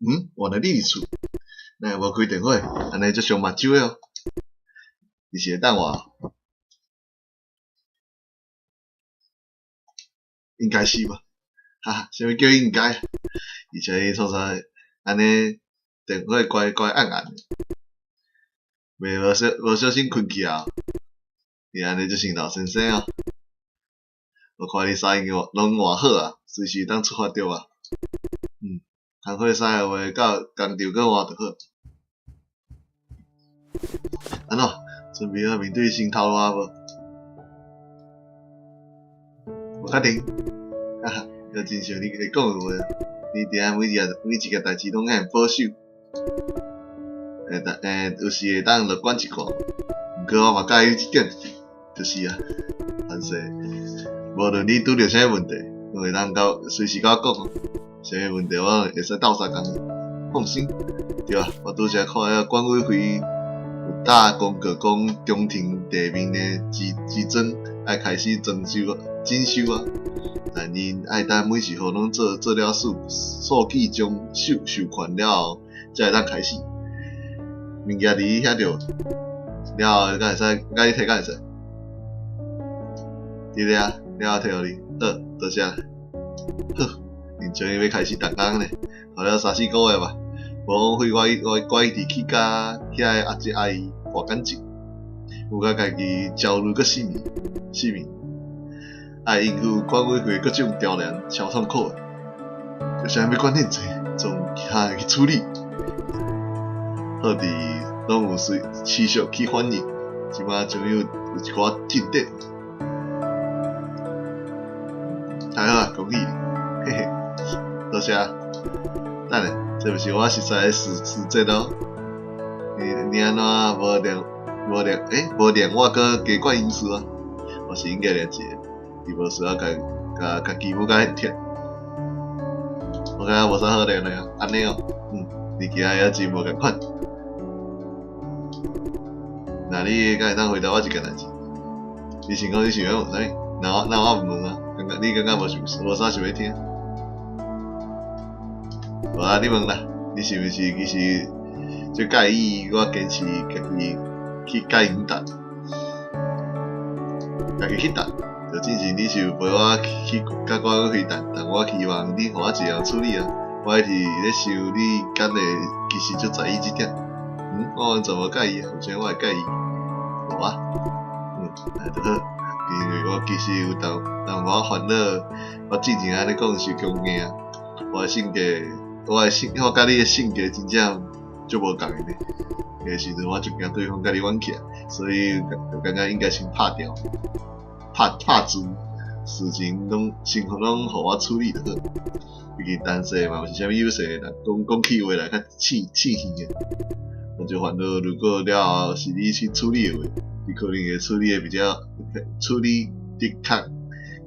嗯，原來你佇厝，哪會無開電話？按呢足傷目睭的哦。你是咧等我？應該是吧。哈哈，啥物叫應該？而且伊創啥按呢電話關關按按的，袂無小無小心睏去啊？你按呢就像老先生哦。我看你衫已經攏換好啊，隨時會當出發對吧？嗯。工課使的話，到工廠閣換就好。按怎？準備好面對新頭路無？無確定。哈哈，猶真像你會講的話，你佇遐每一個每一件代誌攏遐保守。會當會有時會當樂觀一寡，毋過我嘛佮意這點，就是啊，凡事無論你拄著啥物問題，攏會當佮隨時佮我講。啥物問題我會使鬥相共，放心，對啊，我拄才看彼管委會有打公告講，中庭地面的瓷磚愛開始裝修整修啊，但𪜶愛等每一戶攏做做了數數據將授授權了後，才會當開始。物件佇你遐著，了後敢會使，佮你提敢會使？佇咧啊，了後提予你，好，多謝。好。𪜶終於欲開始動工咧，拖了三四个月吧，無枉費我我我一直去共遐个阿叔阿姨搏感情，有共家己焦慮閣失眠失眠，愛應付管委會各種刁難，超痛苦的。有啥物管遐濟，總有其他人去處理。好佇攏有隨持續去反應，這擺終於有一寡進展。太好啊，恭喜你，嘿嘿，多謝。等下，這毋是我熟似的時時節哦。你你按怎無念無念欸無念我閣加管因事啊？我是應該念一个，伊無需要共共家己母甲遐忝。我感覺無啥好念的啊，按呢哦，嗯，你其他猶真無仝款。那你敢會當回答我一件代誌？你想講你想欲問啥物？若我若我毋問啊，感覺你感覺無想無啥想欲聽？無啊，你問啦，你是毋是其實足佮意我堅持家己去佮𪜶搭，家己去搭？就進前你是有陪我去佮我去但但我希望你予我一个人處理啊。我一直咧想你敢會其實足在意這點？嗯，我完全無佮意啊，為啥物我會佮意？無啊，嗯，按就好，因為我其實有淡淡薄仔煩惱，我之前按呢講是強硬，我的性格，我的性，我佮你的性格真正足無仝的呢。彼个時陣我足驚對方佮你怨起來，所以就感覺應該先拍掉，拍拍住，事情攏先予攏予我處理就好。畢竟陳世嘛，毋是啥物有勢的人，講講起話來較刺刺耳的。我就煩惱，如果了後是你去處理的話，你可能會處理的比較處理得較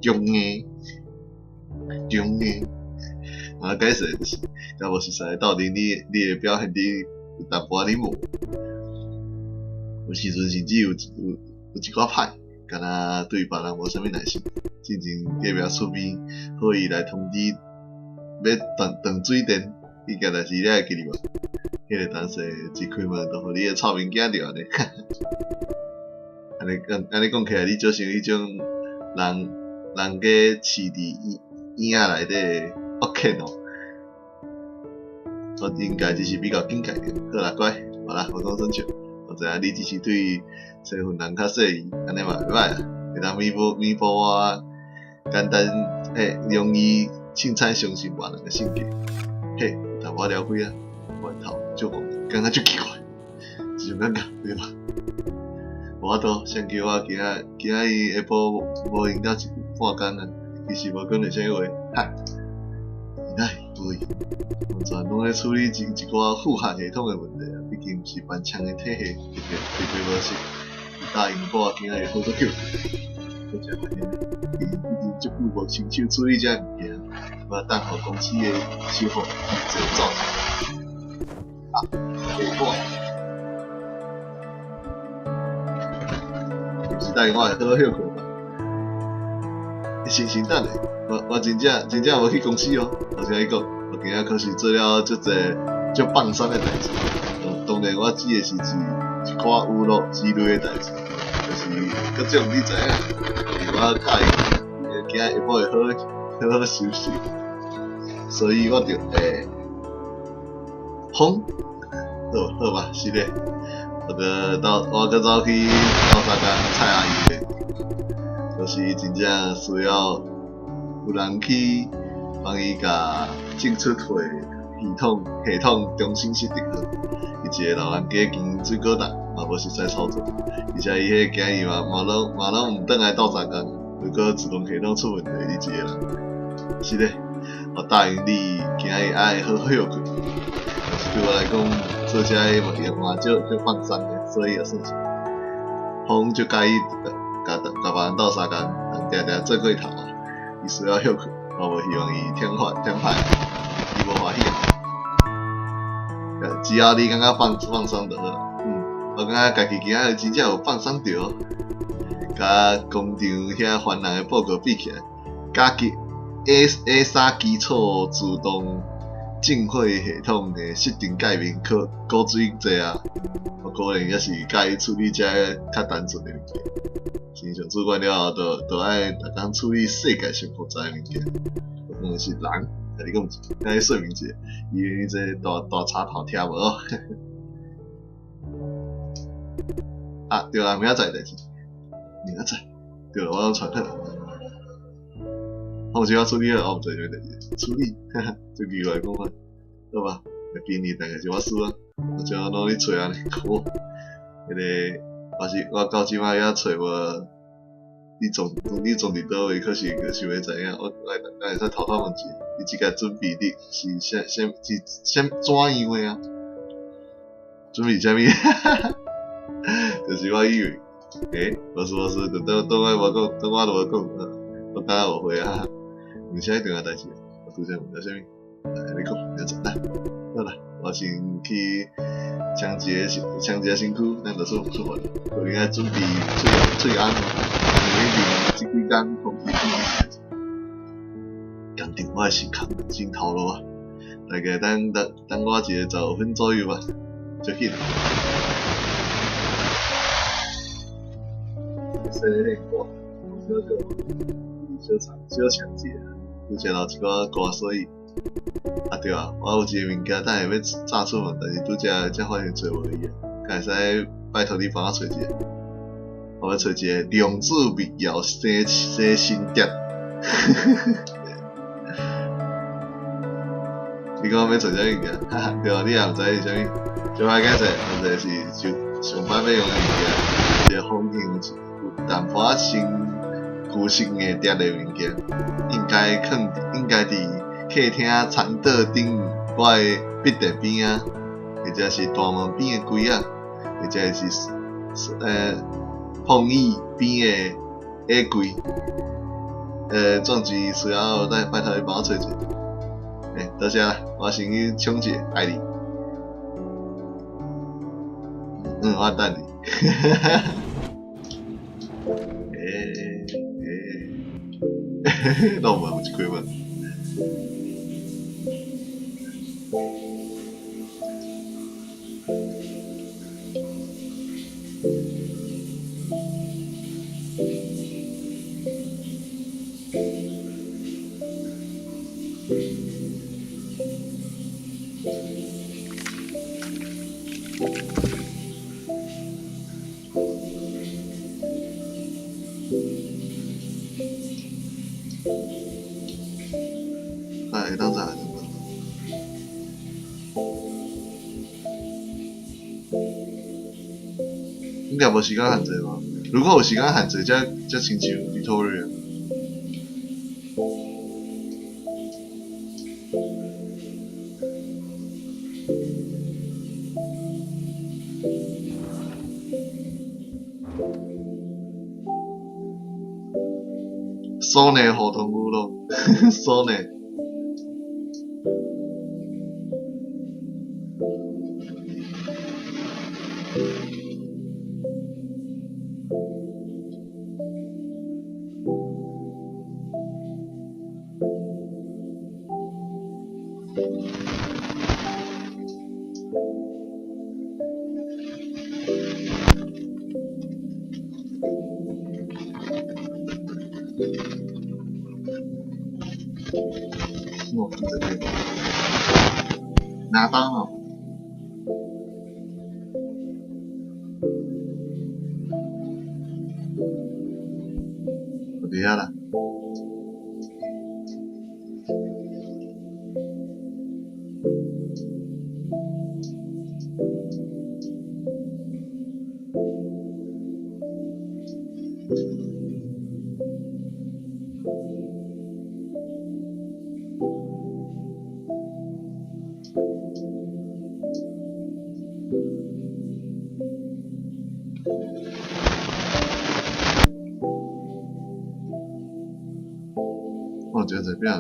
強硬，強硬。啊，解釋就是，若無熟似鬥陣，你你會表現得有淡薄仔冷漠。有時陣甚至有有有一寡歹，敢若對別人無啥物耐心。進前隔壁厝邊好意來通知欲斷斷水電，彼件代誌你還會記得無？彼個當時一開門就予你的臭面驚著按呢，哈哈。按呢講按呢講起來，你就像彼種人人家飼佇院院仔內底的惡犬哦。我應該只是比較警戒著。好啦，乖，無啦，無講耍笑。我知影你只是對生份人較細膩，按呢嘛袂䆀啊，會當彌補彌補我簡單欸容易凊彩相信別人的性格。嘿，有淡薄仔了解啊，源頭足戇，感覺足奇怪，這種感覺對吧？無法度，誰叫我今仔今仔日下晡無閒了一半工啊，其實無講著啥物話，哈，奈無閒，完全攏咧處理一一寡負荷系統的問題啊，畢竟毋是凡槍的體系，特別特別無熟。伊答應我今仔日好足久，我誠煩的，伊已經足久無親手處理這物件，我等予公司的修復做走。啊，下我。是答應我會好好歇睏吧？你先先等下，我我真正真正無去公司哦。我聽伊講，我今仔可是做了足濟足放鬆的代誌。當然，我指的是指一寡娛樂之類的代誌，就是各種你知影。我教伊今仔下晡會好好好休息，所以我就會風，好好吧，是的。我閣到我閣走去鬥相共蔡阿姨咧，就是真正需要有人去幫伊共進出貨系統系統重新設定好。伊一個老人家經水果檔嘛無熟悉操作，而且伊彼今日嘛嘛攏嘛攏毋轉來鬥相共。如果自動系統出問題，你一個人，是咧，我答應你今仔日愛好好歇睏。但是對我來講，做這个嘛也嘛足足放鬆的，所以也算是。風就佮意共共別人鬥相共，人定定做過頭啊。伊需要歇睏，我無希望伊忝壞忝歹，伊無歡喜啊。只要你感覺放放鬆就好。嗯，我感覺家己今仔日真正有放鬆著，佮工廠遐煩人的報告比起來，家己 A A3基礎自動進貨系統的設定界面可古錐濟啊！我可能也是佮意處理這較單純的物件。升上主管了後，就就愛逐工處理世界上複雜的物件。我講的是人，共你講，共你說明一下，因為這大大插頭聽無哦。啊，對啊，明仔載代誌，明仔載，對，我攏傳好。放心，我處理好，我毋知啥物代誌，處理，哈哈，足奇怪講法，好吧？今年大概是我輸啊，我怎努力揣按呢，好，彼個我是我到這擺猶揣無，你從你從佇佗位，可是閣想欲知影，我來來會使偷偷問一下，你這個準備的是啥啥是啥怎樣的啊？準備啥物？哈哈，就是我以為，欸，無事無事，就等等我無講，等我都無講，我等下誤會啊，毋是啥重要代誌，我拄才問著啥物？來，你講，你來，好啦，我先去搶一个搶一下身軀，咱就出出發，可能愛準備喙喙甕，因為這幾工空氣變工廠我的是空真頭路啊，大概等等等我一个15分左右吧，足緊。洗咧歌，小小小小搶一下，拄才留一寡歌，所以啊對啊，我有一个物件等下欲炸出門，但是拄才才發現揣無伊啊，敢會使拜託你幫我揣一下？我欲揣一个量子密鑰生生身碟。你講欲揣啥物件？哈哈，對啊，你也毋知是啥物，就歹解釋，問題是上上擺欲用的物件，一個方向是有淡薄仔新舊式硬碟的物件，應該囥應該佇客廳餐桌頂我的筆電邊仔，或者是大門邊的櫃仔，或者是風椅邊的鞋櫃。總之需要再拜託你幫我揣一下。欸，多謝啦，我先去搶一下，愛你。嗯，我等你。哈哈哈。欸欸，攏無有一開門。啊，會當炸。應該無時間限制吧？如果有時間限制，才才親像 Victoria。索尼互動娛樂，索尼。拿刀哦！我伫遐啦。我觉得这边。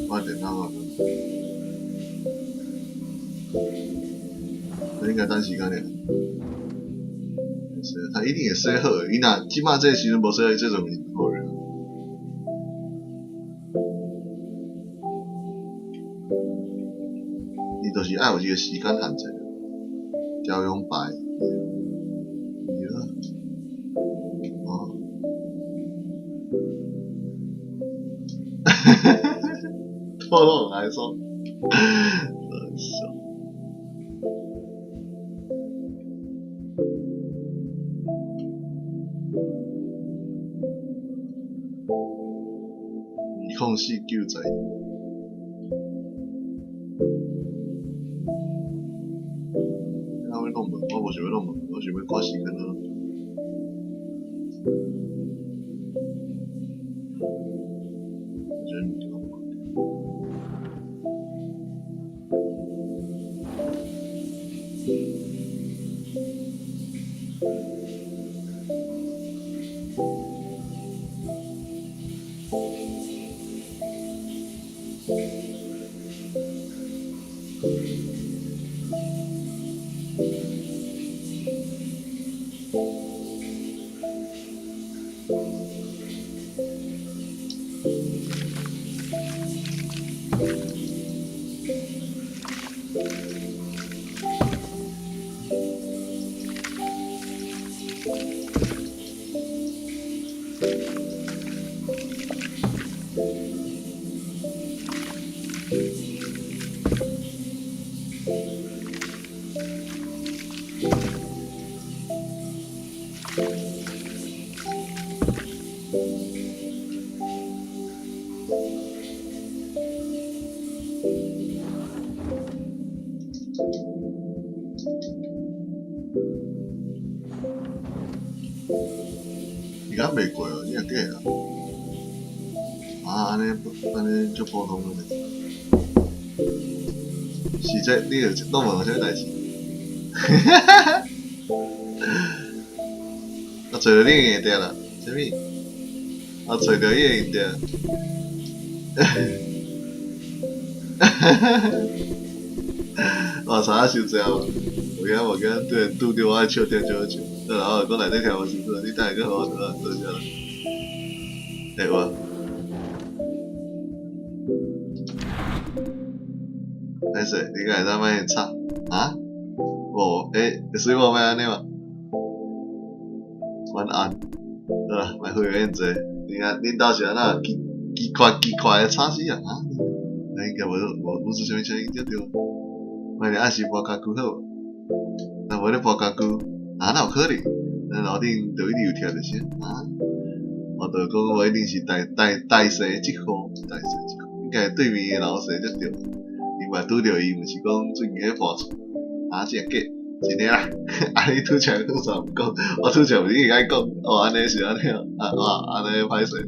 我電腦啊，應該等時間爾。是，他一定會洗好的。伊若這擺這個時陣無洗好，這就毋是好人。伊就是愛有這個時間限制，調用牌。哦。透露來說，笑。20492。我欲弄门，我無想欲弄門，我想欲看時間啊。時間袂過哦，你若假啊？啊，按呢按呢足普通的。是這，你就攏問我啥物代志？我揣著你的硬碟啦，啥物？我揣著伊的硬碟。我查啊傷濟啊！有影無驚對拄著我的笑點就好笑。好啦，我講內底聽無清楚，你等下閣予我倒來多謝啦。會無？歹勢，你敢會當莫吵啊？無，欸，水某莫按呢嘛。晚安。好啦，莫費話遐濟。你看，恁兜是按怎？奇怪奇怪的吵死人啊！那應該無無無做啥物聲音才對。我哋暗時搬家具好無？若無咧搬家具，啊，哪有可能？咱樓頂就一直有聽著聲啊！我就講無一定是大大大細這號，大細這號，應該對面的老師才對。伊嘛拄著伊，毋是講最近咧搬厝，啊，真假？真的啦！啊，你拄才拄才毋講，我拄才毋是應該講，哦，按呢是按呢哦，啊啊，按呢歹勢，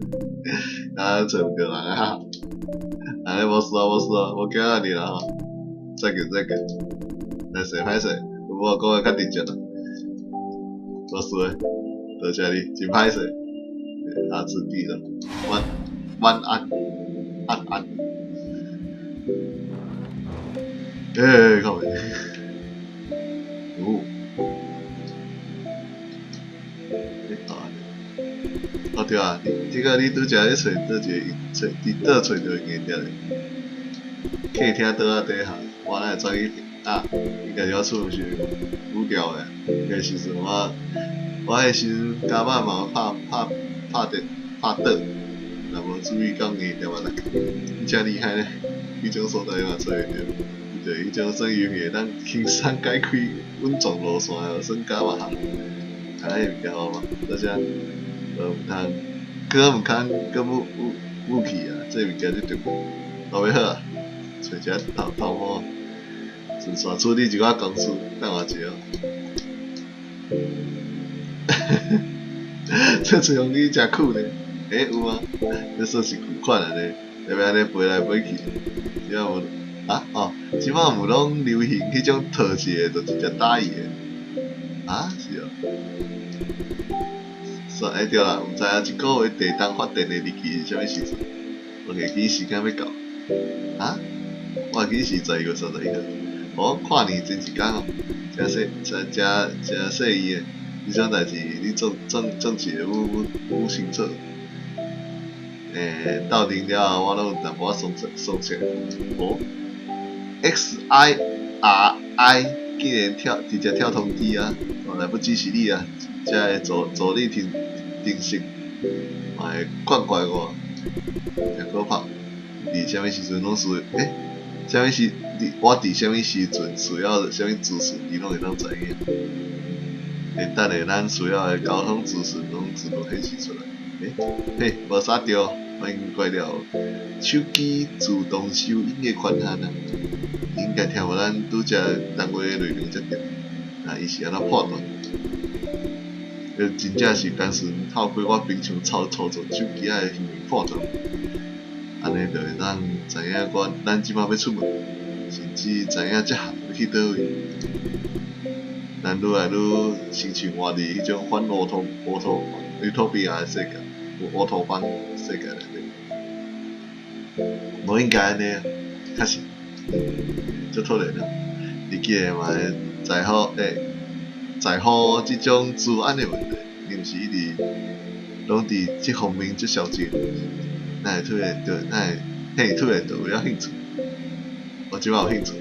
啊，揣毋著人啊！按呢無事啊，無事啊，無驚啊你啦吼！再見再見，歹勢歹勢，我講得較直接啦，無事的，多謝你，真歹勢，下次見啦，晚晚安，安安。欸，靠北。哦，欸，哦對啊，你這個你拄才咧揣佗一个揣佇佗揣著硬點咧？客廳桌仔底下，我哪會走去啊？應該是我出門時無聊的，彼個時陣我我彼時陣加班嘛有拍拍拍電拍桌，若無注意講硬點仔啦。你誠厲害咧，彼種所在嘛揣會著。對，彼種算用會當輕鬆解開穩狀路線的，算加嘛哈，啊，彼物件好嘛，多謝。無通，閣毋通，閣武武武器啊，這物件最重要。後尾好啊，揣一下頭頭毛，順紲處理一寡公事，等我一下。這吹風機誠久呢？欸，有嗎？這算是舊款的呢，會欲按呢飛來飛去，這有。啊哦，這擺有攏流行彼種套一个就直接打伊的，啊是哦，算欸對啦，毋知影這个月地動發電的日期是啥物時陣，我會記時間欲到，啊？我會記是12月31號，哦，跨年前一工哦，誠細誠誠誠細意的，這種代誌你總總總是會愈愈清楚。欸，鬥陣了後，我攏有淡薄仔鬆鬆懈，哦。XIRI 竟然跳直接跳通知啊！原來不支持你啊！才會助助你停停息，嘛會勸怪我，誠可怕。佇啥物時陣攏需欸？啥物時？我佇啥物時陣需要啥物資訊，伊攏會當知影。連等下咱需要的交通資訊攏自動顯示出來。欸嘿，無啥著，我已經關了。手機自動收音的權限啊，應該聽無咱拄才談話的內容才對。啊，伊是按怎判斷？這真正是單純透過我平常操操作手機仔的行為判斷。按呢就會當知影我咱這擺欲出門，甚至知影這項欲去佗位。咱愈來愈親像活佇彼種反烏托烏托烏托比亞的世界，烏托邦世界內底。無應該按呢，確實，足突然啊！你竟然嘛會在乎欸，在乎這種治安的問題，你毋是一直攏佇這方面足消極，哪會突然就哪會嘿突然就有了興趣？我這擺有興趣，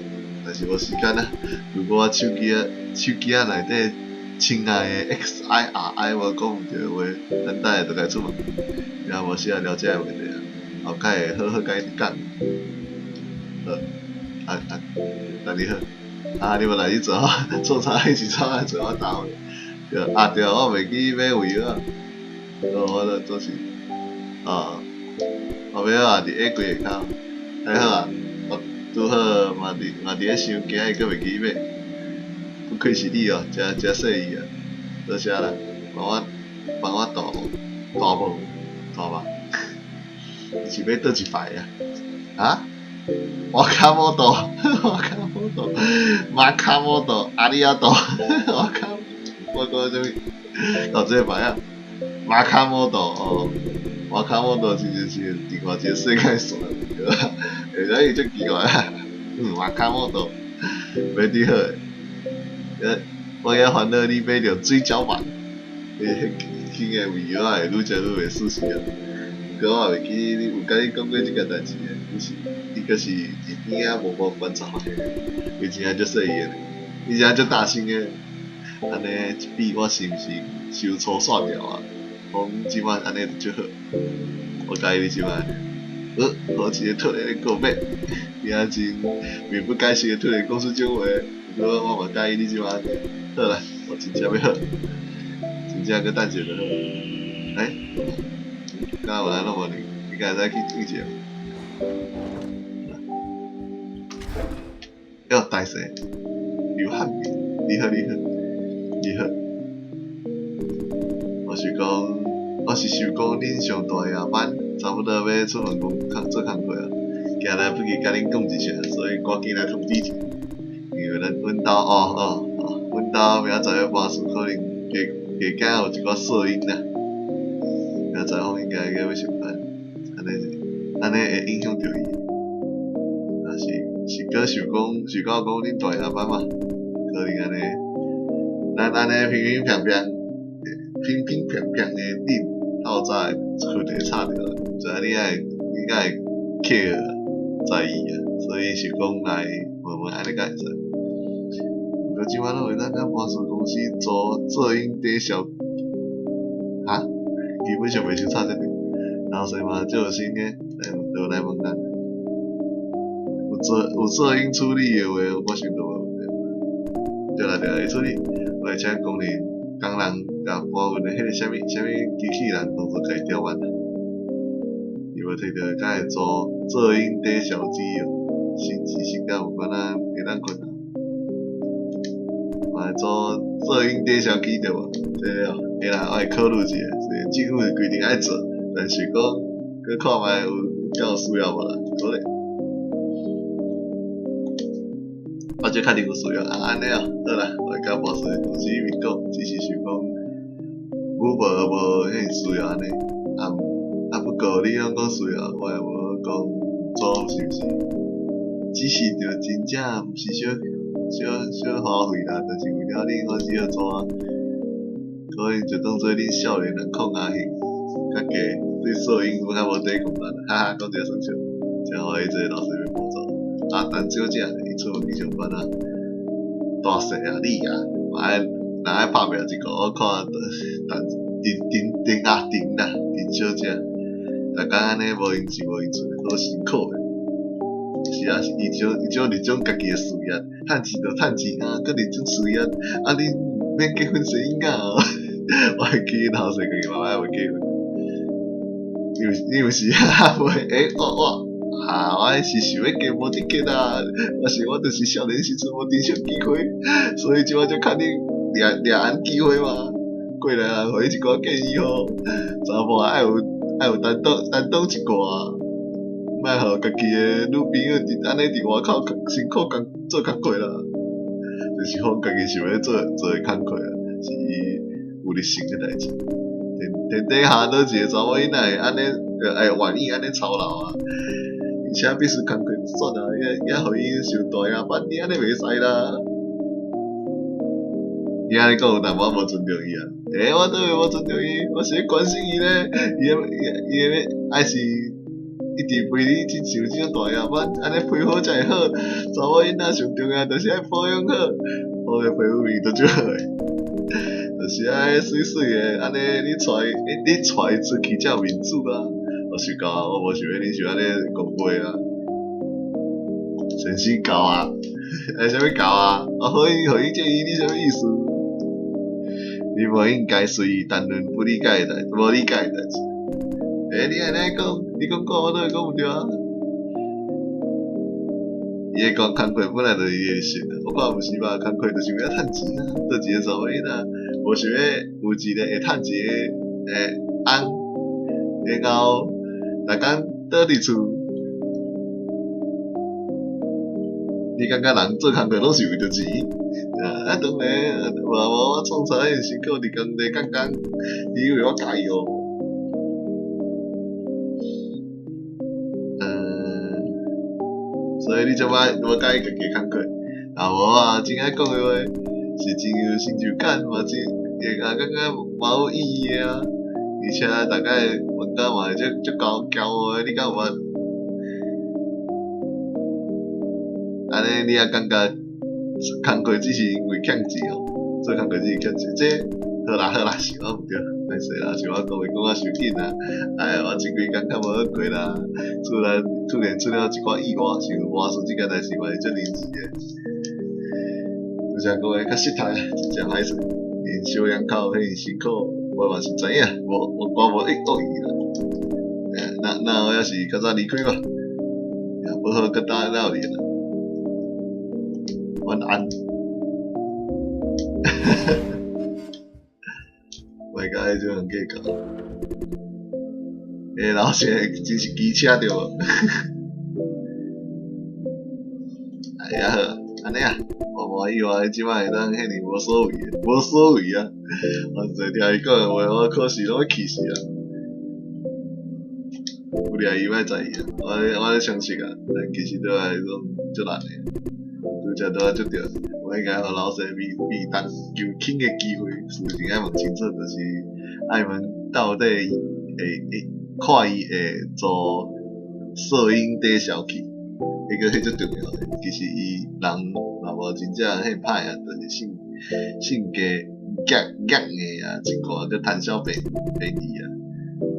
但是無時間啊。如果我手機仔手機仔內底親愛的 XIRI 無講毋對的話，咱等下就該出門，然後無時來了解問題啊，後蓋會好好共伊講。好，啊啊，等你好，啊你無來去做，做啥一起做啊做我打回。對啊對，我袂記買胃藥啊，我著做是，啊，我買好啊，佇鞋櫃下跤，還好啊，我拄好嘛佇嘛佇咧想，今日閣袂記買，不愧是你哦，誠誠細意啊，多謝啦，幫我幫我大夢大夢大夢，你是買佗一排啊？啊？瓦卡摩多，瓦卡摩多，馬卡摩多，阿里亞多，瓦卡，我講啥物？哦，這個牌啊，馬卡摩多哦，瓦卡摩多真正是另外一個世界線，對吧？會使伊足奇怪啊，嗯，瓦卡摩多，買佇好的，我遐煩惱你買著水餃飯，彼彼個胃藥仔會愈食愈袂舒適啊。毋過我也袂記你有共你講過這件代誌的，你是你閣是佇邊仔默默觀察的，伊真正足細意的，伊真正足大心的。按呢一比，我是毋是傷粗線條啊？講這擺按呢就足好，我佮意你這擺。好一个突然的告白，伊也真面不改色的突然講出這種話，毋過我嘛佮意你這擺按呢。好啦，我真正欲好，真正閣等一下就好。欸，敢有人攏無你，你敢會使去應一下？喲，大細，劉漢民，你好，你好，你好。我是講，我是想講，恁上大夜班，差不多欲出門工做工課啊，今來不及共恁講一聲，所以趕緊來通知一下。因為咱阮兜哦哦哦，阮兜明仔載欲搬厝，可能加加減有一寡噪音啦。明仔載我應該閣欲上班，按呢按呢會影響著伊。若是是閣想講，想到講恁大夜班嘛，可能按呢，咱按呢平平平平，平平平平的恁透早會睏會吵著，毋知影你愛你敢會 care 在意啊，所以想講來問問按呢敢會使。毋過這擺攏會當佮搬厝公司租噪音抵消，哈？基本上袂傷吵這個，老師嘛足有心的，來就來問咱。有做有噪音處理的話，我想都無問題。對啦對啦，會處理，我會請工人工人共搬運的彼个啥物啥物機器人當作共伊調班。伊無提著敢會租噪音抵消機哦，是是是敢有敢若會當困難。嘛會租噪音抵消機對無？這個哦，會啦，我會考慮一下，雖然政府是規定愛做，但是講閣看覓有敢有需要無啦，好咧。我這確定有需要，啊，按呢哦，好啦，我會佮博士公司面講，只是想講，無無無遐爾需要按呢，啊啊不過你攏講需要，我也無講做是毋是？只是著真正毋是小小小花費啦，就是為了恁，我只好做啊。可能就當做恁少年人抗壓性較低，對噪音較無抵抗力，哈哈，講這個算笑，真歡喜這個老師欲搬走。啊，陳小姐，伊出門去上班啊，大細啊，你啊，嘛愛人愛拍拚一個，我看陳陳陳陳阿陳啦，陳小姐，逐工按呢無閒錢無閒厝，好辛苦的。是啊，是伊將伊將日種家己的事業，趁錢就趁錢啊，閣日種事業，啊恁毋免結婚生囡仔哦。我會記𪜶頭先家己嘛愛未結婚。你有你有時啊，袂欸，我我啊，我是想欲結無得結啊，我是我就是少年時陣無珍惜機會，所以這擺才較恁掠掠按機會嘛。過來人予你一寡建議吼，查某愛有愛有擔當擔當一寡，莫予家己的女朋友佇按呢佇外口辛苦工做工課啦，就是講家己想欲做做的工課啊，是伊有熱誠的代誌。天天底下佗一個查某囡仔會按呢會願意按呢操勞啊？而且必須工課就算啊，也也予伊受大壓班，你按呢袂使啦。伊按呢講有淡薄仔無尊重伊啊？欸，我倒會無尊重伊，我是咧關心伊咧。伊伊伊咧愛是一直陪你去受這種大壓班，按呢皮膚才會好。查某囡仔上重要就是愛保養好，我的皮膚面都足好的。就是愛媠媠的，按呢你帶伊，你帶伊出去才有面子啊！我是講，我無想欲恁想按呢講話啊。先生𠢕啊，愛啥物𠢕啊？我予伊予伊建議，你啥物意思？你無應該隨意談論不理解的代，無理解的代誌。欸，你按呢講，你講講我都會講毋對啊。伊咧講工課本來就是伊的事，我看毋是吧？工課就是為了趁錢啊，佗一個查某囡仔，無想欲有一個會趁錢的翁，然後逐工倒佇厝，你感覺人做工課攏是為著錢？啊，當然，無無我創啥遐爾辛苦佇工地幹工，你以為我佮意哦？所以你這擺無佮意家己的工課，啊無啊，真愛講的話是真有成就感，嘛真會啊感覺蠻有意義的啊。而且大概問到嘛會足足夠驕傲的，你敢有捌？按呢你也感覺工課只是因為欠錢哦？做工課只是欠錢，這好啦好啦，是我毋對。歹勢啦，是我講話講較傷緊啊！哎呀，我這幾工較無好過啦，突然突然出了一寡意外，想活出這件代誌嘛是足臨時的。拄才講的較失態，真正歹勢。𪜶小兩口彼爾辛苦，我嘛是知影，無我我無惡意啦。那那我抑是較早離開吧，也不好閣打擾你啦。晚安。莫佮彼種人計較。欸，老師真是機車對無？哎呀好，按呢啊，我無意外，這擺會當遐爾無所謂，無所謂啊！反正聽伊講的話，我考試攏欲氣死啊！有掠伊莫在意啊，我我咧相信啊，但其實對我來講足難的，拄才拄仔拄著，我應該予老師比比當求傾的機會，事情愛問清楚，就是愛問到底會會看伊會做攝影底消去，彼個彼足重要的。其實伊人若無真正彼歹啊，就是性性格夾夾硬啊，一寡閣貪小便便宜啊，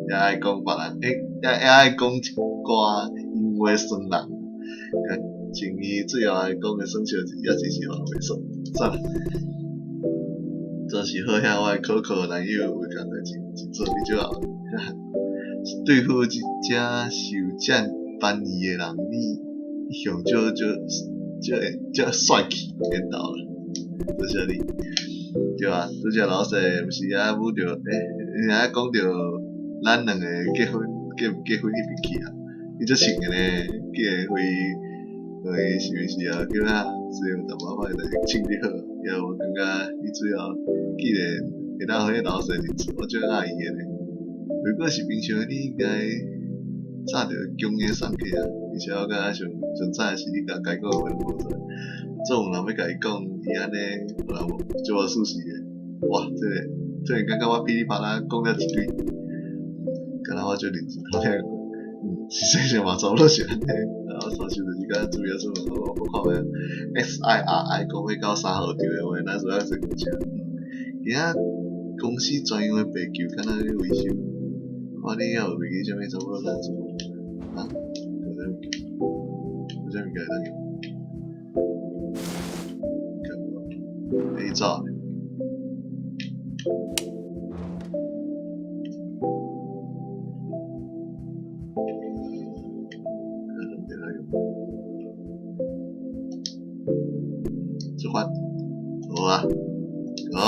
也愛講別人，欸，也也愛講一寡閒話酸人，共像伊最後愛講的耍笑一，也真是予人袂爽。算了，真是好兄我的可可男友有共代誌真做你就好。對付一隻受佔便宜的人，你一向足足足會足帥氣緣投啦，多謝你，對啊，拄才老師毋是啊，舞著，欸，伊若講著咱兩個結婚結毋結婚彼邊去啊，伊足穿的呢，竟然會會是毋是啊？叫啥？雖然有淡薄仔歹，但是穿得好，也我感覺伊最後既然會當予彼老師認出，我足喜歡伊的呢。如果是平常，你應該早就強硬送客啊！而且我感覺上上慘的是你共家講的話攏無做，總有人欲共伊講，伊按呢，有人無足無事實的。哇，這個突然感覺我噼里啪啦講了一堆，敢若我足認真偷聽過，嗯，實際上嘛差不多是按呢。啊，我煞想就是敢準備出門，我無看覓 SIRI 講欲到三號場的話，咱需要坐公車。今仔公司專用的白球敢若咧維修，看你猶有袂記啥物，差不多咱出門。啊，有啥物件？有啥物件會當用？應該無。欸，伊走了。出發，好啊，好，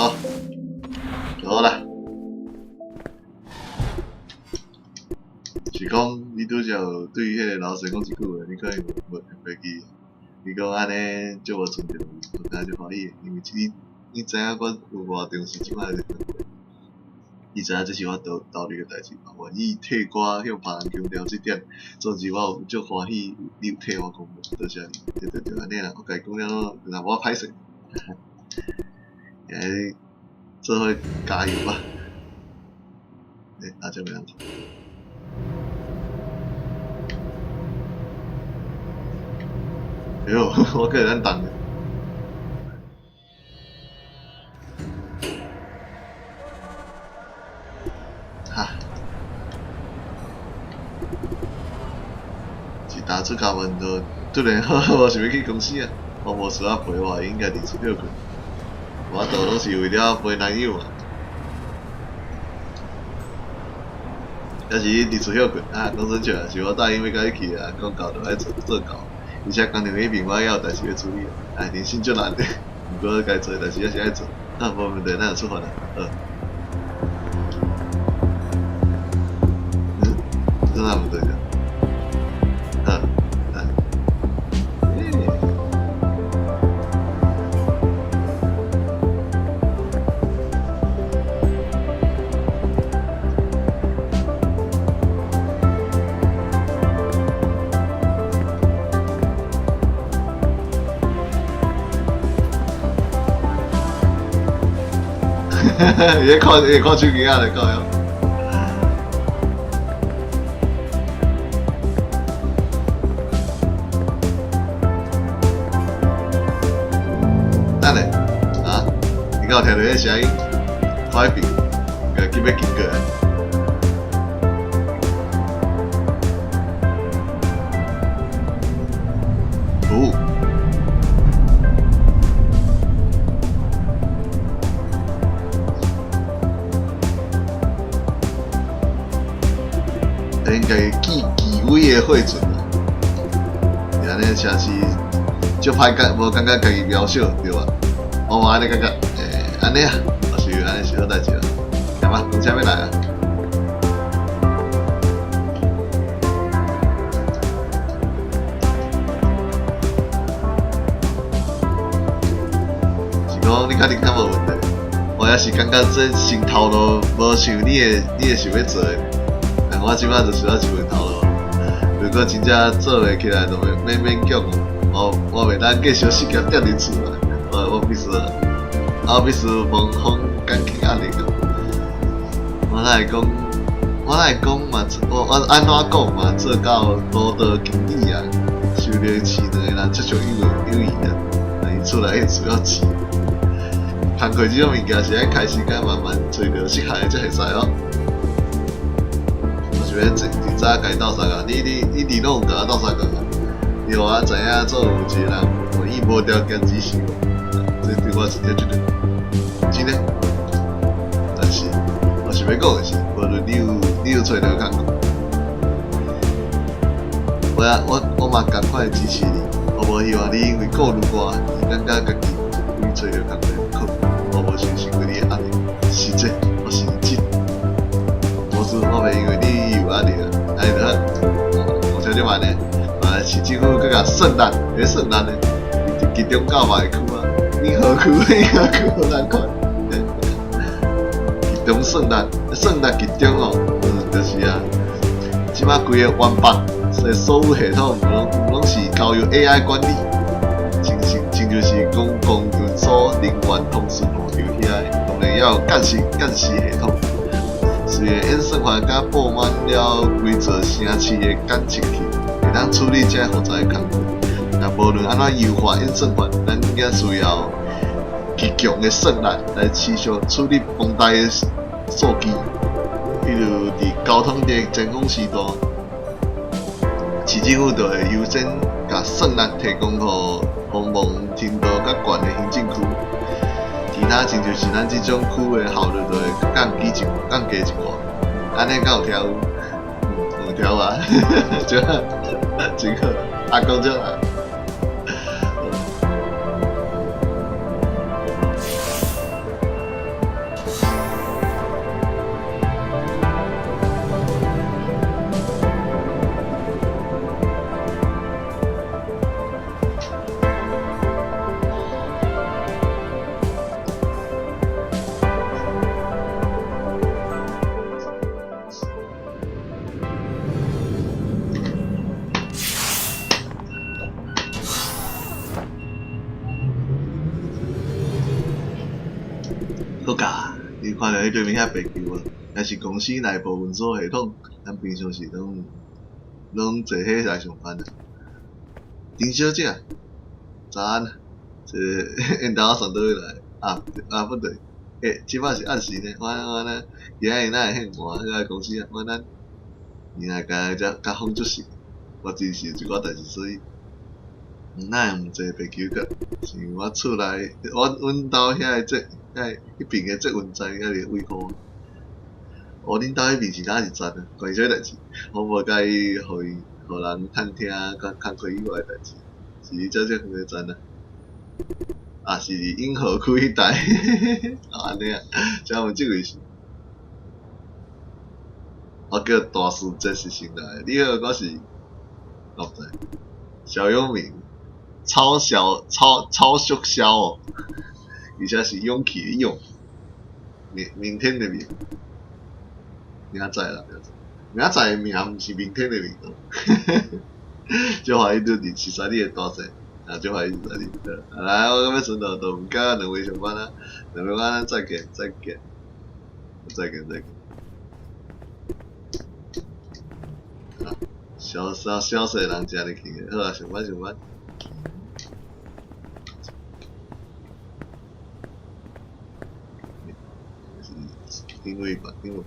好啦。是講你拄才有對彼個老師講一句話，你可能無袂記。伊講按呢足無尊重伊，我感覺足歡喜的，因為你你知影我有偌重視這擺的工作。伊知影這是我投投入的代誌嘛，願意替我向別人強調這點，總之我有足歡喜你有替我講，多謝你。對對對，按呢啦，我共伊講了，若無我歹勢。來，做伙加油吧！欸，啊，這欲按怎？哎喲，我閣會當動。哈！一踏出家門就突然無想欲去公司啊！我無需要陪我，應該佇厝歇睏。我都攏是為了陪男友嘛。抑是佇厝歇睏啊？講準確，是我答應欲共伊去啊，講到就愛做做到。而且工廠彼邊我猶有代誌欲處理，哎，人生足難的，毋過該做的代誌猶是愛做。啊，無問題，咱就出發啦，好。嗯，這哪毋對啊？好，來。欸。伊咧看，伊咧看手機仔咧，靠腰。等下，啊？你敢有聽著彼聲音？看彼邊，共欲經過啊？哦。應該記紀委的貨船啊，是按呢，城市足歹感，無感覺家己渺小，對吧？我嘛按呢感覺，按呢啊，我是按呢是好代誌啦。行吧，公車欲來啊！是講你家己敢無問題？我也是感覺這新頭路無像你會想欲做的。我這擺就需要一份頭路，如果真正做袂起來，就免勉強。我袂當繼續失業踮佇厝啊！我必須無風減輕壓力啊！我哪會講？我哪會講嘛？我按怎講嘛？做到道德經理啊，收著飼兩个人，足足有有意啊！伊厝內需要錢，工課這種物件是愛開時間慢慢揣著適合的才會使哦。是欲真早共伊鬥相共，你你攏有共我鬥相共啊？你予我知影做有一个人願意無條件支持我，這對我是真絕對真的。但是我想欲講的是，無論你有揣著工課，我嘛仝款支持你。我無希望你因為顧慮我而感覺家己為揣著工課毋好，我無想成為你的壓力，是這，我是真。無事，我袂因為你有壓力啊，按呢就好。我聽這慢呢，嘛市政府閣共算力，咧算力呢，集中到別個區啊，永和區，永和區好難看。集中算力，算力集中哦，就是啊，這擺規个灣北，所以所有系統攏是交由 AI 管理，親像是公共運輸人員通訊路橋遐，當然也有監視系統。雖然演算法佮布滿了規座城市的監測器，會當處理這複雜的工作，但無論按怎優化演算法，咱也需要極強的算力來持續處理龐大的數據。比如佇交通的尖峰時段，市政府就會優先共算力提供予繁忙程度較懸的行政區。其他親像是咱這種區的效率就會降低一寡，按呢敢有聽有？有聽有啊，真好，真好，阿公這啦。好噶，你看著彼對面遐白球無？那是公司內部運輸系統，咱平常時攏坐彼來上班啊。丁小姐，早安。這緣投送佗位來？啊啊不對，這擺是暗時呢。我呢，今仔日哪會遐晚去公司啊？我咱你若共遮較風足實，我真是有一寡代誌，所以哪會毋坐白球個？是因為我厝內，阮兜遐个捷，遐彼爿的捷運站猶佇維護。哦，恁兜彼爿是哪一站啊？關於啥物代誌？我無佮意予伊，予人探聽工課以外的代誌，是佇遮遮遠的站啊？啊，是佇永和區彼帶，啊按呢啊，請問這位是？我叫大師這是新來的，你好，我是，我毋知，蕭永明，超小超超縮小哦，而且是勇氣的勇，明天的明，明仔載啦，明仔載的明毋是明天的明哦，就懷疑你佇熟似你的大細。啊，就懷疑是你。來，我欲順路就佮兩位上班啊，兩位咱再見，再見，再見，再見。啊，小小小細人遮爾去，好啊，上班上班。因為吧，因為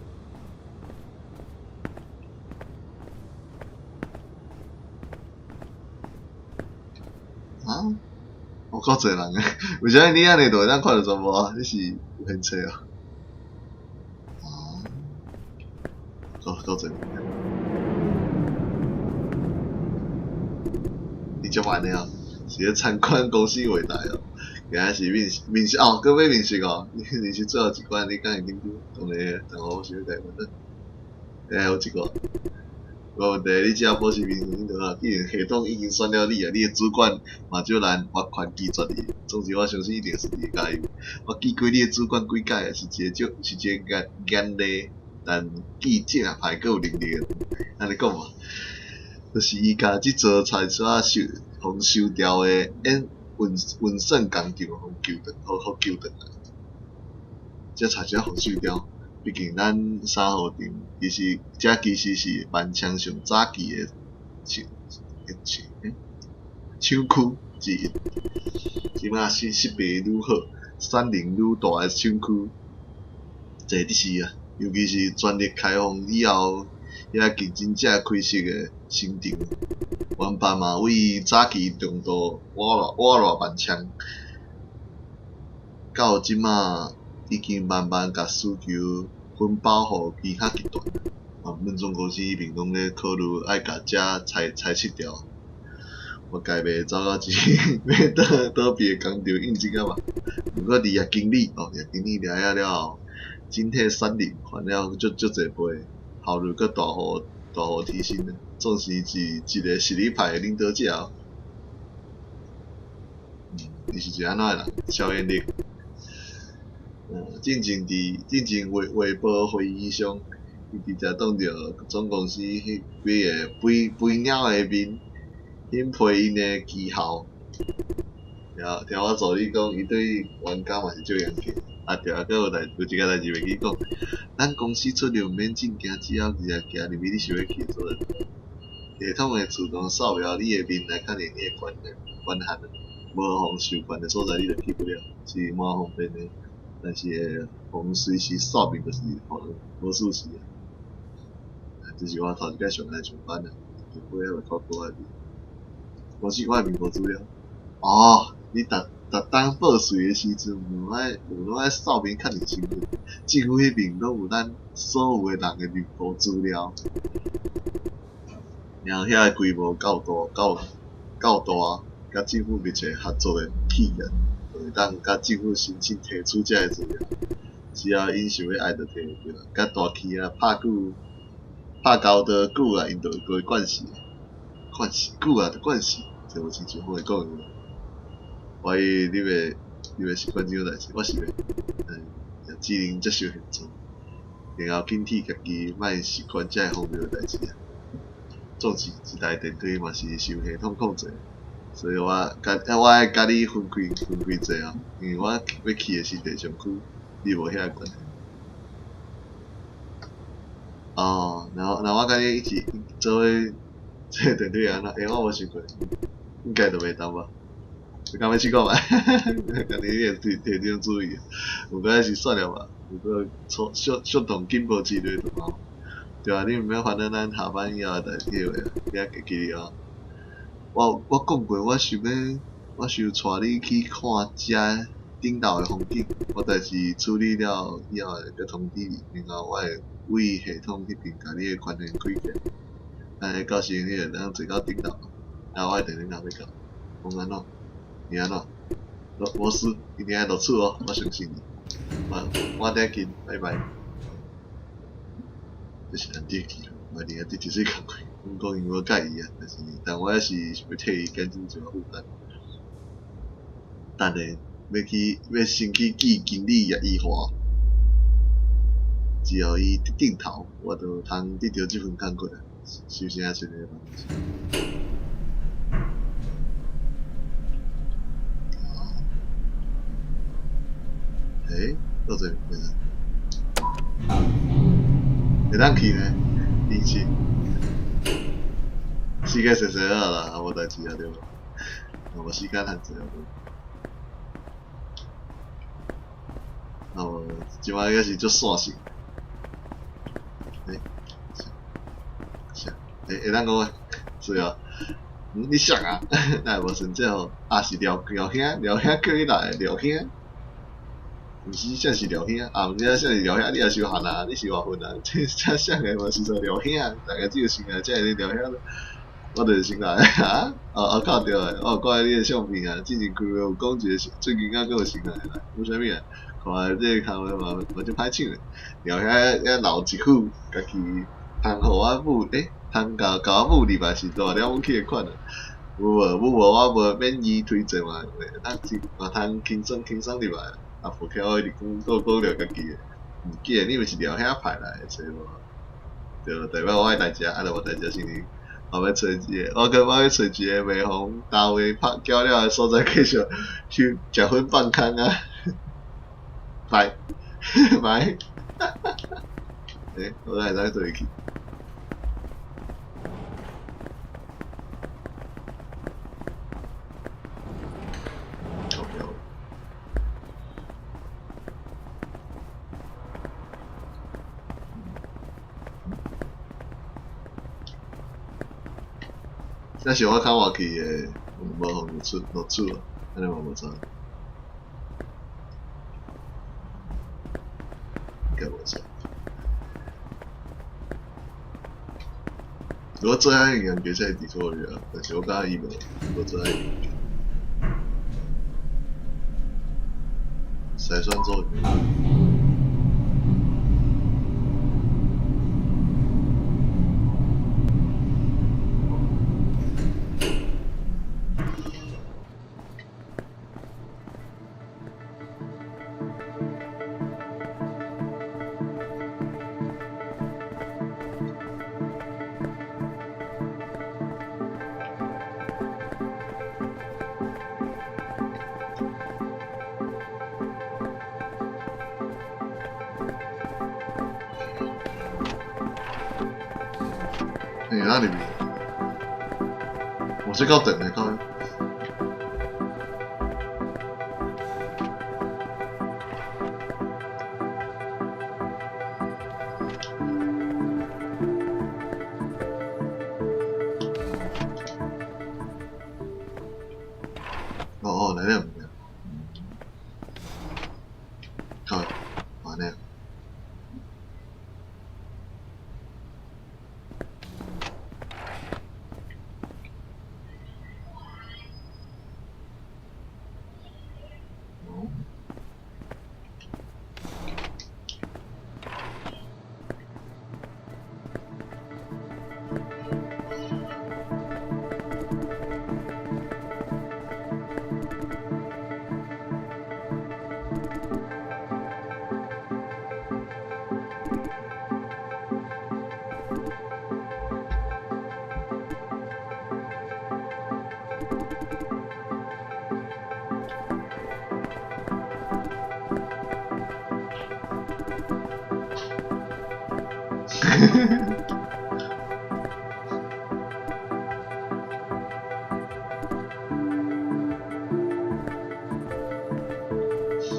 啊，有夠濟人誒，為啥物你按呢就會當看著全部啊？你是有興趣哦？啊，夠夠濟人。你足慢的哦，是咧參觀公司畫台哦。今仔是面面試哦，閣欲面試哦。你面試最後一關，你敢會緊張？當然，但我想欲共伊問。欸，有一個，無問題，你只要保持平常心就好。既然系統已經選了你啊，你的主管嘛少難完全拒絕你。總之，我相信一定是你的加油。我見過你的主管幾擺啊，是一個足，是一個嚴嚴厲，但記者派閣有能力的人。按呢講嘛，就是伊共這座菜市仔收，予收掉的演運運算工廠予救轉，予救轉來。這菜市仔予收掉，畢竟咱三號店其實這其實是萬昌上早期的廠廠廠區之一。這擺設設備愈好，產能愈大的廠區，濟得是啊，尤其是全力開放以後，遐競爭者開設的新場，原本嘛為早期中度活絡活絡萬昌，到這擺已經慢慢共需求分包予其他集團。啊，阮總公司彼邊攏咧考慮愛共這裁裁撤掉。我該袂走到一欲倒倒閉的工廠應徵啊吧？毋過佇葉經理哦，葉經理來遐了後，整體產能還了足足濟倍，效率閣大幅大幅提升，總是一一個實力派的領導者哦。嗯，伊是一個按怎的人？超能力。嗯，進前佇進前匯匯報會議上，伊直接當著總公司彼幾個肥肥貓的面，顯批𪜶的績效。聽聽我助理講，伊對員工嘛是足嚴格。啊對啊，閣有代有一個代誌袂記講，咱公司出入毋免證件，只要直接行入去你想欲去的所在。系統會自動掃描你的面來確認你的權限權限，無予授權的所在你就去不了，是蠻方便的。但是會予隨時掃面就是予無事事啊。這是我頭一擺上來上班啊，皮膚猶未夠過來。無是我的面無資料。哦，你逐逐冬報稅的時陣，有愛有攏愛掃面確認身份，政府彼邊攏有咱所有的人的面部資料。然後遐個規模夠大，夠夠大，佮政府密切合作的企業，就會當佮政府申請提取這个資料。只要𪜶想欲愛就提會著，佮大企業拍久拍交道久啊，𪜶就會慣勢，慣勢久啊就慣勢，這無親像我會講的。懷疑你袂你袂習慣這種代誌，我是袂，嗯，只能接受現狀，然後警惕家己莫習慣這个荒謬的代誌啊。總是一台電梯嘛是受系統控制，所以我佮我愛佮你分開分開坐哦，因為我欲去的是地上區，你無遐個權限。哦，然後然後我佮你一起做伙坐電梯按怎？欸，我無想過，應該就袂當吧？你敢欲試看覓？家己會提提這種主意，毋過還是算了吧。如果速速速動警報之類就好。對啊，你毋免煩惱咱下班以後的代誌話，你猶會記得哦。我我講過，我想欲，我想帶你去看遮頂樓的風景。我代誌處理了以後會閣通知你，然後我會為系統彼邊共你的權限開起來。按呢到時你會當坐到頂樓，啊，我會佇頂樓欲到。講按怎？是按怎？無事，一定愛錄取哦，我相信你。我我等見，拜拜。這是咱第一期，我一定愛對這個工課，阮講伊無介意啊，但是但我還是想欲替伊減輕一寡負擔。等下欲去欲先去見經理葉一華，只要伊點頭，我就通得著這份工課啊，是毋是遮順利吧？欸，到這邊會當去呢？零七，時間踅踅好啦，無代誌啊對無？無時間限制啊對。哦，這擺應該是足線性。會會當講是啊，你誰啊？哪會無穿制服？啊是廖廖兄，廖兄叫你來的，廖兄。毋是，啥是廖兄？啊，毋知影啥是廖兄，你也傷寒啊？你是偌恨啊？這這啥個嘛是說廖兄，大家只有先來，才會廖兄。我就是先來啊！哦哦，看著的，我有看你的相片啊，之前開會有講一個，最近敢閣有新來來，有啥物啊？看這個工課嘛，嘛足歹搶的。廖兄遐留一副，家己通予我母，欸，通共共我母入來是大了不起的款啊。有無？有無？我無免伊推薦嘛，會當嘛通輕鬆輕鬆入來。啊，抱歉，我一直講講講著家己的，毋記得你毋是廖兄派來的，找無？對，代表我愛來食，啊，若無代誌是你。我欲揣一个，我閣我欲揣一个袂予大衛拍攪了的所在，繼續去食薰放空啊！拜拜，欸，我哪會使轉去？這是我較活去的，無予露出露出，按呢嘛無錯。應該無錯。我最愛用嘅才是地圖啊，但是我感覺伊無無最愛用。篩選組。欸，哪裡面？我這夠等的，夠。哦哦，來了。好，完了。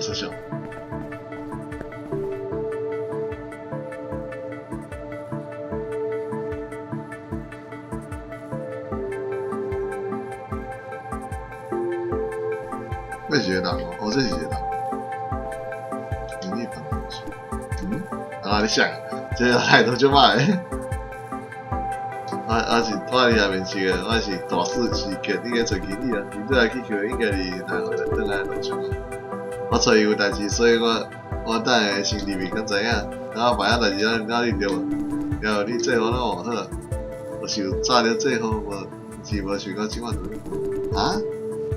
這小。這是一個人哦，哦，這是一個人。你嗯？啊，你想，這個態度就歹。我我是我伫下面是個，我是大四是叫你去揣經理啊，伊倒來去求應該是來回轉來路上。我揣伊有代誌，所以我我等下先入去，敢知影？然後別仔代誌咱哪裡對無？然後你制服攏換好，我想早著制服無，是無想到這擺就啊？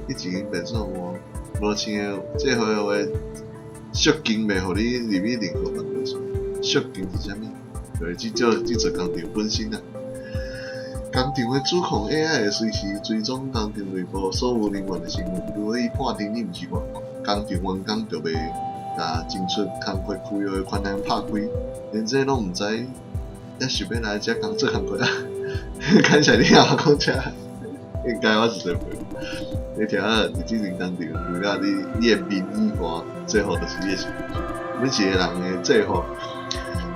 你一間便所無無穿制服的話，縮金袂予你入去任何辦公室。縮金是啥物？就是這做這做工廠本身啊。工廠的主控 AI 會隨時追蹤工廠內部所有人員的身份。如果伊判定你毋是員工，工廠員工就袂共進出工課區域的權限拍開，連這攏毋知，也想欲來遮工做工課啊？感謝你啊，講這，應該我是這輩。你聽啊，佇這間工廠，除了你你的面以外，制服就是你的身份。每一個人的制服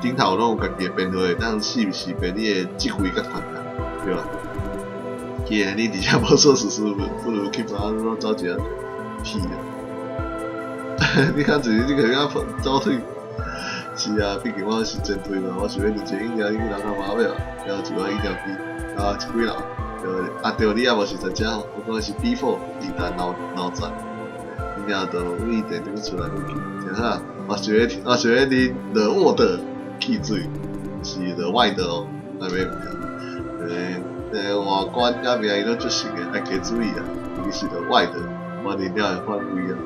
頂頭攏有家己的編號，會當識別你的職位佮權限。對吧？既然你佇遮無所事事，不如去幫我走一下屁啊！你較濟，你去遐走退。是啊，畢竟我是前推嘛，我想欲啉一个飲料，已經人較麻尾啊，然後一寡飲料機，啊，一幾樓，對，啊對，你也無實在遮吼，我講的是 B4 二單樓樓層，飲料就位店長厝內附近，真好。我想欲啉 The 沃的汽水，是 The 外的哦，那邊毋對。外觀佮名伊攏足像的，愛加注意啊，伊是 The 外的，我啉了會反胃啊，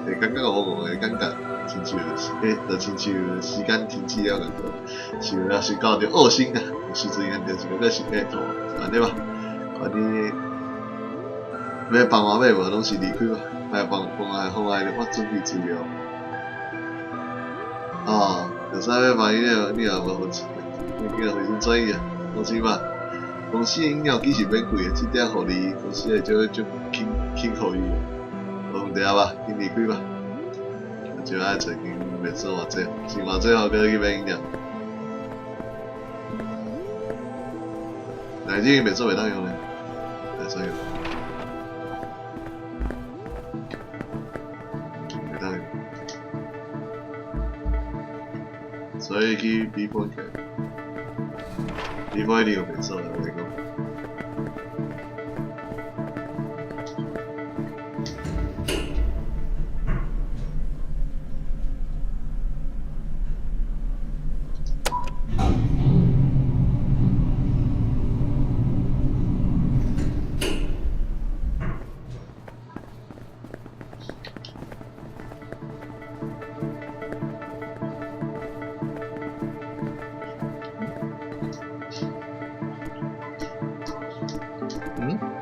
會感覺我講的感覺，親像就親像時間停止了共款，像若是到著噁心啊，有時陣咱就是感覺是欲吐，是按呢吧？看你欲幫我買無，攏是離開吧，莫幫妨礙妨礙著我準備資料。哦，就算欲幫伊了，你也無予錢，你叫回心轉意啊，放心吧。公司的飲料機是免費的，這點予你公司會足足輕輕予伊。無問題啊吧？緊離開吧。就愛找間袂做偌濟，是偌濟號閣去買飲料。但是這個袂做袂當用咧，會使用。袂當用。所以去 B 波起來，B 波一定有袂做的，我跟你講。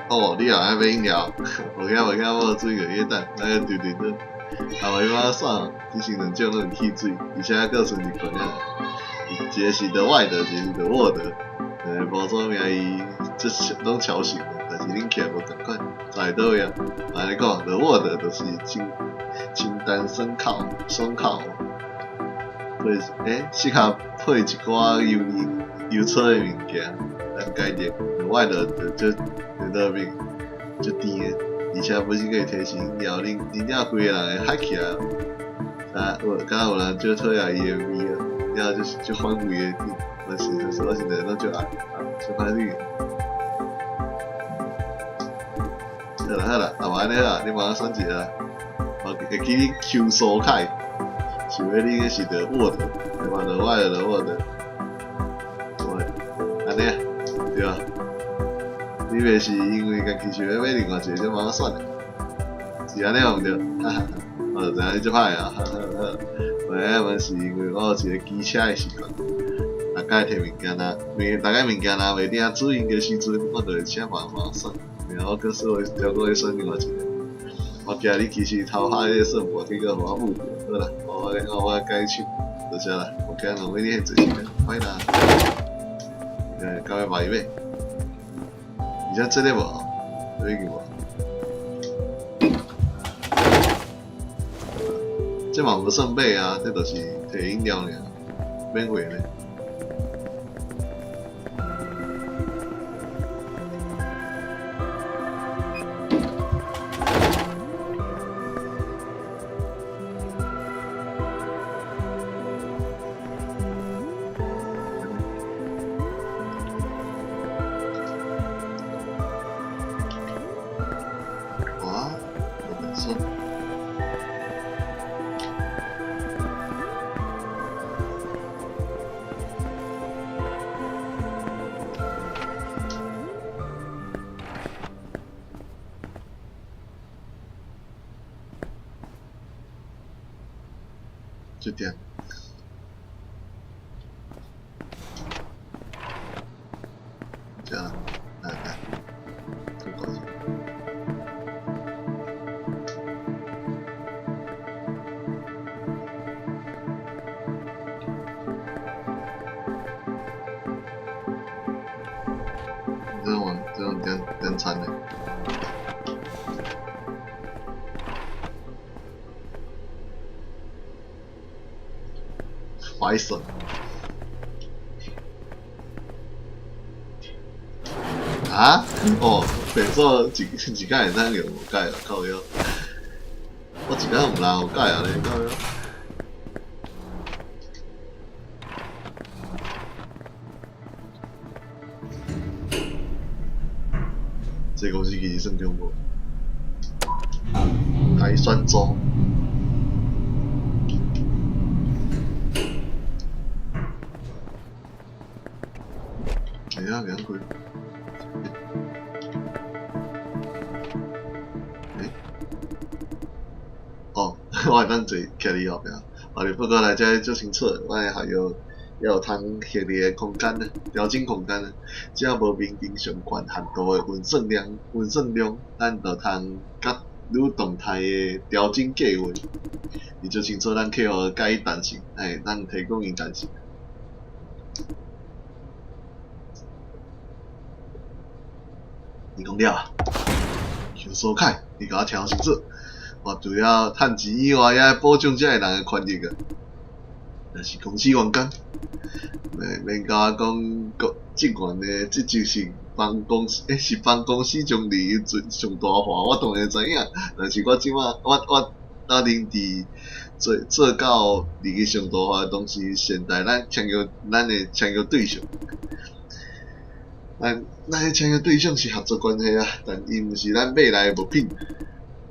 哦，你也愛買飲料？無驚無驚，我有注意過，你等，咱個丟丟轉。啊，無彼擺算，只是兩種攏是汽水，而且閣剩一款爾。一個是 The 外的，一個是 The 沃的。包裝名伊這攏超像的，但是啉起來無仝款，在佗位啊？按呢講，The 沃的就是清清淡爽口，爽口，配適合配一寡油膩油醋的物件來解熱。The 外的就就就變足甜的，而且本身閣會提神飲料，啉啉了規個人會嗨起來。啊，有敢若有人足討厭伊的味啊，了後就是足反胃的，但是就是我現在攏足愛，足歹勢。好啦好啦，啊無按呢好啊，你幫我選一個啦，我會記你邱蘇凱，想欲你是 The 沃的，對吧？The 外的 The 沃的，按呢啊，對吧？你袂是因為家己想欲買另外一個，才幫我選的，是按呢毋對？哈哈，我就知影你足歹啊，哈哈哈。我嘛是因為我有一個機車的習慣，逐擺提物件若，逐擺物件若袂定主營的時陣，我就會請別人幫我選，然後閣說調過去選另外一個。我驚你其實偷拍彼個算盤，結果予我誤著。好啦，我改手，多謝啦，無驚浪費你遐濟時間，拜啦。到尾買買。而且這個無，這個無，這嘛無算買啊，這就是提飲料爾，免費的。哇，無算。這點。這樣，來來，這個。這種點點餐的。白色。啊？哦，白做一一工會當用無解啊，靠腰。我一工毋來有解啊咧，靠腰。這公司其實算恐怖。海選組。哎呀，兩開。欸？哦，我會當坐徛佇後壁。我哋報告來遮足清楚，我的學校猶有通設立的空間呢，調整空間呢。只要無明定上懸限度的運算量，運算量，咱就通佮愈動態的調整計劃。伊足清楚咱客戶佮意彈性，會當提供𪜶彈性。你講了啊？邱蘇凱，你共我聽清楚，我除了趁錢以外，也愛保障這个人的權益啊。若是公司員工，免免共我講，國職員的職責是幫公司，欸，是幫公司將利益最上大化，我當然知影。但是我這擺，我我我認知做做到利益上大化的同時，善待咱簽約咱的簽約對象。咱咱的簽約對象是合作關係啊，但伊毋是咱買來的物品。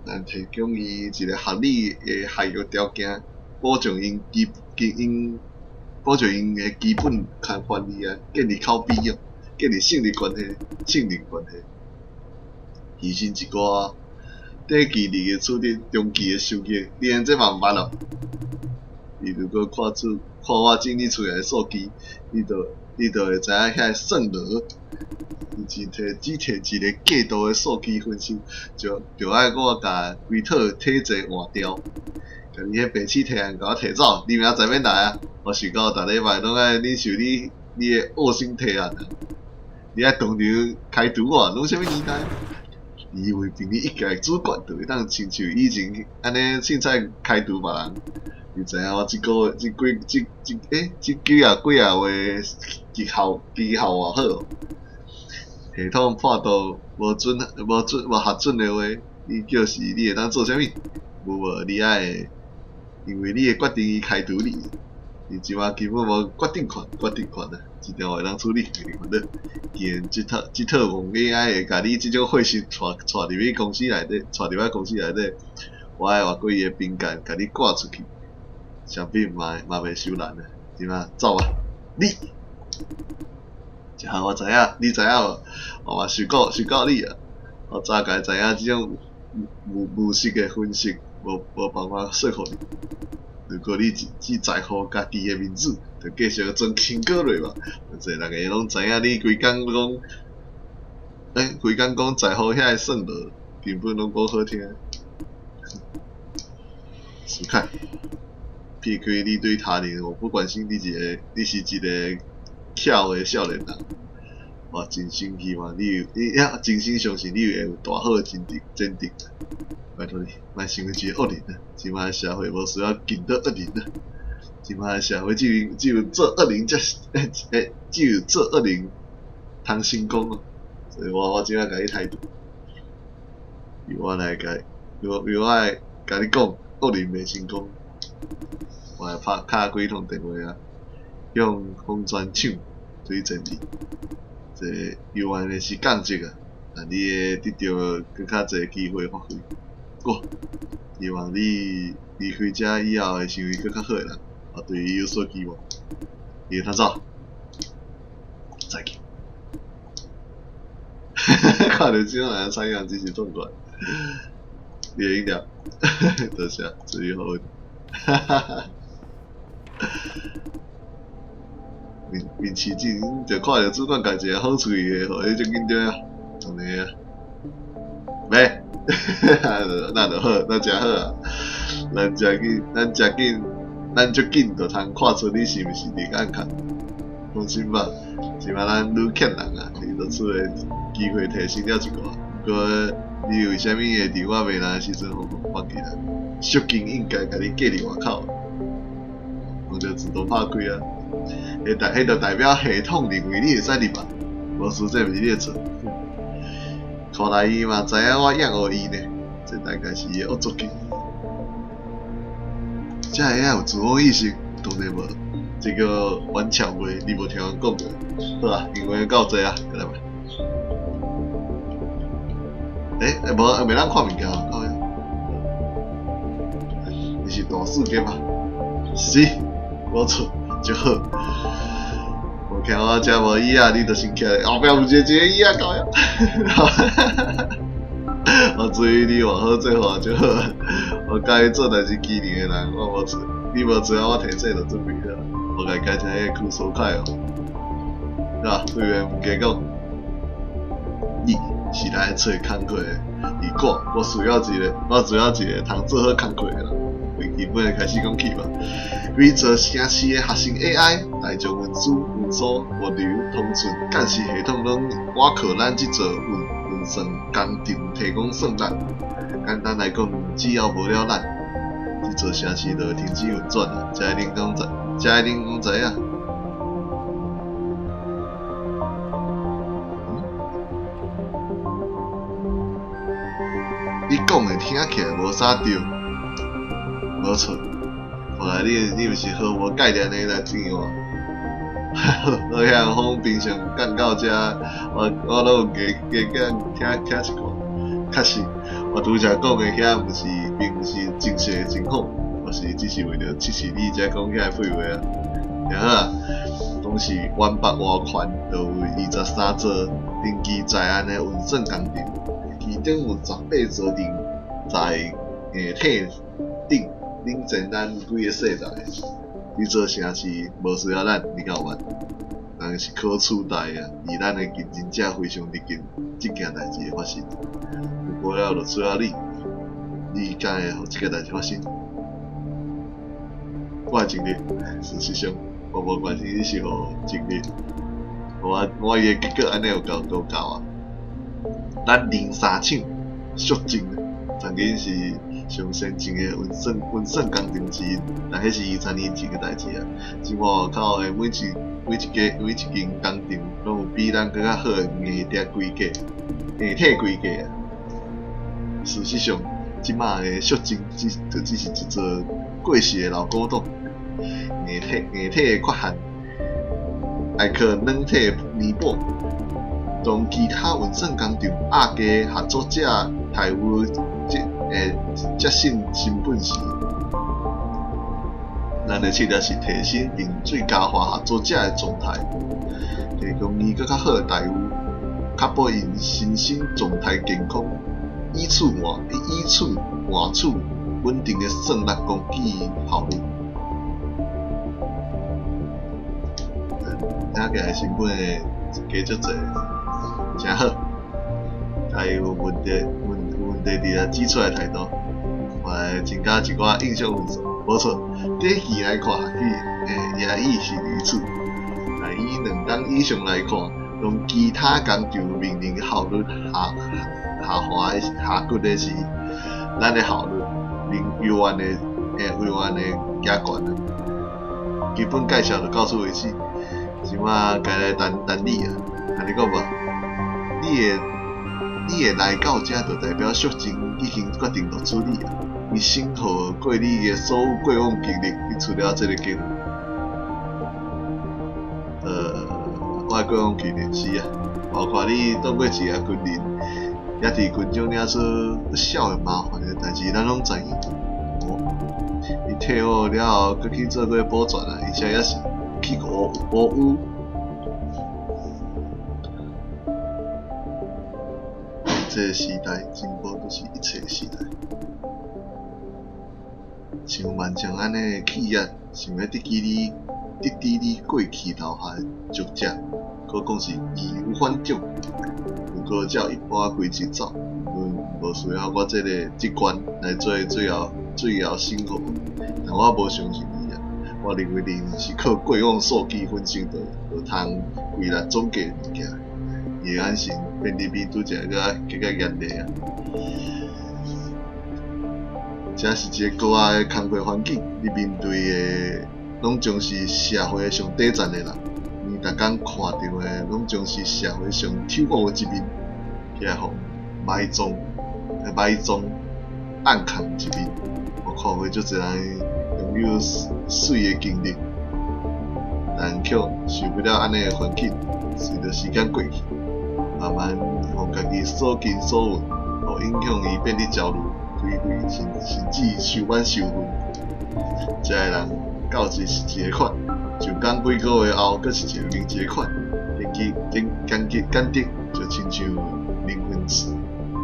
咱提供伊一個合理的合約條件，保障𪜶基基𪜶保障𪜶的基本權權利啊，建立口碑哦，建立信任關係，信任關係。犧牲一寡短期利益取得長期的收益，你連這嘛毋捌哦？你如果看出看我整理出來的數據，你就你就會知影遐算落。伊只提只提一個過度的數據分析，就就愛我共規套體制換掉，共你彼白痴提案共我提走，你明仔載免來啊！我想到逐禮拜攏愛忍受你你的惡性提案啊！你愛當場開除我，攏啥物年代？你以為憑你一家的主管就會當親像以前按呢凊彩開除別人？你知影我這個月這幾這這欸這幾仔幾仔月績效績效偌好無？系統判斷無準無準無核准的話，你叫是你會當做啥物？無無，你愛因為你的決定伊開除你，你這擺根本無決定權，決定權啊，這條會當處理，別煩惱。既然這套這套戇 AI 會共你這種貨色帶帶入去公司內底，帶入去公司內底，我愛越過伊的邊界，共你趕出去，想必嘛嘛袂傷難啊，這擺走吧，你。這下我知影，你知影無？我嘛受夠受夠你啊！我早該知影這種模模式的分析，無無辦法說服你。如果你只只在乎家己的面子，就繼續裝輕過落吧。反正逐家攏知影你規工講，欸，規工講在乎遐个算落，根本攏講好聽。思凱，撇開你對他人無不關心，你一個，你是一個巧的少年人。我真心希望你有，你也真心相信你會有大好的前程前程。拜託你，莫成為一个惡人啊！這擺社會無需要更多惡人啊！這擺社會只有只有做惡人才是，欸欸，只有做惡人通成功哦。所以我我這擺共你態度，由我來共，由由我來共你講，惡人袂成功。我來拍敲幾通電話啊，向風泉廠推薦你。這猶原的是降職啊，但你會得著閣較濟機會發揮。我希望你離開這以後會成為閣較好的人，我對你有所期望。你會通走，再見。看著這種人採樣真是痛快。你會用著，多謝，祝你好運。哈哈哈。面面試之前就看著主管共一个好喙的，予你足緊張啊，按呢啊，袂，那就好，那誠好啊。咱誠緊，咱誠緊，咱足緊就通看出你是毋是佇按卡。放心吧，這擺咱愈欠人啊，你錄取的機會提升了一寡。毋過你為啥物會佇我袂來的時陣予我放棄啦？小金應該共你隔佇外口，門就自動拍開啊。彼代彼就代表系統認為你會使入來，無輸這毋是你的錯。看來伊嘛知影我厭惡伊呢，這大概是伊的惡作劇。這个有自我意識，當然無。這個玩笑話，你無聽人講過。好啊，因為夠濟啊，過來吧。欸，無，袂當看物件，靠腰。你是大四家嗎？是，無錯，就好。無聽我遮無椅仔，你就先徛後壁有一個一個椅仔，靠腰。我注意你偌好做話就好。我佮意做代誌機靈的人，我無錯，你無錯啊，我提這就準備好。我共伊改成彼個褲手開哦，對吧？廢話毋加講，你是來揣工課的，而我，我需要一個，我需要一個通做好工課的人。從基本的開始講起吧。規座城市的核心 AI、大眾運輸、運輸、物流、通訊、監視系統，攏倚靠咱這座運運算工廠提供算力。簡單來講，只要無了咱，這座城市就會停止運轉啊！這个恁攏知，這个恁攏知影。嗯？你講的聽起來無啥對，無錯。看來你你毋是毫無概念的來見我。我遐風平常講到遮，我我攏有加加減聽聽一寡。確實，我拄才講的遐毋是，並毋是真實的情況，我是只是為著測試你才講遐個廢話啊。誠好啊，當時原北外環就有23座登記在案的運算工廠，其中有18座佇在硬體頂領先咱幾个世代。這座城市無需要咱，你敢有捌？人是可取代啊！而咱的競爭者非常日近，這件代誌會發生。不過了，就需要你，你敢會予這個代誌發生？我的盡力，事實上，我無關心你是否盡力。我我伊的結果按呢有夠都夠啊！咱零三廠肅靜，曾經是上先進的運算運算工程之一，但彼是20年前的代誌啊。這馬外口的每一每一家每一間工廠，攏有比咱閣較好的硬體規格，硬體規格啊。事實上，這馬的肅靜只就只是一座過時的老古董，硬體硬體的缺陷，愛靠軟體彌補。當其他運算工廠壓低合作者待遇這節省成本時，咱的策略是提升並最佳化合作者的狀態，提供伊閣較好的待遇，確保𪜶身心狀態健康，以此換以此換取穩定的算力供給效率。聽起來成本會加足濟，誠好。伊有問題問有問題佇遐指出來態度，嘛會增加一寡印象分數。無錯，短期來看，伊也已是如此。但以兩冬以上來看，當其他工廠面臨效率下下滑的下降的時，咱的效率仍猶原的猶原的加懸。基本介紹就到此為止。這馬該來談談你啊，按呢講無？你會你會來到遮，就代表肅靜已經決定錄取你啊。伊審核過你的所有過往經歷，得出了這个結論。我的過往經歷是啊，包括你當過一個軍人，也佇軍中惹出不少的麻煩的代誌，咱攏知影。哦，伊退伍了後，閣去做過保全啊，而且也是去烏烏有。這个時代進步就是一切的時代。像萬象按呢的企業，想欲得知你得知你過去留下的足跡，可講是易如反掌。毋過照一般規則走，無需要我這个職官來做最後最後審核。但我無相信伊啊，我認為你毋是靠過往數據分析就就通歸納總結的物件。伊的眼神變得比拄才閣較閣較嚴厲啊！這是一个高壓的工課環境，你面對的攏總是社會上底層的人，你逐工看著的攏總是社會上醜惡的一面。起來予埋葬埋葬暗藏一面。我看過足濟人擁有媠的經歷，但卻受不了按呢的環境。隨著時間過去，慢慢予家己所見所聞，予影響伊變得焦慮、頹廢，甚至受滿受恨。這个人到底是一个款，上工幾个月後，閣是一個另一個款，簡直簡簡直簡直就親像靈魂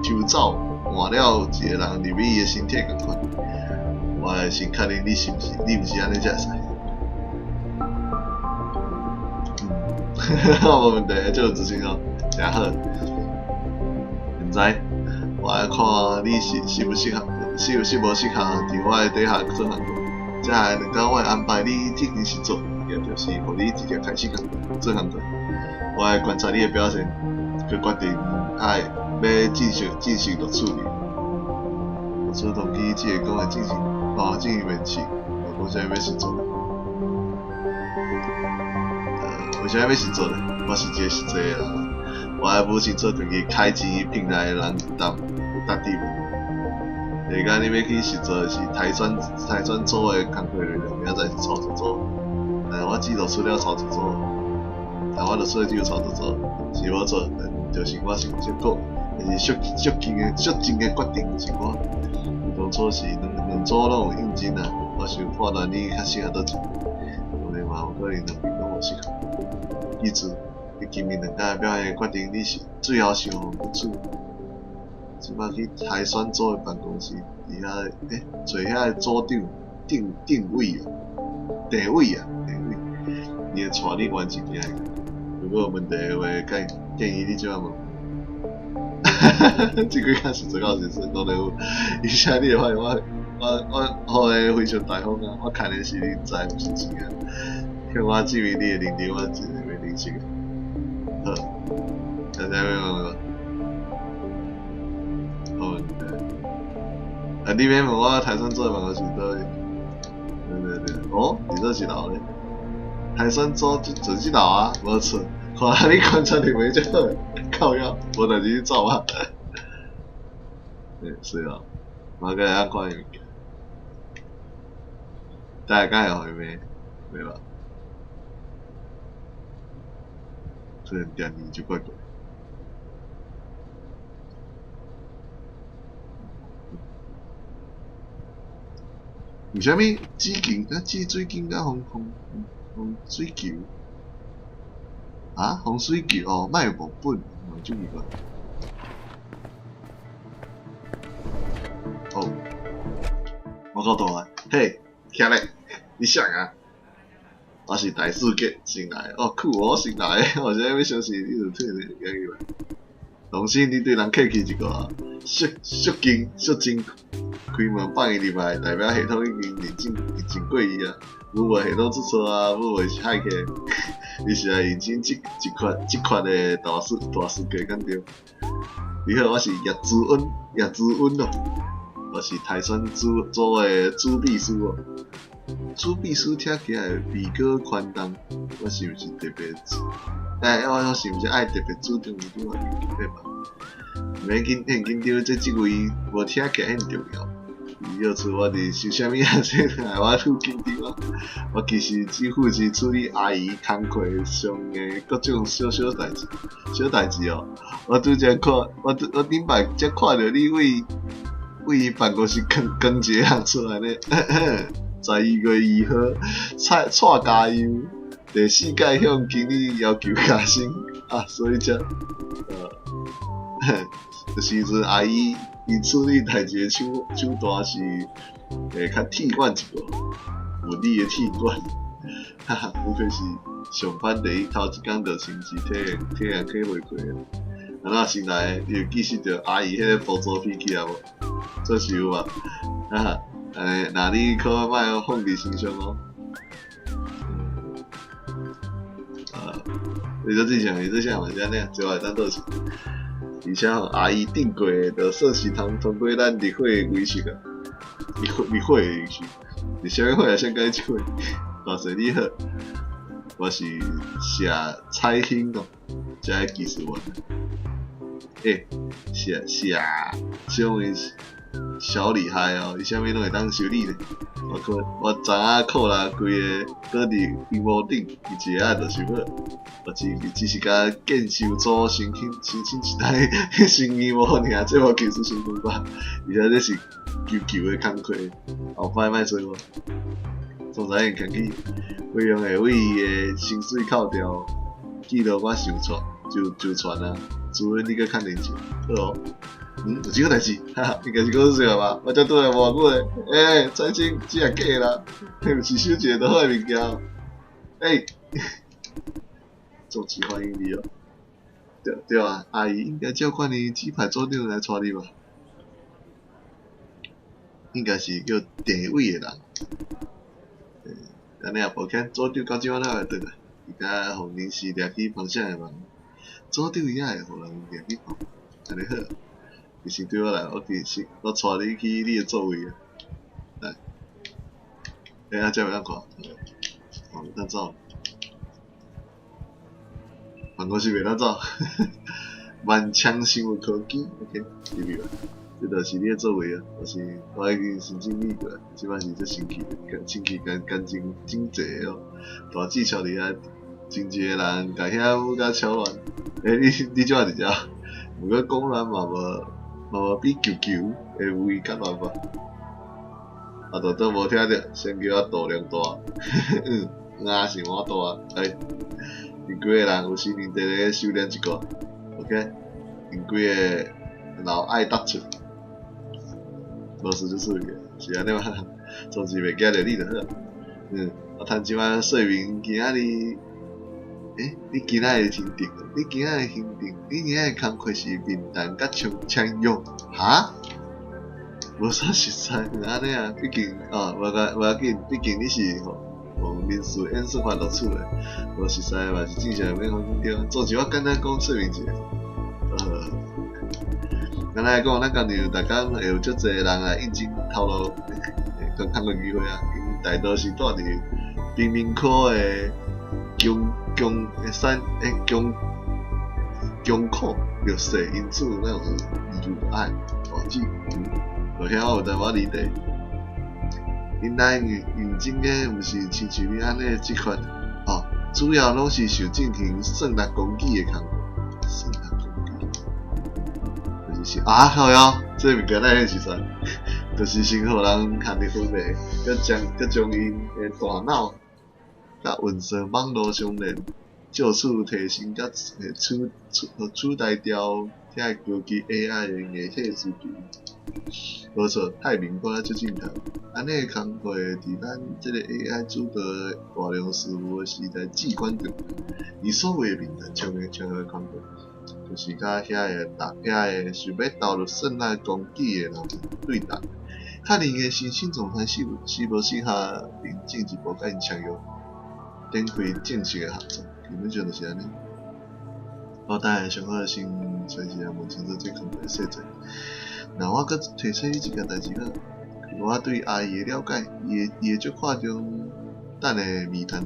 抽走換了一個人入去伊的身體仝款。我會先確認你是毋是，你毋是按呢才會使。嗯，無問題，這有自信哦，誠好。現在我來看你是適不適合，適適無適合佇我的底下做工課。接下來兩工我會安排你進行實作，也就是予你直接開始工做工課。我會觀察你的表現，去決定愛欲進行錄取你。錄取通知這个講會進行哦，進行面試，講啥物欲實作？為啥物欲實作呢？我是一個實際的人，我愛無清楚家己開錢聘來的人答有值得無？下工你欲去實作的是台選組的工課內容，明仔載是操作組，但我只錄取了操作組，但我錄取的只有操作組，是無錯，但就是我是結果，但是俗近的俗近的決定是我。當初是兩兩組攏有應徵啊，我想判斷你較適合佗一個，當然嘛有可能兩邊攏無適合。記住，你今暝兩工的表現決定你是最後是予錄取。這擺去台選組的辦公室，佇遐找遐个組長定定位啊，地位啊，地位，伊會帶你完成遐個。如果有問題的話，建建議你這擺問。哈哈，這幾工是做到時陣，當然有。而且你會發現我我我予伊非常大方啊，我牽的是人才，毋是錢啊。向我證明你的能力，我一定會認識的。好，大家欲問無？無問題。啊，你欲問我台選組的辦公室佗位？對對對，哦，佇佗一樓咧？台選組就就這樓啊，無錯。看來你觀察力袂遮好，靠腰，無代誌你走啊。對，是哦，我閣來看伊物件。大家敢會予伊罵？袂吧？雖然電池就怪怪。為啥物紫金啊紫水晶佮風風風水球？啊，風水球哦，莫有忘本，嘛足奇怪。哦，我夠大，嘿，起來，你誰啊？我是大世界新來的，哦，酷哦，新來的，我啥物消息你就退咧，行入來。同時，你對人客氣一寡，俗俗敬俗敬開門放伊入來，代表系統已經認證認證過伊啊。如果系統出錯啊，如果是駭客，你是來認真這一款這款的大師大師家敢對？你好，我是葉子恩，葉子恩哦，我是台選組組的主秘書哦。主秘書聽起來味閣寬重，我是毋是特別？欸，我我是毋是愛特別主張伊對我對吧？免緊免緊張，這職位無聽起來遐重要。伊要出我佇想啥物啊？這害我愈緊張啊！我其實只負責處理阿姨工課上的各種小小代誌，小代誌哦。我拄才看，我拄我頂擺才看著你為為伊辦公室扛扛一個人出來咧。12月2號，蔡蔡加油！第四屆向經理要求加薪啊，所以才這時陣阿姨伊處理代誌的手手段是會較鐵腕一寡，物理的鐵腕，哈哈，不愧是上班第一頭一工就親自體體驗體會過的。啊，若新來的，你有記得著阿姨彼個暴躁脾氣啊無？這是有吧？哈哈，按呢，若你可莫放佇心上哦。你做正常，你做啥嘛是按呢，就會當倒去。而且吼，阿姨頂過的，就算是通通過咱入會的儀式啊，入會入會的儀式，是啥物會啊？啥共你這會？大細你好，我是謝彩興哦，這个技術員。欸，是啊是啊，小妹小厲害哦，伊啥物攏會當修理咧。我看我昨仔扣啦規个閣佇螢幕頂，伊一下就修好。我只是共建修組申請申請一台新螢幕爾，這無技術成分吧？而且這是求求的工課，後擺莫找我。總裁已經起，費用會為伊的薪水扣掉，記錄我受傳就就傳啊，除非你閣較年輕，好哦。嗯，有這個代誌，哈哈，應該是講笑吧？我才拄來無偌久咧，欸，彩青，這也假啦，彼毋是收一个就好的物件。欸，總之歡迎你哦。對對啊，阿姨應該照慣例指派組長來帶你吧？應該是叫地位的人。欸，按呢也抱歉，組長到這擺才會轉來，伊敢予臨時掠去房舍的門，組長伊也會予人掠去房，按呢好。其實對我來，我其實我帶你去你的座位啊，來，欸，啊，這會當看，哦，會當走，辦公室袂當走，萬昌生物科技，OK，入去吧，這就是你的座位啊，就是我已經先整理過，這擺是足神奇的，清氣乾乾淨整齊哦，大姊坐佇遐，真濟個人共遐舞甲敲亂，欸，你這擺佇遮，毋過講亂嘛無。嘛無比球球的位較亂吧？啊，都當無聽著，先叫我度量大，嗯，也是我大，欸，𪜶幾個人有時認真咧修煉一個，OK，𪜶幾个老愛搭出，無事就出去，是按呢嗎？總之袂驚著你就好。嗯，我趁這擺說明今仔日，欸，你今仔日的行程，你今仔日的行程，你今仔日工課是面談佮簽約，哈？無啥實在，按呢啊，畢竟哦，無關無要緊，畢竟你是吼，用人事演算法錄取的，無實在嘛是正常免予緊張。總之我簡單講說明一下，簡單來講，咱工廠逐工會有足濟人來應徵頭路，工課機會啊，𪜶大多是住佇貧民窟的窮窮山欸窮窮苦弱勢，因此咱有友愛大姊，無遐我有淡薄離題。𪜶來應徵的毋是親像你按呢這款，哦，主要攏是想進行算力工具的工課，算力工具，就是啊靠腰，這物件哪會實在，就是先予人看佇分的，閣將閣將𪜶的大腦佮運算網路相連，藉此提升佮取取取代掉遐高級 AI 的硬體需求。無錯，太明看了足正確。按呢工課佇咱這个 AI 主導大量事務的時代至關重要。伊所謂的面談簽約簽約工課，就是佮遐个遐个想欲投入算力工具的人對談，確認的身心狀態適適無適合，並進一步佮𪜶簽約，展開正式的合作。基本上就是按呢。我等下上好先隨時來問清楚這工課細節。那我閣提醒你一件代誌好，我對阿姨的了解，伊會足看重等下面談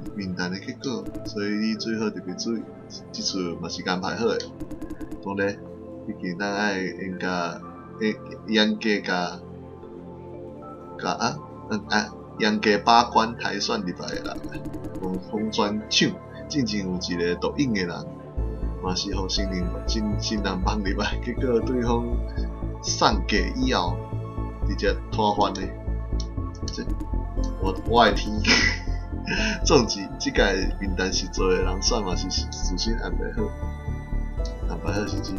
的結果，所以你最好特別注意，這次嘛是安排好的。當然，畢竟咱愛嚴格嚴格共共啊啊嚴格把關篩選入來的人，紅磚廠進前有一个錄影的人，嘛是予新人新新人放入來，結果對方送過以後，直接攤翻的，這我的天！總之，這屆名單是做的人選嘛是事先安排好，安排好是指，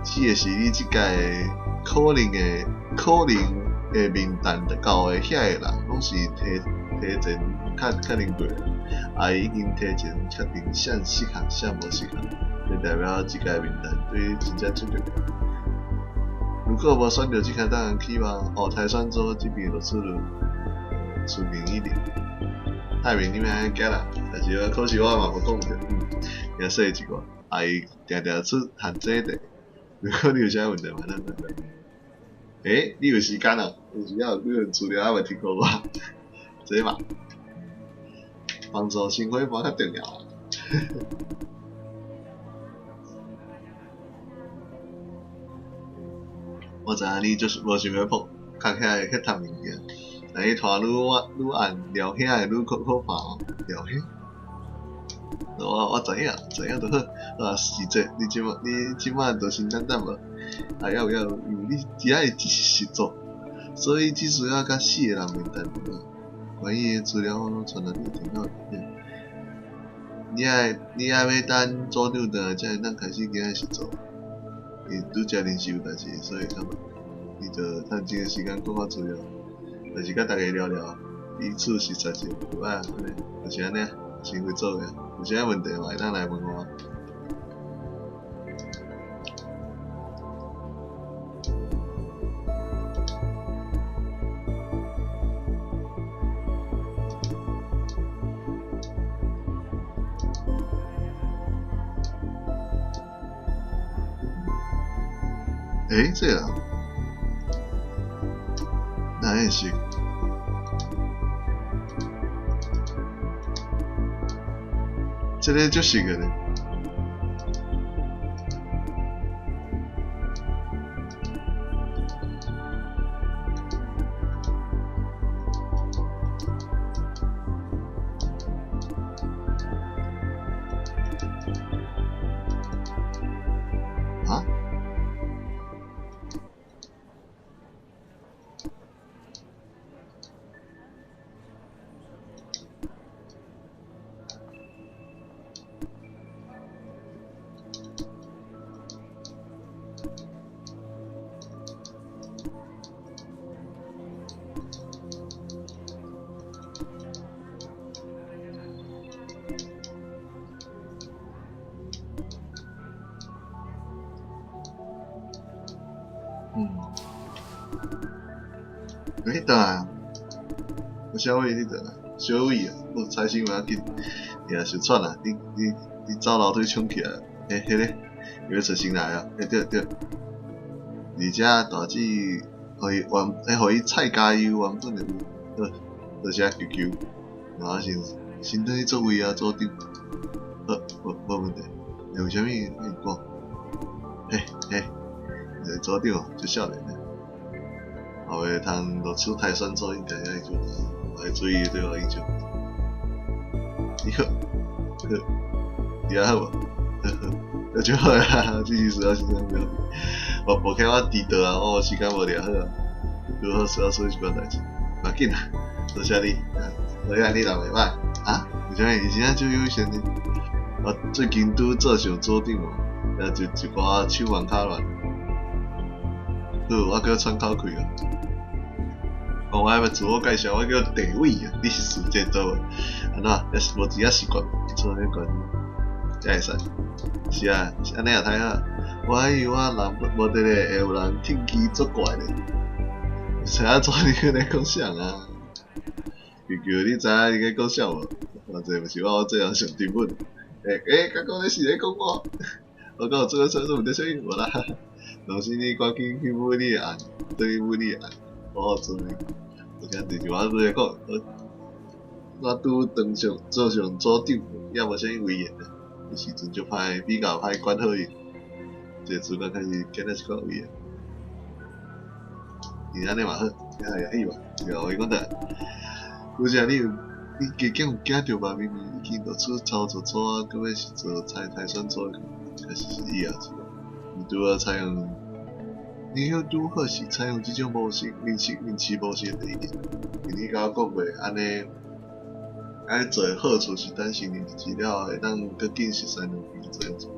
指的是你這屆可能的名單到的遐个人，攏是提前確認過，啊伊已經提前確定啥適合，啥無適合，這代表這屆名單對你真正足重要。如果無選著這屆當然去嘛，哦，篩選組這邊錄取率出名一點。太明你欲按怎行啦，但是可惜我嘛無講著，也說一寡，啊伊定定出限制的。如果你有啥問題嘛，咱來聊。欸，你有時間哦？有時猶有幾份資料猶未提供我，這嘛，幫助新伙伴較重要。我知影你就是無想欲碰，較起來去趁物件，但你拖愈晚愈暗，聊兄會愈可可怕哦，聊兄。我知影，知影就好。啊，是這，你這擺就先等等無。啊，猶有猶有，因為你只愛只是實做，所以只需要佮四个人面談就好。關於的資料我攏傳到你電腦內底。你愛欲等組長轉來才會當開始今仔實做。伊拄才臨時有代誌，所以較慢。你就趁這個時間閣看資料，就是佮大家聊聊，彼此熟悉就有愛，按呢，就是按呢，先去做的，有啥問題嘛會當來問我。欸，這個人哪會識？這个足熟的咧。啊？嗯，你轉來，我小偉你轉來，小偉啊，我猜心無要緊，你若受喘啊，你走樓梯衝起來，欸，彼個伊欲揣新來啊，欸對對，而且大姊，予伊原，欸，予伊菜加油原本就好，多謝球球，然後先先轉去座位啊，組長，好，無無問題，欸，為啥物你講？嘿嘿，組長足少年的，後尾通落手跆拳道應該愛做，愛注意對我印象。你好，好，你還好無？好好，那就好啊，這是需要時間表。無無聽我遲到啊，我有時間無掠好啊，拄好需要處理一寡代誌，無要緊啦，多謝你，多謝你人袂歹啊？為啥物？伊真正足悠閒呢？我最近拄做上組長哦，也一一寡手忙腳亂。好，我閣喘口氣啊。哦，我還欲自我介紹，我叫地偉啊，你是負責佗位？按怎？猶是無真正習慣，做彼關才會使。是啊，是按呢也太好。我還以為我人無佇咧，會有人聽起作怪咧。誰啊？怎你咧講啥啊？球球，你知影你咧講啥無？偌濟毋是我，我這人上沉穩。欸欸，剛剛你是咧講我？我講這個說毋對，啥物無啦。老師，你趕緊去買你的案，轉去買你的案，好好做。而且就是我拄咧講，我拄當上做上組長，也無啥物威嚴啊。彼時陣足歹，比較歹管好伊。這個主管開始建立一寡威嚴。伊按呢嘛好，遐會曉嘛？對啊，我講的。有時你有你加減有驚著吧？明明已經落出操作組啊，閣欲是做菜跆拳組，開始是以後是。你拄好採用，你曉拄好是採用這種模式，面試面試模式的第一年。你共我講過，按呢，按呢做的好處是等成年資料會當閣緊熟悉兩邊做。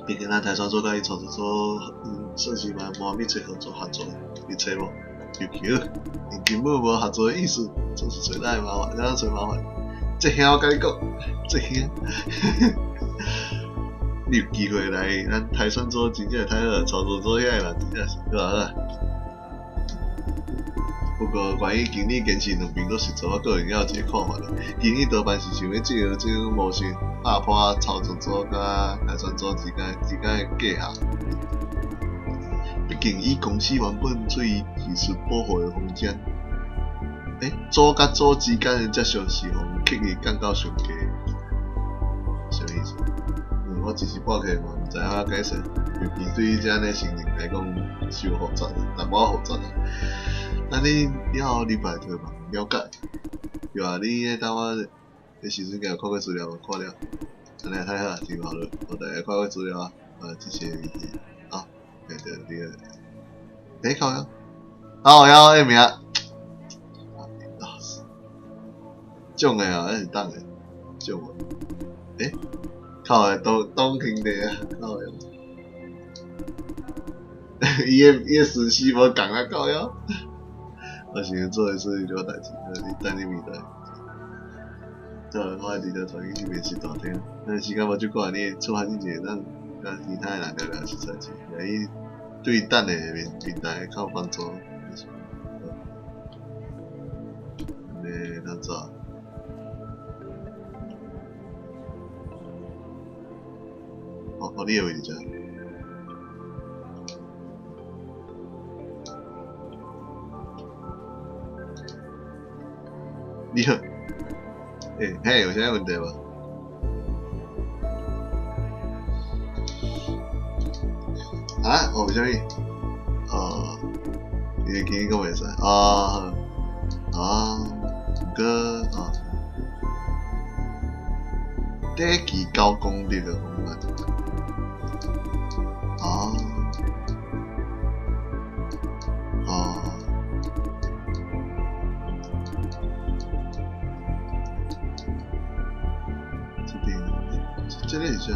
畢竟咱跆拳組佮伊操作組，算是嘛無密切合作合作，你揣無？球球，𪜶根本無合作的意思，總是揣咱的麻煩，咱揣麻煩。這兄我共你講，這兄，你有機會來咱跆拳組真正太好，操作組遐的人真正是好啊好啊。不過關於經理堅持兩邊攏是做，我個人猶有一個看法咧。經理多半是想欲藉由這種模式打破操作組佮跆拳組之間的隔閡。畢竟以公司原本對技術保護的方針，欸，組佮組之間的接觸是予刻意降到上低，啥物意思？嗯，我只是半起嘛，毋知影解释，尤其對這按呢成人來講，傷複雜，淡薄仔複雜。咱你了後禮拜就會了解。對啊，你咧等我，彼時陣敢有看過資料無？看了，按呢太好，真好了，我逐下看過資料啊，這些問題啊，對對對，欸靠腰，靠腰彼名，啊，囧的啊，還是當的？囧的，欸，靠的，東東兄弟啊，靠腰，伊的順序無仝啊，靠腰。我想做的事情代誌，你等你面對。對，我會佇咧團去面試大廳，但時間無足久，你出發之前，咱佮其他的人聊聊實在是，伊對等下面平台較有幫助。按呢，咱走。哦，哦，你的位置遮。你好，欸，嘿，有啥問題無？啊？哦，啥物？哦，你今日講袂使啊？啊，毋過啊，短期高功率的方案。啊，啊。這個是啥？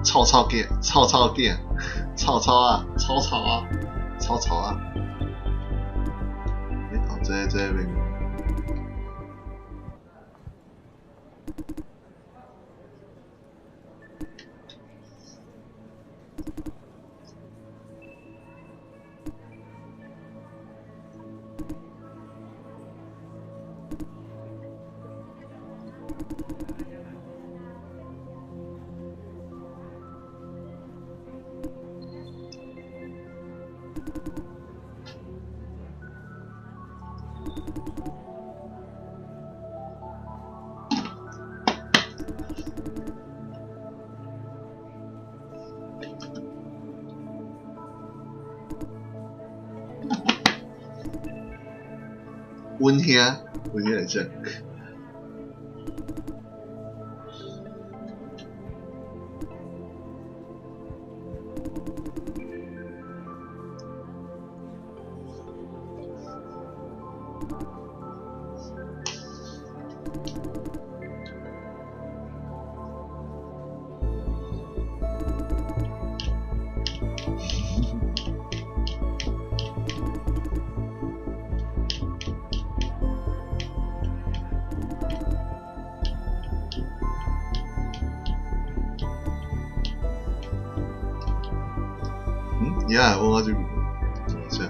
臭臭囝，臭臭囝，臭臭啊，臭臭啊，臭臭啊！欸，哦，這邊。阮兄，阮兄會啥？嗯，你也問我這個，啥？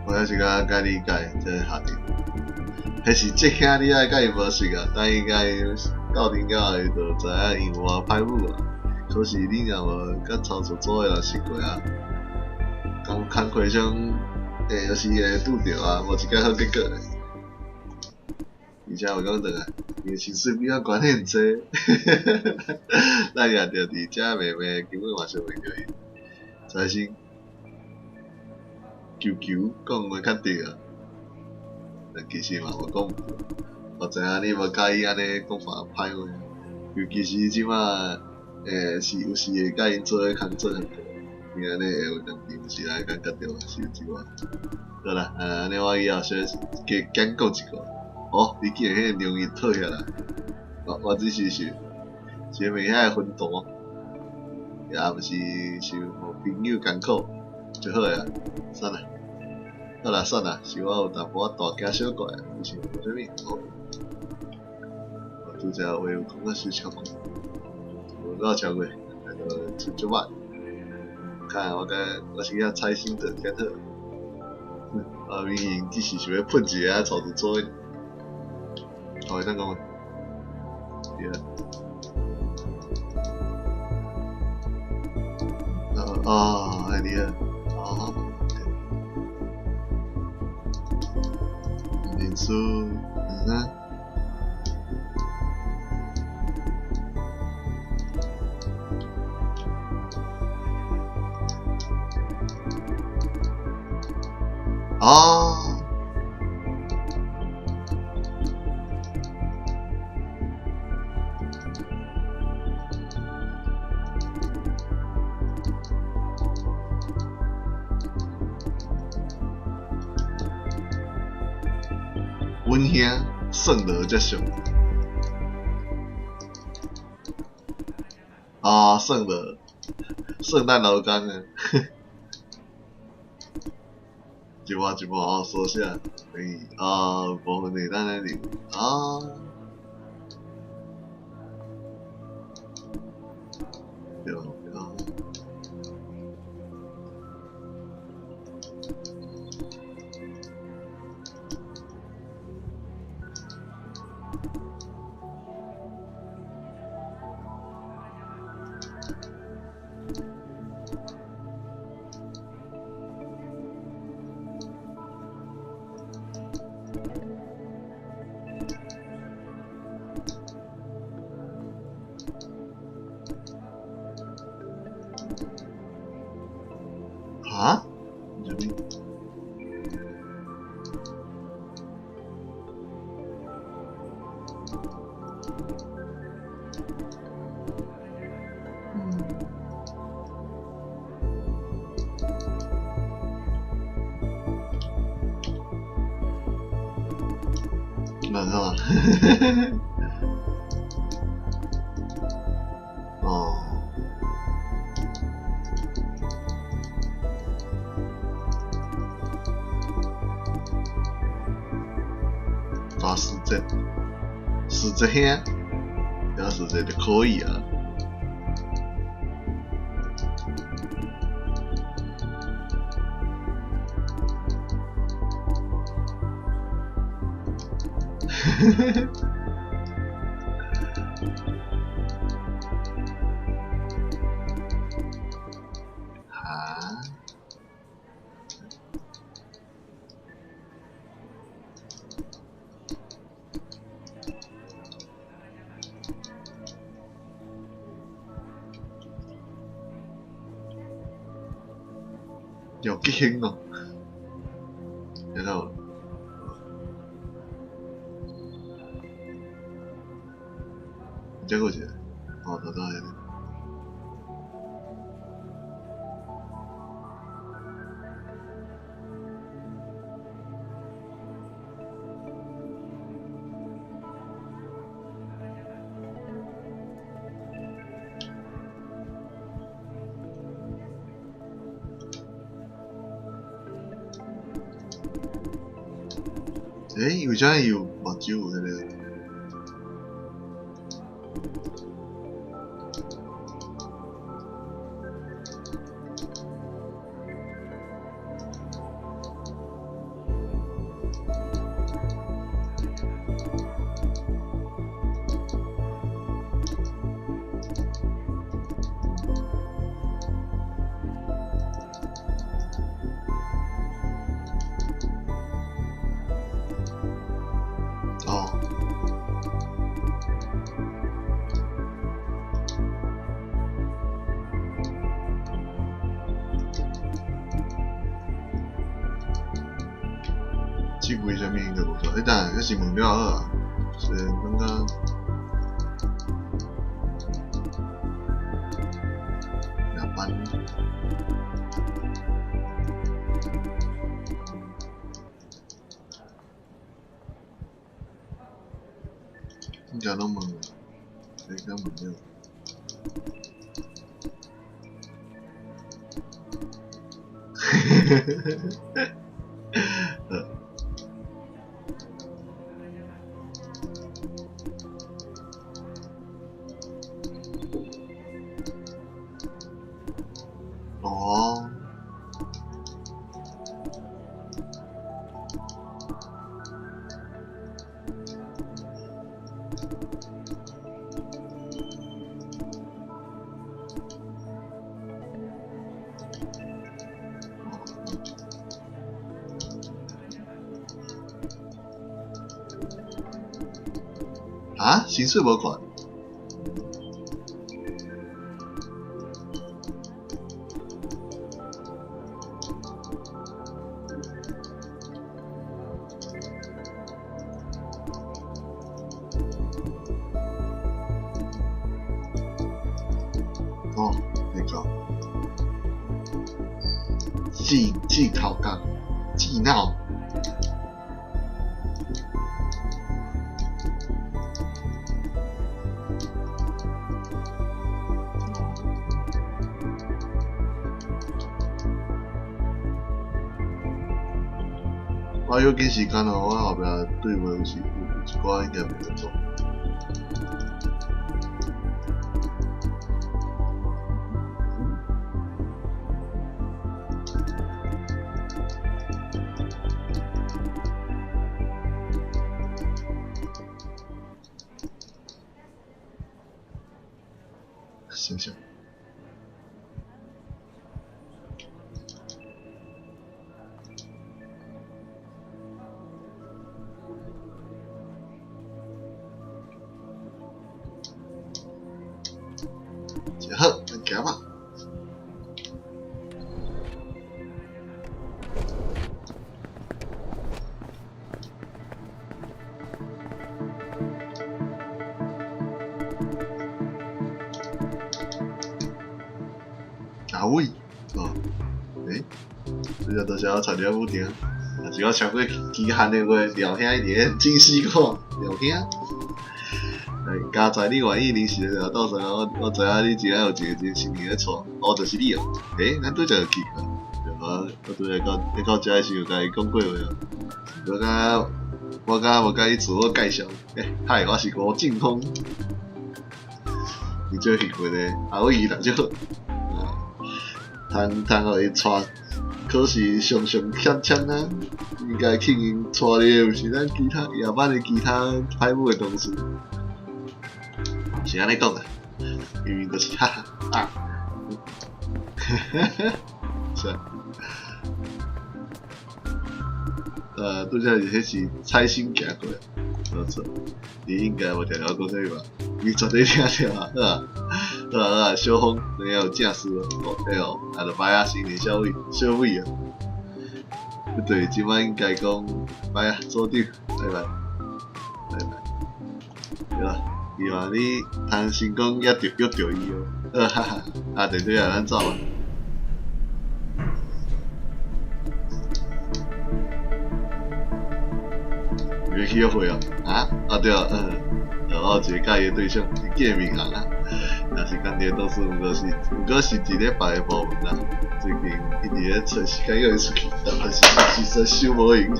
我猶是甲佮理解，這個下定。彼是這兄你愛佮伊無熟啊，但伊共伊鬥陣了後，伊就知影伊有偌歹母啊。可是你若無佮操作組的人識過啊，工工課上會有時會拄著啊，無一個好結果。而且有講轉來，伊的薪水比我懸遐濟，咱也著佇遮罵罵，根本嘛想袂著伊。財神求求講話較對啊，但其實嘛無講毋對。我知影你無佮意按呢講法歹話，尤其是這馬是有時會佮𪜶做伙工作較濟，伊按呢會有當時毋是來感覺著嘛是有一寡。好啦，按呢我以後小加簡講一個。哦，你竟然遐爾容易妥協啦！我只是想，前面遐個分途，也毋是想予朋友艱苦就好啊。算啦，好啦，算啦，是我有淡薄仔大驚小怪，其實無啥物。哦，我拄則話有講甲傷超過，無夠超過，那個就足歹。看我敢，我是遐猜心的較好。我明明只是想欲噴一下曹子做。哦，會當講無？對啊。啊，愛你啊。哦。書，嗯哼。哦。阮兄算落才俗。啊，算落，圣诞老公啊！一半一半哦，缩写，欸，啊，部分会当咧认啊。对对。哈？啥物？嗯。哪个？哦。抓时节，时节兄，要时节就可以啊。哈？有激兴哦，然後，這個是，哦，找到了。欸，為啥伊有目睭有彼个？哦。这几啥物应该无错，欸，等下，这是问了好啊，先感觉。两班。应该拢问，应该问了。哦。啊，薪水無懸？哦，那個記記頭工，記鬧。我約緊時間哦，我後壁對話有時有一寡應該袂當做。想想。好，咱行吧。阿偉，哦，欸，這個都是我參加舞廳，若是我超過期限的話，廖兄一直咧真死看，廖兄。加在你願意臨時的到時候我知影你今仔有一個真心伫咧帶，哦，就是你哦。欸，咱拄才有去過，對我我拄才到到遮的時候，共伊講過話哦。我敢我敢無共伊自我介紹，欸，嗨，我是吳靖峰。伊做興奮的，阿偉伊就好，通通予伊帶，可是常常欠欠啊，應該去𪜶帶你的，毋是咱其他夜班的其他歹母的同事。是按呢講啊，明明就是哈哈啊，哈哈，是啊，拄才是彼是彩星行過，無錯，你應該無定定講啥物吧？你絕對聽著啊，好啊，好啊好啊，小峰，你有正事哦，對哦，啊，就拜啊，新年小偉，小偉啊，不對，這擺應該講拜啊，組長，拜拜，拜拜，對啦。希望你通成功約著約著伊哦，哈哈，啊，對對啊，咱走啊。你欲去約會哦？啊？啊對啊，嗯，我有一個佮意的對象，是見面人啊，若是家己的同事，毋過是毋過是佇咧別个部門啦。最近一直咧揣時間約伊出去，但是實在傷無閒。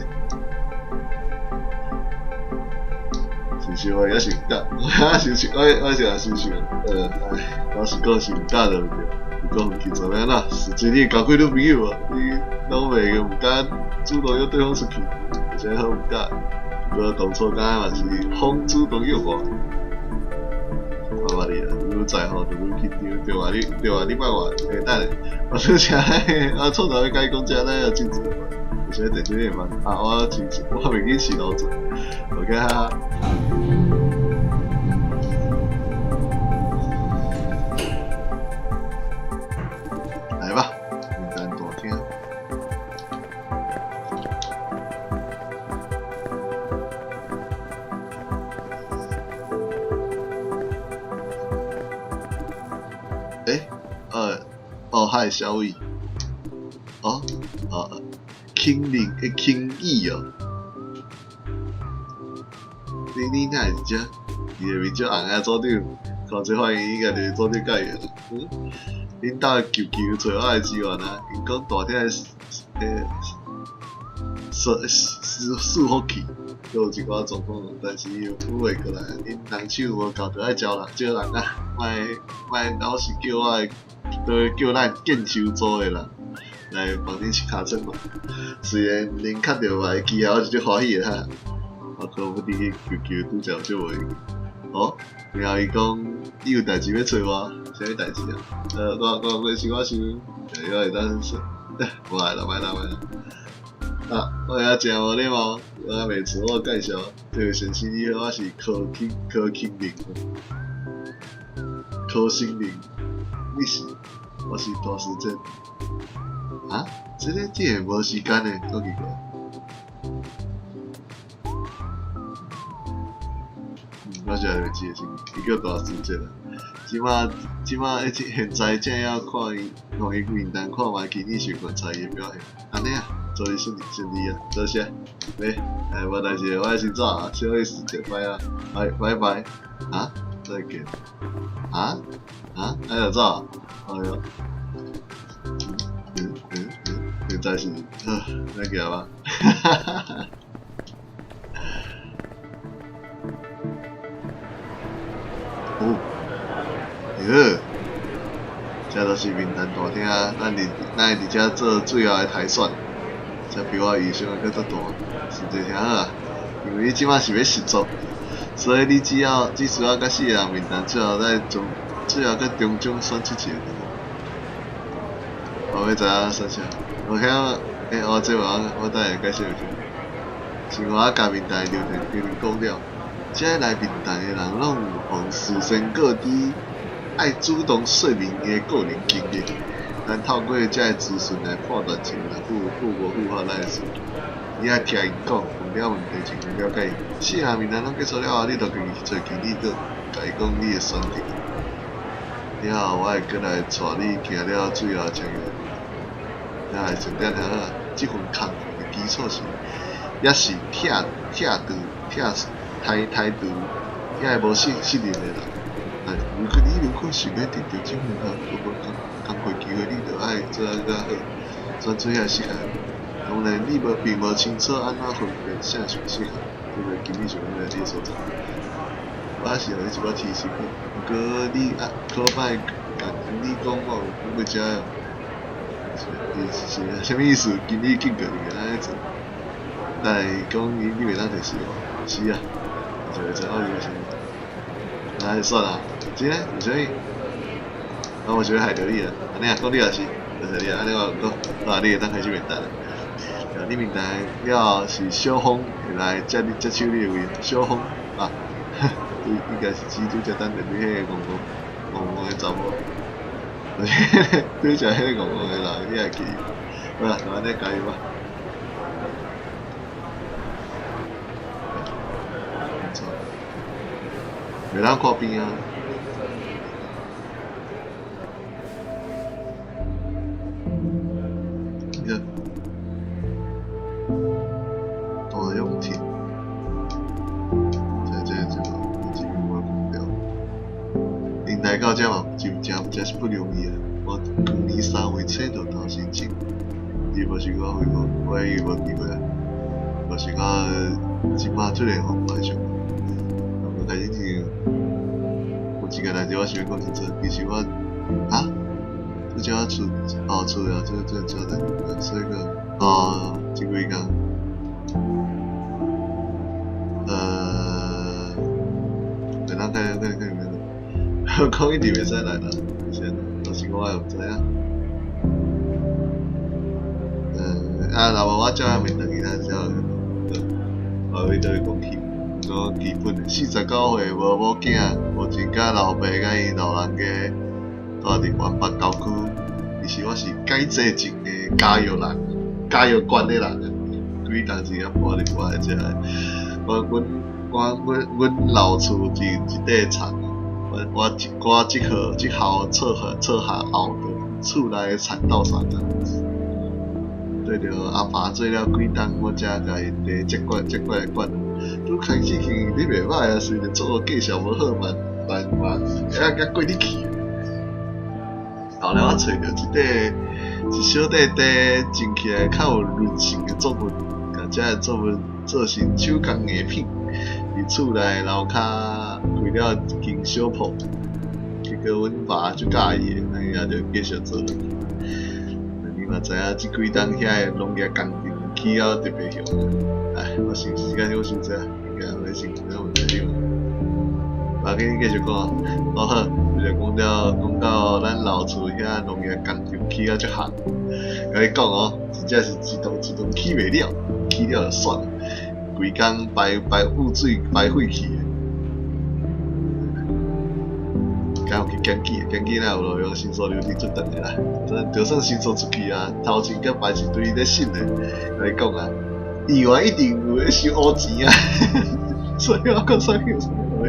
想我也是毋敢，我想想，我我是也想想，唉，老實講是毋敢對毋對？毋過去做欲按怎？是真你交幾女朋友無？你攏袂毋敢主動約對方出去，有啥好毋敢？毋過當初敢若嘛是風主動約我，我捌你啦，愈在乎就愈緊張，對話你對話你莫話，欸，等下，我拄才我厝頭咧共伊講這，咱有真濟話，有啥地址會問？啊，我真我袂記飼路做，OK 哈哈。來吧，名單大廳。欸，哦，嗨，小偉。哦，哦，輕靈的輕易哦。你你哪會佇遮？伊的面足紅啊，組長，看這反應應該就是組長佮意啦。嗯，恁兜的舅舅揣我的資源啊，𪜶講大廳的伺伺伺服器，閣有一寡狀況，但是伊又拄袂過來。恁人手無夠，著愛招人招人啊，莫莫老是叫我的，都叫咱建修組的人來幫恁拭尻川嘛。雖然恁較著別个機械，我是足歡喜的哈。我可不佇去舅舅拄才有足無閒。哦，然後伊講伊有代誌欲揣我，啥物代誌啊？我我我想我想，我會當說，無愛啦，莫啦，莫啦。啊，我也誠無禮貌，我還袂自我介紹。這位先生你好，我是柯慶柯慶林，柯興林，你是？我是大師姐。啊？這个竟然無時間呢，足奇怪。嗯，我是還袂記得是，伊叫大師姐啦。這馬這馬現在正要看伊，看伊名單，看覓經理習慣才伊的表現。按呢啊，祝你順利順利啊，多謝。來，哎，無代誌，我愛先走啊，小意思者，拜啊，拜拜拜。啊？再見。啊？啊？還要走？哎喲。嗯嗯嗯，現在是，啊，來行吧。哈哈哈哈。哦。喲，這就是面談大廳，咱會佇遮做最後的篩選，這比我預想的閣較大，實際聽好啊，因為你這馬是欲實作，所以你只需要佮四個人面談，最後再從最後閣從中選出一個。我欲知影選啥？我曉，欸，我這我我等下介紹一下。像我共面談的流程流程講了，這來面談的人攏有予事先告知。愛主動說明伊的個人經歷，咱透過這个資訊來判斷一個人符符無符合咱的需求。你愛聽𪜶講，問了問題，盡量了解𪜶。四項面談攏結束了後，你就家己去揣經理，閣共伊講你的選擇。了後，我會閣來帶你行了最後程序。了後重點聽好啊，這份工課的基礎是，抑是拆拆除拆拆拆除遐个無信信任的人。如果你想欲得著這份工課機會，你著愛做啊較好，選出遐適合。當然，你無並無清楚按怎分辨啥是適合，這個經理想欲來你的所在。我抑是予你一寡提示，毋過你啊，可莫共經理講我有講過遮個。是啥物意思？經理警告你按呢做，但是講你你袂當提示我，是啊，就會知影伊是啥物。那算啦，真的？為啥物？我無想欲害著你啊！按呢啊，講你也是，多謝你啊！按呢我有講，啊，你會當開始面談啦。你面談了後是小峰會來接你接手你的位，小峰啊，應該是指拄才等著你彼個戇戇戇戇的查某，拄才彼個戇戇的人，你會記？好啦，就按呢加油吧。袂當看邊啊！你看，大勇亭，這這這個，這邊我講掉。恁來到遮嘛，真正真是不容易啊！我舊年3月初就投申請，伊無想講回報，我伊無機會啊，無想講這擺突然予排上。開始聽，有一個代誌我想欲講清楚，其實我啊，這只出哦出了，這這這代誌，所以講哦，這幾工，等下看看看有沒有，講一直袂使來啦，其實，但是我也毋知影。啊，若無我照樣面轉去咱才，我去倒去講起。講基本的，49歲無某囝，目前佮老爸佮𪜶老人家住佇原北郊區。其實我是改制前的嘉義人，嘉義縣的人啊。幾冬前仔搬入我來遮的。我阮我阮阮老厝是一塊田，我我我這號這號厝下厝下後的厝內的田鬥相共。對著阿爸做了幾冬，我才共伊地接過接過來管。拄開始去你袂歹啊，雖然做介紹無好嘛，但嘛會曉較過得去。後來我揣著一塊一小塊地，種起來較有韌性的作物，共這个作物做成手工藝品。佇厝內樓跤開了一間小鋪，結果阮爸足佮意的，咱也就繼續做落去。你嘛知影，這幾冬遐个農業工程起到特別凶。唉，我想時間我想這，應該袂成啥問題。無要紧繼續講。哦好，就講了，講到咱老厝遐農業工廠起甲足夯。共你講哦，真正是一棟一棟起袂了，起了就算了，規工排排污水排廢氣的。敢有去檢舉？檢舉若有路用，申訴流程足長的啦。就算申訴出去啊，頭前閣排一堆咧審的，共你講啊，議員一定有咧收烏錢啊，所以我講啥物啥物，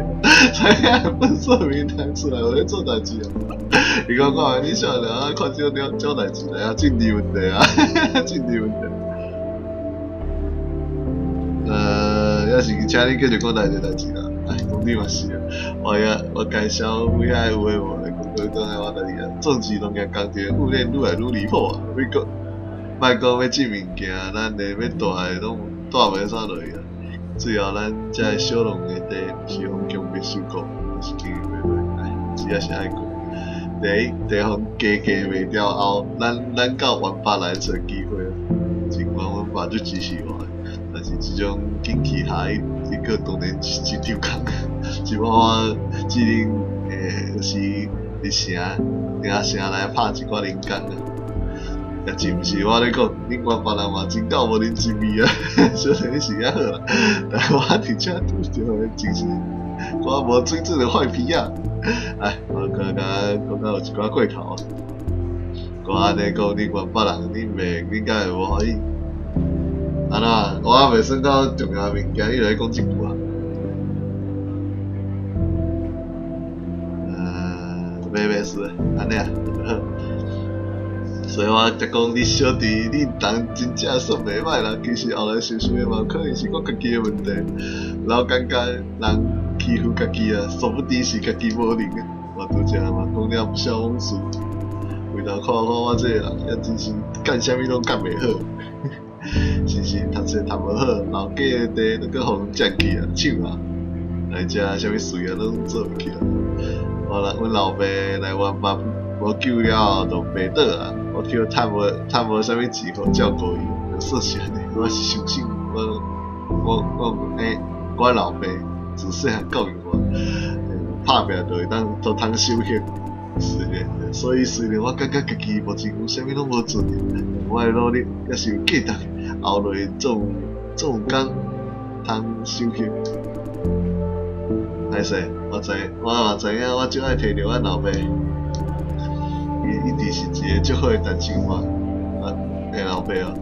啥物笨色名單出來，有咧做代誌哦。你講看，你少年啊，看這種做代誌來啊，政治問題啊，政治問題。抑是請你繼續講代誌代誌啦。哎，講你嘛是啊，我遐我介紹遐有的無的，講講講我家己啊，政治農業工程訓練愈來愈離譜啊！欲講，莫講欲種物件，咱連欲帶的攏帶袂煞落去啊！最後咱這个小農的地，毋是予強迫收購，就是經營袂落，哎，真正是愛過。地地方加價賣掉後，咱到原爸來揣機會，盡管阮爸足支持我的，但是這種景氣下，伊閣當然是真抽空。一擺我只能有時佇城，佇城內拍一寡零工啊。也真毋是我咧講，恁原別人嘛真夠無人情味啊，雖然是較好啦，但我佇遮拄著的真是寡無水準的壞皮仔。哎，我感覺講到有一寡過頭啊。我按呢講，恁原別人，恁袂，恁敢會無歡喜？按怎？我猶未算到重要的物件，你就咧講這句啊？袂袂事，按呢啊，好。所以我才講你小弟，你人真正算袂歹啦。其實後來想想的嘛，可能是我家己的問題。老感覺人欺負家己啊，殊不知是家己無能啊。我拄才嘛講了不少往事，回頭看看我這個人，也真是幹啥物攏幹袂好，真是讀冊讀無好，老家的地都閣予人佔去啊，搶啊，來遮啥物事業攏做袂起來。我阮老爸來阮爸無久了後就病倒啊，我去趁無趁無啥物錢予照顧伊，就算是按呢，我是相信我我我我老爸自細漢教育我，拍拼就會當都通收穫，是的，所以雖然我感覺家己目前有啥物攏無做，我的努力猶是有價值，後落總總有工通收穫。歹勢，我知，我嘛知影，我足愛提著阮老爸，伊一直是一個足好的單親媽，啊，的老爸哦。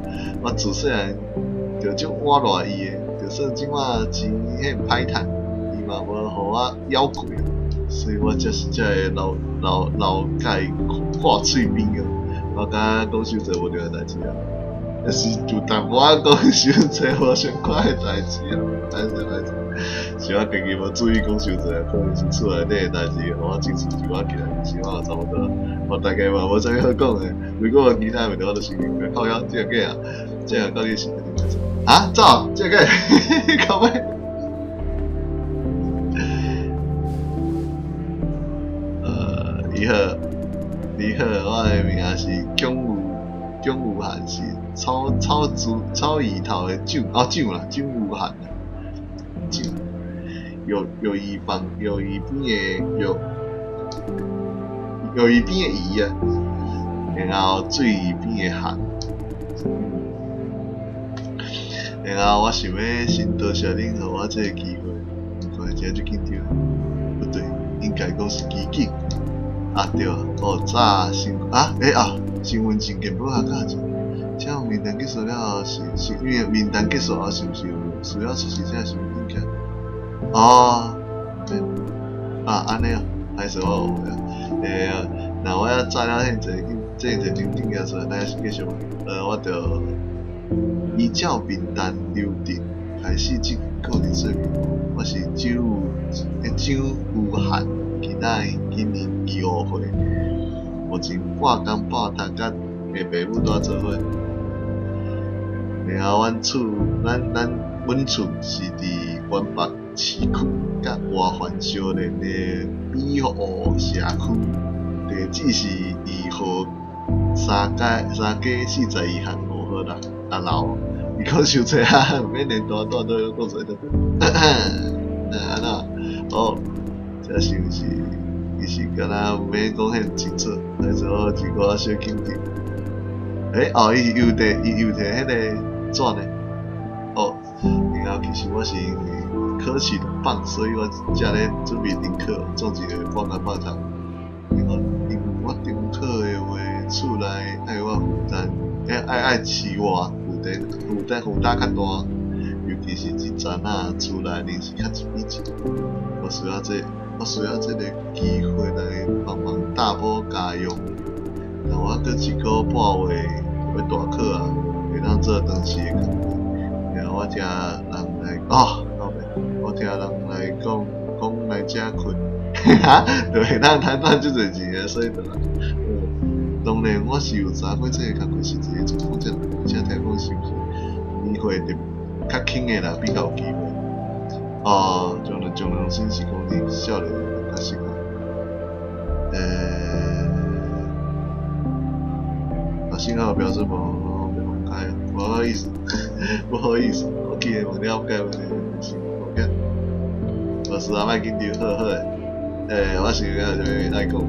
我自細漢就足倚賴伊的，就算這馬錢很歹趁，伊嘛無予我枵過，所以我才是才會留留留共伊掛喙邊哦。我感覺講傷濟無重要的代誌啊，抑是有淡薄仔講傷濟無相關的代誌啊，歹勢歹勢。是我家己無注意講傷濟啊，可能是厝內底的代誌，予我情緒一寡起來，其實我也差不多。我大概嘛無啥物好講的，如果有其他問題，我就先靠腰，這個假啊，這個到底是啊？走，這個假，靠欲。你好，你好，我的名是蔣有蔣有漢，是草草字草字頭的蔣，哦蔣啦，蔣有漢。蔣，友友誼旁友誼邊的友，友誼邊的誼啊，然後水邊的漢。然後我想欲先多謝恁予我這個機會，看真足緊張，不對，應該講是機警。啊對啊，哦早身啊欸啊，身份證健保卡卡證，請問面談結束了後是是因為面談結束後是毋是有需要出示這個身份證件？哦，對，啊按呢哦，歹勢我誤會啊。欸，若我猶早了遐濟，這濟張證件出來，咱還是繼續。我著依照名單流程開始這個人說明。我是蔣蔣有漢，今仔今年25歲，目前半工半讀佮爸母住做伙。然後阮厝，咱咱阮厝是佇原北市區佮外環相連的美湖社區，地址是二號三街三街42巷5號六六樓。伊講傷濟啊，毋免連大段都講出來。按怎？好，這是毋是？其實敢若毋免講遐清楚，但是我一寡小緊張。欸，哦，伊是郵遞，伊郵提彼個紙呢？哦，然後其實我是因為考試落榜，所以我才咧準備重考，總一個半工半讀。然後因為我重考的話，厝內愛我負擔，愛飼我負擔負擔負擔較大，尤其是這陣仔厝內零食較一比一，我需要這個機會來幫忙大補家用。但我閣一個半月就欲大考啊，會當做長時的工作。然後我聽人來哦，我聽人來講，講來遮睏，哈，就會當趁到足濟錢的，所以就來。當然我是有查過這个工課實際的狀況，這而且聽講是毋是年歲特較輕的人比較有機會。哦，將良心是講你少年較適合。啊，信號標準無袂公開，不好意思，不好意思，我記得問了解問題是 OK。無事啊，莫緊張，好好的。我想有啥物愛講。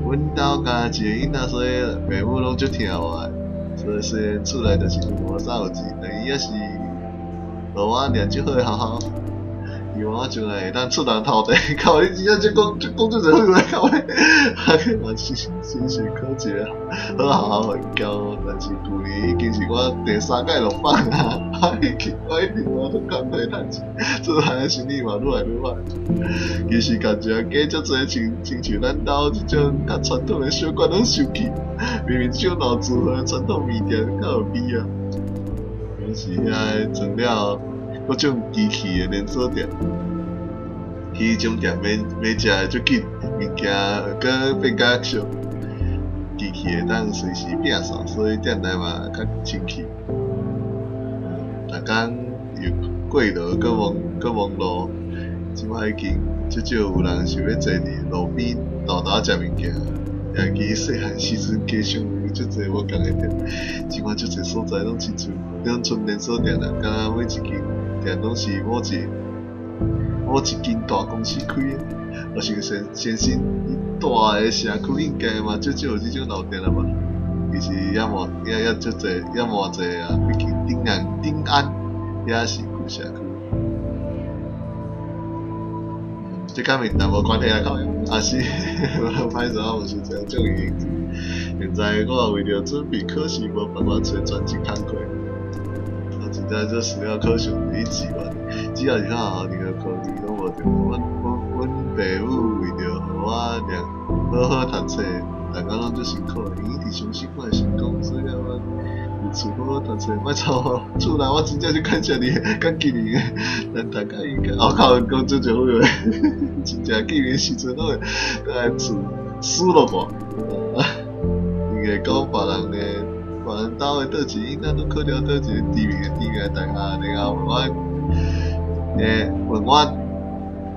阮兜敢一個囡仔，所以爸母攏足疼我的。所以雖然厝內就是無啥有錢，但伊猶是予我念足好的學校。希望我將來會當出人頭地。靠，你真正這講這講足濟廢話，靠！我嘛是真是考一個好學校予𪜶教，但是舊年已經是我第三屆落榜啊！我一定無做工課趁錢，做漢的生意嘛愈來愈歹。其實共一个加足濟，親像咱兜這種較傳統的小館攏生氣，明明這種老字號的傳統麵店較有味啊！阮是遐裝了各種機器的連鎖店，彼種店買買食的足緊，物件閣變較俗。機器會當隨時變數，所以店內嘛較清氣。逐工又過勞閣忙閣忙碌，這擺已經足少有人想欲坐佇路邊沓沓食物件。尤其細漢時陣，街上有足濟無仝的店，這擺足濟所在攏親像攏賰連鎖店啦，敢若每一間店攏是某一間大公司開的。我想相信大的社區應該嘛足少有這種老店了吧？其實猶無猶猶足濟猶偌濟啊，畢竟頂安遐是舊社區。這佮面談無關係啊，靠！啊是，歹勢，我毋是這種意思。現在我為著準備考試，無辦法揣專職工課。我真正做資料科學第一志願，只要是較學校任何科技攏無著。阮爸母為著予我念好好讀冊，逐工攏足辛苦的，𪜶一直相信我會成功，所以我佇厝好好讀冊，莫吵我。厝內我真正足感謝你，感激你的，但讀甲應該，我靠，講足濟廢話，真正見面時陣攏會來厝輸落無。應該講別人的，別人兜的佗一個囡仔攏考著佗一個知名的大學，然後問我，問我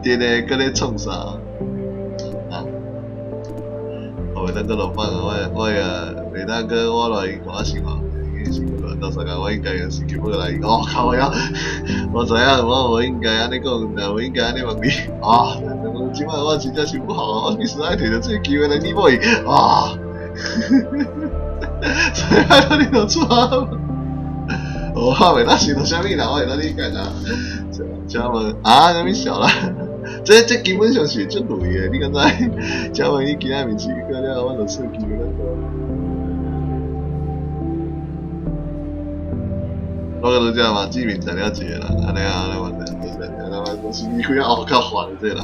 佇咧閣咧創啥？啊？我袂當閣落榜啊！我也袂當閣我來𪜶看我生活，已經是鬥相共，我應該也是叫不來。哦，靠腰！我知影我無應該按呢講，也無應該按呢問你。啊！但這擺我真正想不好啊！我必須愛提著這個機會來彌補伊。啊！所以拜託你著出啊！我袂當想著啥物啦，我會當理解啦。請問啊，啥物笑啦？這基本上是足累的，你敢知？請問你今仔面試過了，我就出機會。我閣拄才嘛志明食了一个啦，按呢啊，按呢嘛多謝你，按呢我是離開哦，較煩這人。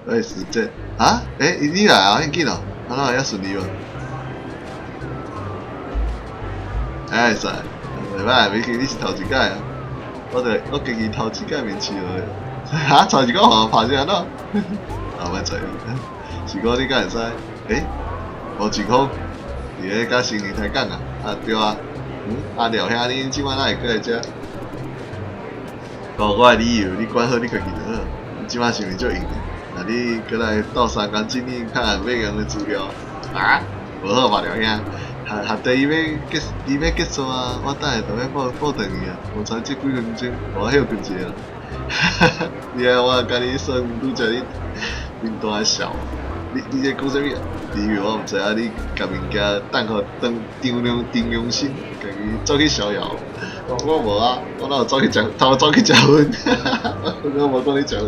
我是這啊？欸，你來啊？遐緊哦，啊哪會遐順利無？會使，袂歹，畢竟你是頭一擺啊。我著我家己頭一擺面試落，哈，頭一個互拍成按怎？啊，莫在意，是講你敢會使？欸，吳俊峰，佇咧佮新年抬槓啊？啊對啊，嗯，阿廖兄，你這擺哪會過來遮？哦，我的理由，你管好你家己就好。你這擺是毋是足閒的？若你閣來鬥相共，整理較難欲用的資料啊？無好吧，廖兄，學學弟伊欲結束啊，我等下就欲報轉去啊。無才這幾分鐘，予我歇睏一下啦。你愛我共你算拄才你面大笑，你咧講啥物啊？你以為我毋知影你共物件等予當張良心，家己走去逍遙。我無啊，我哪有走去食，偷走去食薰？我無講你食薰。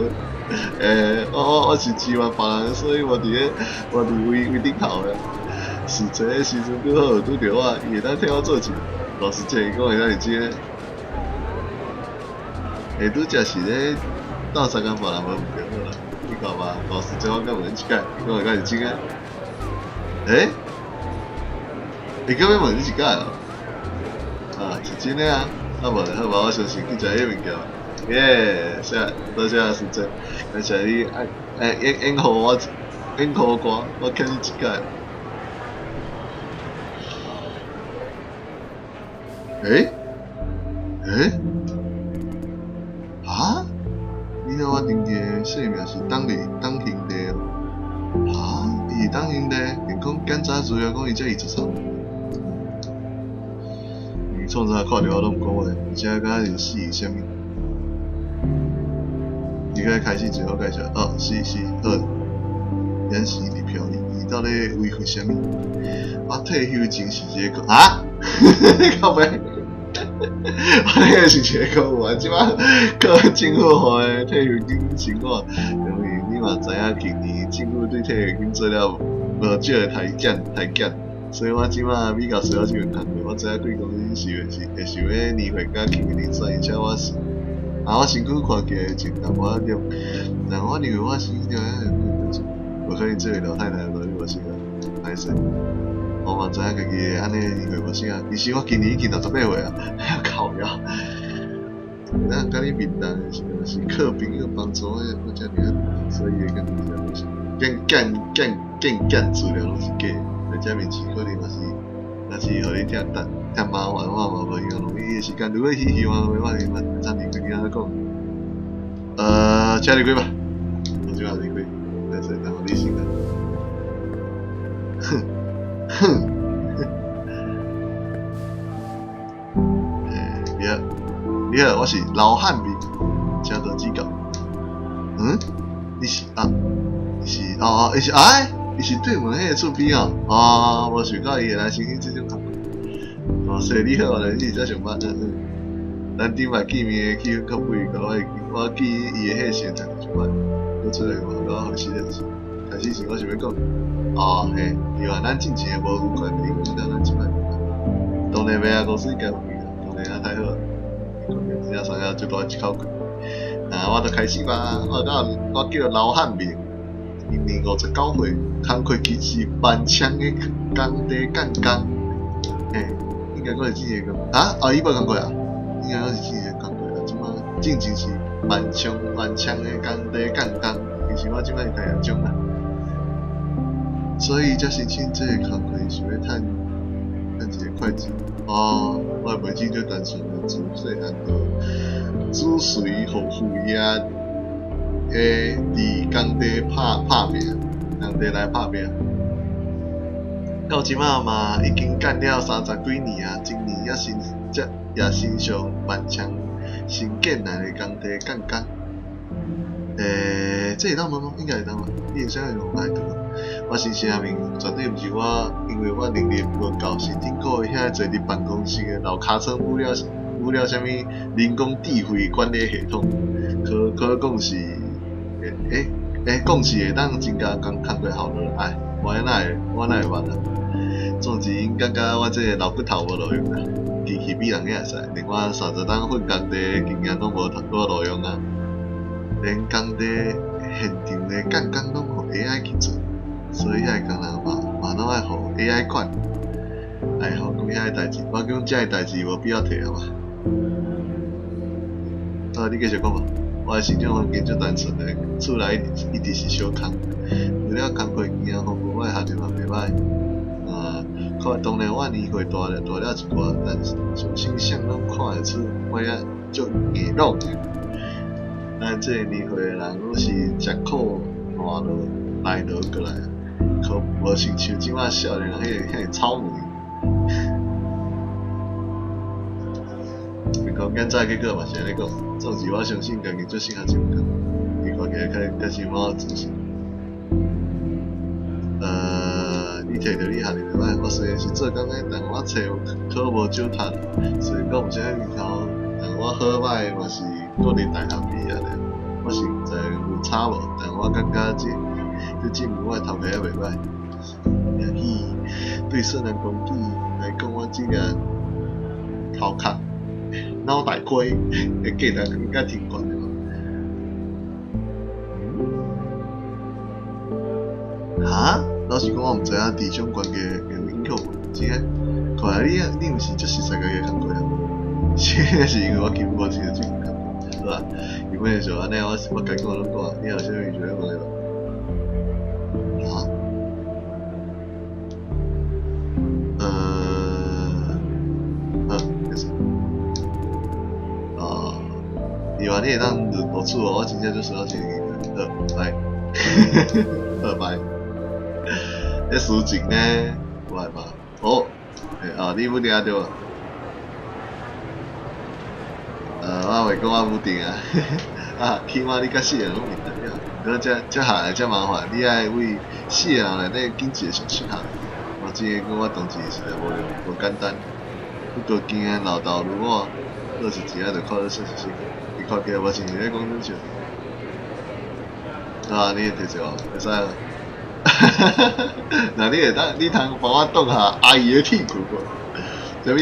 我是支援別人，所以我佇咧，我佇位位頂頭的。實際的時陣拄好有拄著我，伊會當替我做一老實講，伊講會當是真的。拄才是咧鬥相共別人無毋對好啦，你看吧，老實講我敢問你一擺，伊講會敢是真的？伊敢欲問你一擺哦？啊，是真的啊！啊無就好吧，我相信去食彼物件。耶，謝，多謝時陣，感謝你愛愛演演予我演予我，我欠你一擺。欸？啊？你看我登記的姓名是董立董兄弟哦。啊？伊是董兄弟，健康檢查資料講伊才23。伊創啥看著我攏毋講話，而且敢若是死啥物？伊該開始自我介紹，哦，是是好。眼神佇飄移，伊到底違反啥物？我退休前是一個啊？靠北！我那個是一個公務員，這擺靠政府予的退休金生活，因為你嘛知影，近年政府對退休金做了無少的削減削減，所以我這擺比較需要這份工課。我知影貴公司是會是會想欲年歲較輕的人選，而且我是啊，我身軀看起來穿淡薄仔重，但我認為我身體條件無可能這位老太太無你無識啊，歹勢。我嘛知影家己會按呢年歲無識啊，其實我今年已經68歲啊，靠腰。咱佮你面談的時陣是靠朋友幫助的，我遮爾啊，所以會感覺是見見見見見資料攏是假的，在遮面前可能嘛是，若是予你聽等添麻煩，我嘛無希望浪費你的時間。如果你希望的話，我嘛暫離開，你按怎講？請離開吧，我這擺離開，歹勢耽誤你時間。哼，哼，你好，你好，我是劉漢明，請多指教。嗯？你是啊？你是哦哦，伊是哎，伊是對門彼個厝邊哦。哦，無想到伊會來申請這種工課。哦，說你好，你佇遮上班？嗯嗯。咱頂擺見面的氣氛較不一樣，我會我記伊的彼個時陣上班，閣出來嘛，佮我回事就是。開始時我想欲講，哦嘿，伊話咱進前的無愉快，影響到咱這擺。當然袂啊，公司應該有去啊，當然啊太好啊，真正送了足大一口氣。啊，我就開始吧，我叫劉漢明，今年59歲，工課其實是萬昌的工地幹工。嘿，應該閣是之前的工啊？哦，伊無工課啊？應該閣是之前的工課啊，這擺進前是萬昌的工地幹工，其實我這擺是台中啦。所以才申請這个工課是欲趁趁一个會計。哦，我的背景足單純的，自細漢就子隨予父業的佇工地拍拍拼，工地來拍拼。到這擺嘛已經幹了三十幾年啊，今年也新才也新上萬昌新建來的工地幹工。這會當問嗎？應該會當吧。你會使用來讀。我是啥物？絕對毋是我，因為我能力無夠，是頂個月遐坐佇辦公室的老尻川舞了舞了啥物人工智慧管理系統，可可講是，講是會當增加工工課效率。哎，我哪會我哪會捌啊？總之，𪜶感覺我這个老骨頭無路用啊，機器比人會使，連我30冬混工地的經驗攏無無路用啊，連工地現場的幹工攏予 AI 去做，所以遐个工人嘛嘛攏愛予 AI 管。哎吼，講遐个代誌，我講這个代誌無必要提啊嘛。啊，你繼續講吧。我的成長環境足單純的，厝內一直是小空，除了工課經驗豐富，我的學歷嘛袂歹。啊，看當然我年歲大了，大了一寡，但是從身上攏看會出我也足硬朗的。咱這個年歲的人攏是食苦耐勞耐勞過來，可無親像這擺少年人彼个遐爾草莓。面孔检查结果嘛是按呢讲，总之我相信家己做适合这份工，伊看起来较较是蛮有自信。你摕著你学历袂歹，我虽然是做工的，但我册考无少读，虽然讲毋是啥物头，但我好歹嘛是国立大学毕业的。我实在有差无，但我感觉这证明我的头壳犹袂歹。也许对圣人公主来讲，我这个头壳脑袋瓜的价值更加挺悬的。哈？老实讲，我毋知影职场关系会有影响无？真的，看来你毋是足熟悉家己的工课啊？是因为我基本无这个这份工课，好啊。基本上按呢，我该讲的拢讲啊，你还有啥物想欲问的无？哈？好，结束。哦，伊话你会当录取我，我真正就需要这个机会。好，拜。好，拜。咧事情呢，我来吧。哦，啊，你武定对无？我袂讲我武定啊。啊，起码你佮四个人拢认得了。毋过这这下来遮麻烦，你爱为四个人内底拣一个上适合。我这个讲我当时实在无容无简单。不过经验老道如我，若是一下就看得出是适合。伊看起来无像是咧讲耍笑。啊，你会摕一个，会使无？若你会当，你通帮我挡下阿姨的屁股无？啥物？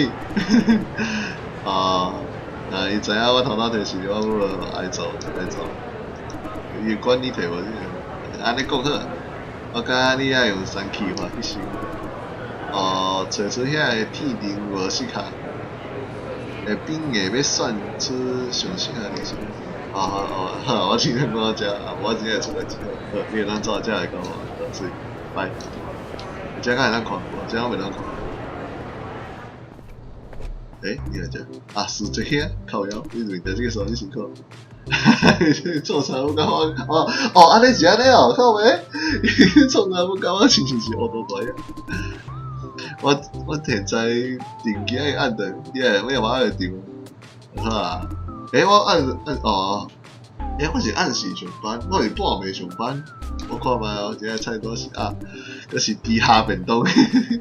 啊，若伊知影我头拄提示我母爱做爱做，伊会管你提无？按呢讲好，我感觉你爱用三气法去想。哦，揣出遐个铁定无适合，会变硬欲选出上适合的是。哦哦好，我今天讲到遮，我真正出代志，好，你会当走才来讲我，好，水，拜。这敢会当看无？这敢袂当看。欸，你来遮？啊，是这兄，靠腰，你认得这个时候你辛苦。你创啥不感我？哦哦，按呢是按呢哦，靠欲？你创啥不感我亲像是乌多大样？我现在定期爱按的，你会我也无爱定。好啊。欸，我按按哦，欸，我是按时上班，我是半暝上班。我看觅哦，这个菜单是啊，阁是猪下便当，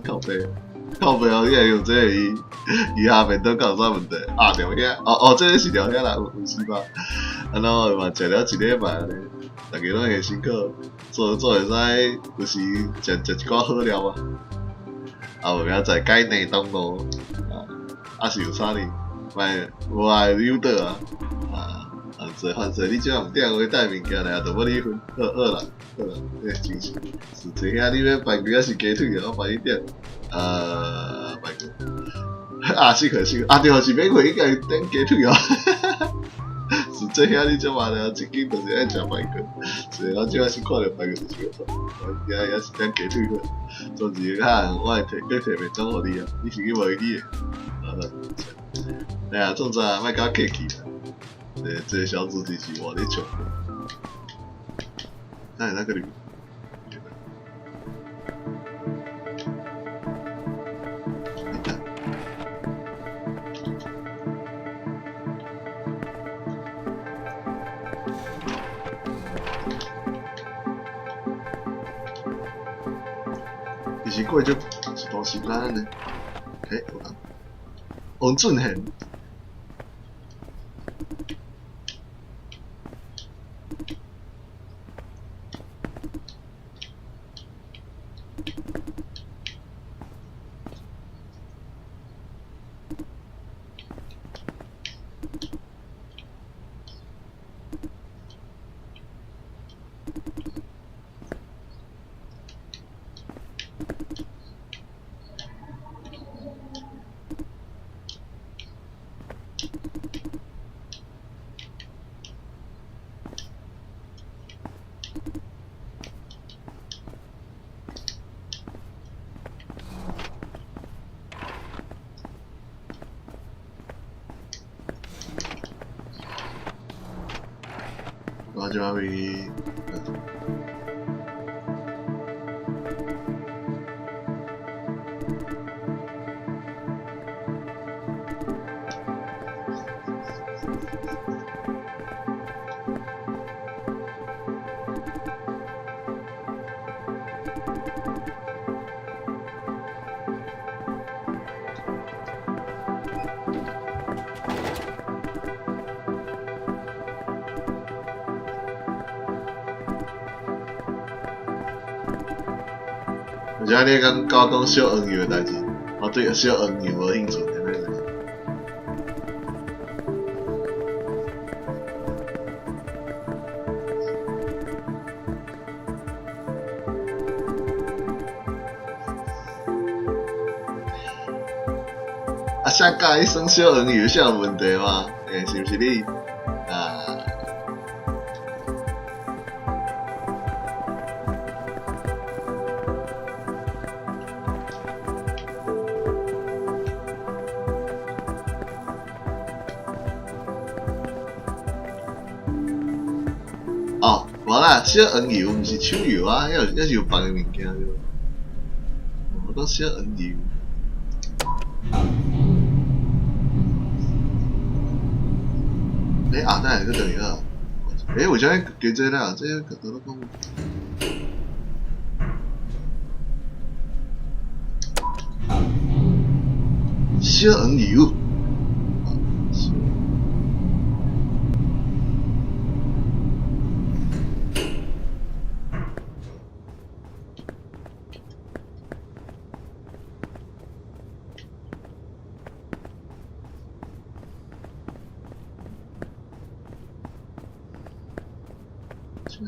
靠北，靠北哦，你会用这个伊猪下便当敢有啥问题？啊，著遐，哦哦，这个是著遐啦，有是吧？啊，然后嘛，食了一礼拜呢，逐家拢会辛苦，做做会使，有时食食一寡好料啊。啊，无明仔载改内东路，啊，啊是有啥呢？莫无爱诱导啊！啊，啊，做反正你这样点话带物件来，就欲你分，好好啦，好啦，欸，真是，是这兄你欲排骨抑是鸡腿啊？我帮你点，排骨，啊，是可是，啊对，是免费应该点鸡腿哦。是这兄你这嘛呢，一斤就是爱食排骨，所以我这摆是看著排骨就是个痛，我今仔也是点鸡腿好。总之较我会提，阁提便当予你啊，你是去问你的，好。哎呀，总之啊，莫共我客气啦。这个小组就是我咧笑。哎，那个女。你看。其实过足一段时间呢。欸，有人。王俊贤。我这边。而且你講甲我講小黃油的代誌，我對小黃油無興趣，啥物代誌？啊，啥佮意耍小黃油，啥有問題嗎？欸，是毋是你？啊？哦，無啦，小黃油毋是手遊啊，彼是有別个物件對無？我講小黃油。欸啊，等下閣轉去啊！欸，為啥物加這啦？這個拄仔講。小黃油。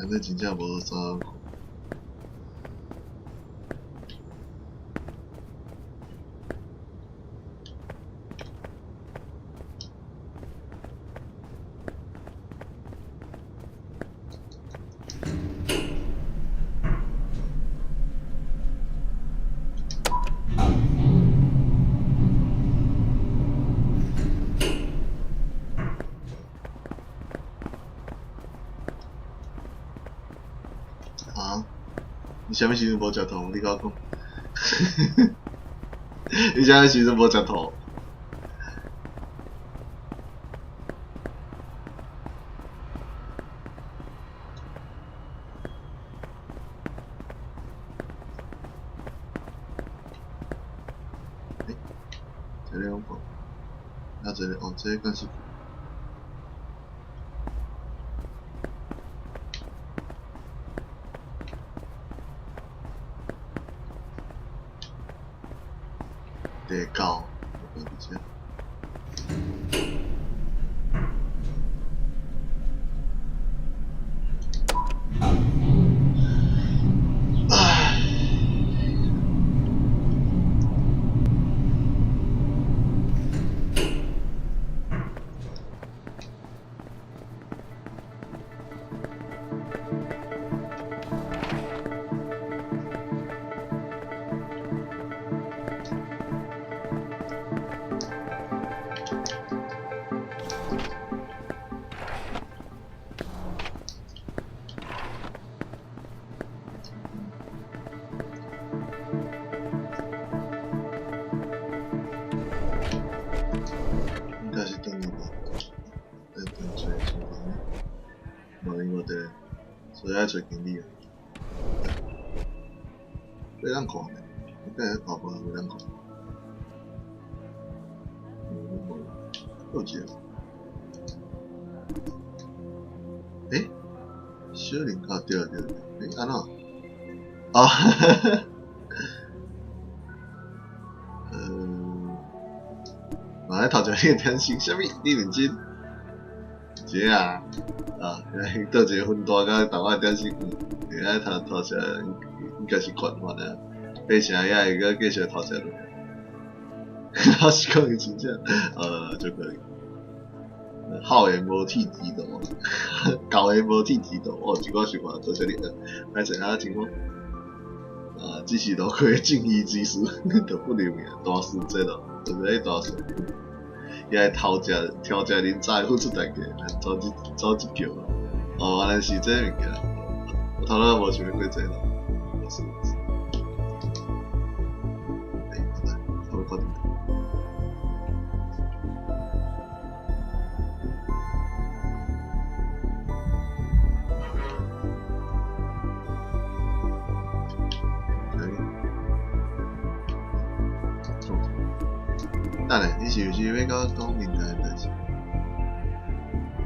這真正無啥看。啊？你啥物時陣無食糖？你共我講。你啥物時陣無食糖？欸，這個我講，啊，這個哦，這個敢是。第九，我講佇遮。唉。應該是轉去吧，愛轉找廚房，無閒無佇，所以愛揣經理啊。會當看呢？應該會看無會當看。嗯，無，閣有一個。欸？小林啊，對對對，欸，按怎？哦，哈哈哈。嘛咧頭前你點心，啥物？你認真？是啊，啊，倒一个分大甲台灣點心，遐頭頭前應該是懸法啊，爬城遐會閣繼續頭前落。我是講伊真正，就可以。好的無鐵齒度，舊的無鐵齒度，哦，這我想看，多謝你啊，歹勢啊，情況。啊，只是路過正義之師，就不留名，大師節咯，就是彼大師。伊愛偷食，偷食恁早的付出代價，來組織組織叫。哦，原來是這個物件，我頭拄仔無想過這個。是是。欸，來，我看著。等下，你是毋是欲共我講闽南的代誌？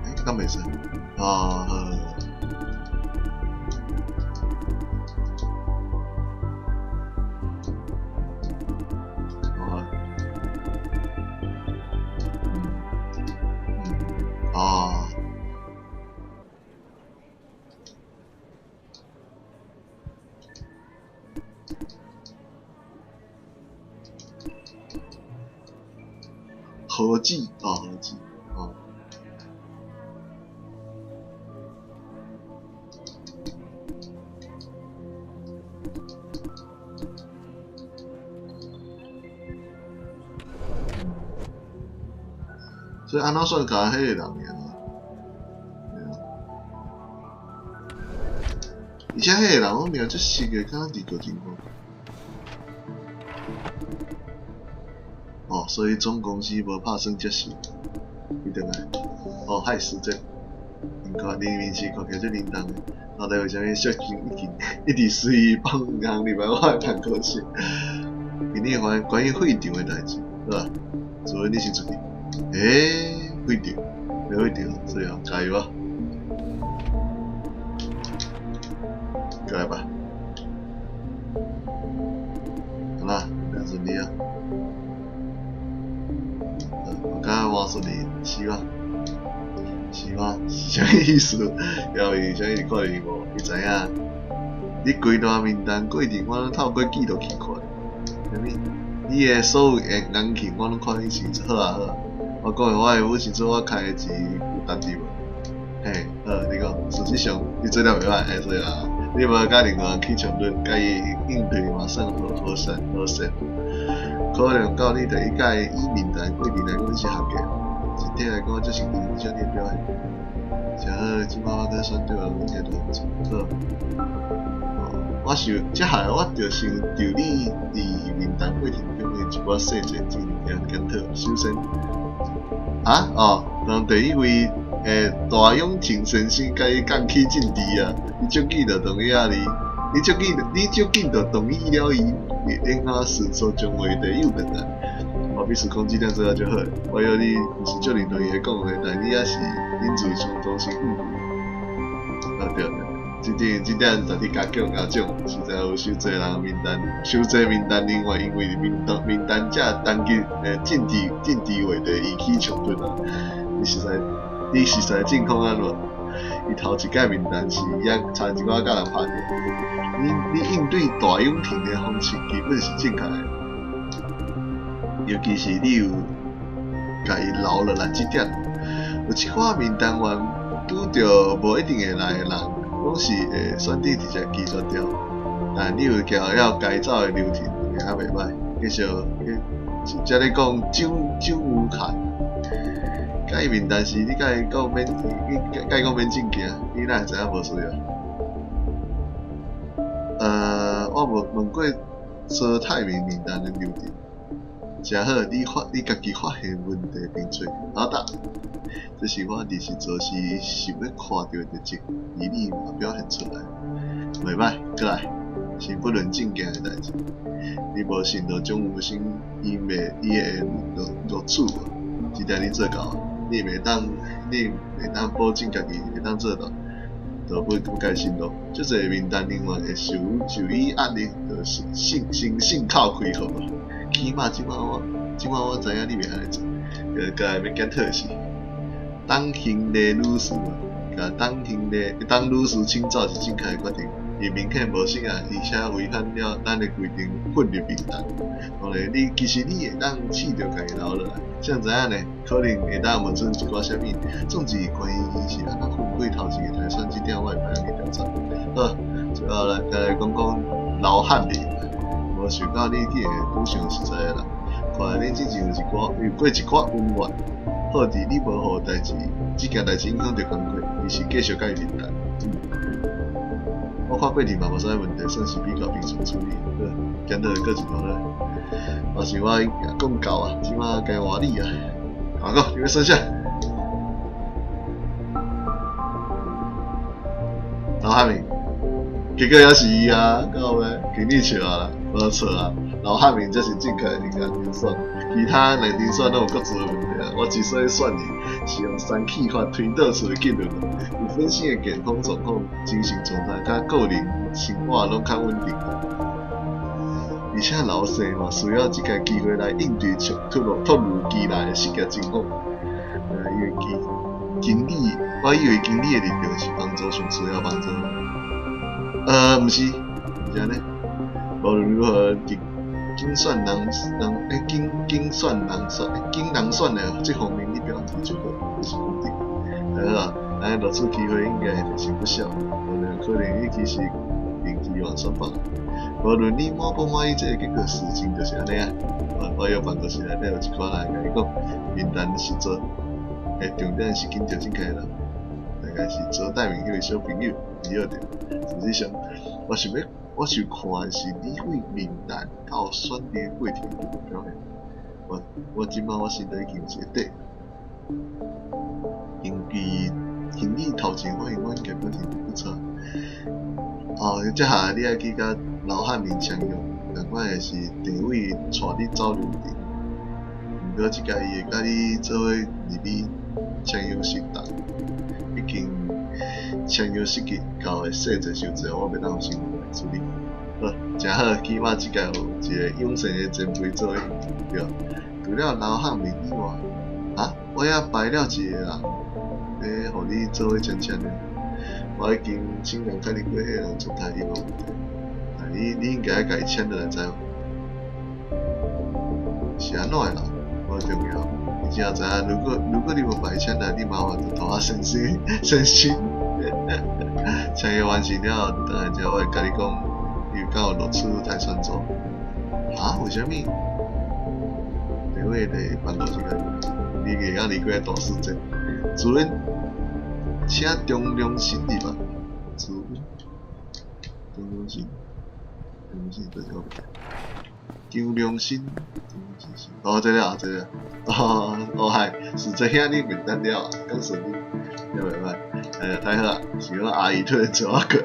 欸，敢袂使？哦，好。何记哦，何记哦。所以按怎算共彼个人尔？而且彼个人我名足熟的，敢若伫旧金山。哦，所以总公司无拍算接受，你转来。哦，害死这，因看明明是看起来足认真的，到底为啥物小金一直一直随意放人入来我的办公室？今日关关于会场的代志，对吧？除非你先出去。欸，会场，没会场，所以哦，加油啊！过来吧。好啦，两顺利啊！我刚刚话顺利，是吗？是吗？是啥意思？要伊啥意看伊无？伊知影。你规段名单过程，我攏透过记录去看。啥物？你的所有言言行，我攏看你是好啊好啊。我讲的我的武时阵我开的钱有值得无？嘿，好，你讲，事实上你做了袂歹，嘿，所以啊，你无佮任何人起冲突，佮伊应对嘛算和和善和善。可能到你第一届以名单过程来讲是合格，整体来讲这是影响你的表现。诚好，这摆我阁选对啊，应该都毋错。好，哦，我想接下来我就先就你伫名单过程中的一寡细节进行检讨。首先，啊哦，当第一位大永晴先生共伊讲起政治啊，你足紧就同意啊你，你足紧你足紧就同意了伊，然后迅速将话题又转来。我必须讲这点做啊足好，我约你毋是足认同伊的讲话，但你也是忍住冲动是误会。啊对对，这点这点值得嘉奖嘉奖，实在有伤济人名单，伤济名单另外因为名单名单者单机政治政治话题引起冲突啊，你实在你实在境况按怎？伊头一届名单是也差一寡共人拍著，你你应对大永庭的方式基本是正确的，尤其是你有共伊留落来这点，有一寡名单员拄著无一定会来的人，拢是会选择直接拒绝掉。但你有交要该走的流程，也袂歹。继续，才咧讲酒酒有卡。佮伊名单时，你共伊讲免，你共伊讲免正经，你哪会知影无需要？我问问过苏泰明名单的流程，诚好，你发你家己发现问题并找好的，这是我二十做时想欲看著的特质，而你嘛表现出来，袂歹，过来，先不论正经的代志，你无信到蒋有生伊袂伊会录录取无？这点你做到，你袂当你袂当保证家己会当做到，就不不该承诺。足济名单人员会受受伊压力，就是信心信口开河。起码这摆我这摆我知影你袂按呢做。过来欲检讨的是，董兴丽女士共董兴丽董女士请走是正确的决定。伊明显无适合，而且违反了咱的规定，混入名单。当然，你其实你会当试著共伊留落来，谁知影呢？可能会当问出一寡啥物。总之，关于伊是按怎混过头一个筛选这点，我会歹去调查。好，最后来再来讲讲刘汉明，无想到你竟然会拄上实在的人。看来恁之前有一寡有过一寡恩怨，好伫你无予代志，这件代志影响著工作，而是继续共伊认同。我看过程嘛无啥物问题，算是比较平顺处理。好，检讨阁一段咧。我想我讲够啊，这摆该换你啊。阿哥，你欲算啥？刘汉明，结果也是伊啊，到尾经理笑啊啦，无错啊。刘汉明才是正确的人人选，其他两人选拢有各自的问题啊。我之所以选伊，是用三气法推导出的结论。伊本身的健康状况、精神状态、佮个人生活拢较稳定。而且老师嘛需要这个机会来应对突突如突如其来的失业情况。因为经经理，我以为经理的立场是帮助上需要帮助。毋是，毋是按呢。無論如何，佇競選人人欸競競選人選競人選的這方面，你表現就好，這是肯定。好啊，按呢錄取機會應該會提升不少。無論可能你其實並期望選拔。無論你滿不滿意這個結果，事情就是按呢啊。我約辦公室內底有一寡人共你講，名單實做，欸，重點是緊著正確的人，大概是周代明彼個小朋友，伊約著。事實上，我想欲，我想看的是你對名單到選擇的過程中的表現。我我這擺我心內已經有一個底。根據心理頭前反應，我應該表現不錯。哦，這下你愛去共劉漢明簽約，仝款的是地位帶你走流程。毋過這擺伊會佮你做伙入去簽約室內，畢竟簽約涉及到的細節傷濟，我袂當先來處理。好，誠好，起碼這擺有一個勇士的前輩做伙，對。除了劉漢明以外，啊，我猶排了一個人，欲予你做伙簽簽的。我已經親眼看見過彼個人狀態伊無問題，啊，你你應該愛共伊簽落來，知無？是按怎的啦？無重要，你只要知影，如果如果你無共伊簽來，你麻煩就托我先生先生。簽約完成了後，轉來遮我會共你講，伊有敢有錄取跆拳道？啊？為啥物？電話佇辦公室內，你會曉離開大世界。主任，請張良心入來。主任，張良心，張良心在佗？張良心，哦，這個啊，這個，哦，哦嗨，是這兄你名單了，感謝你，了袂歹，哎呀，太好啊，是講阿姨突然找我過，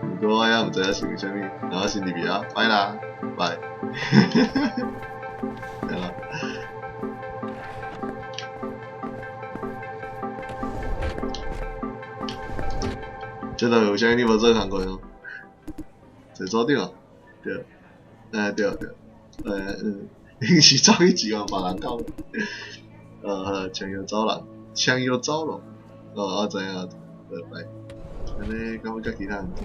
毋過我猶毋知影是為啥物，那我先入去啊，拜啦，拜，對啦。這都有啥你無做工課哦？坐組長，對，哎對對，嗯，臨時走去志願別人講，槍藥走人，槍藥走咯，哦，我知影，拜拜。按呢，敢欲佮其他人講？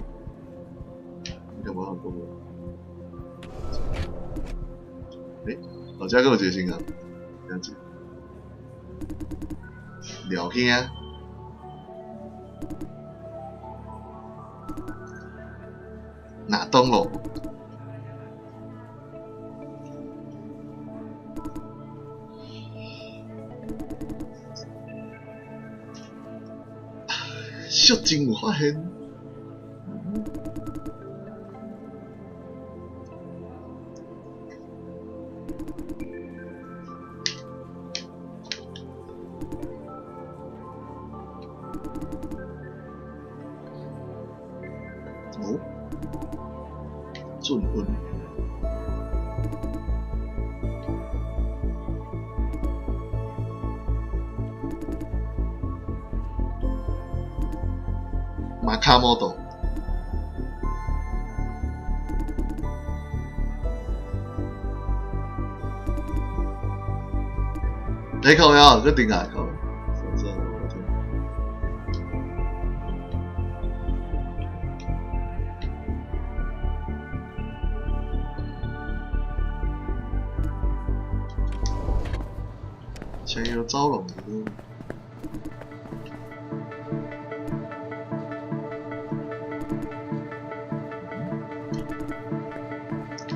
應該無法講無。欸，哦，這閣有一個新人，這樣子，廖兄。哪東咯？小真有發現。哦，准分。馬卡摩多。你靠腰，閣定來靠。槍藥走廊。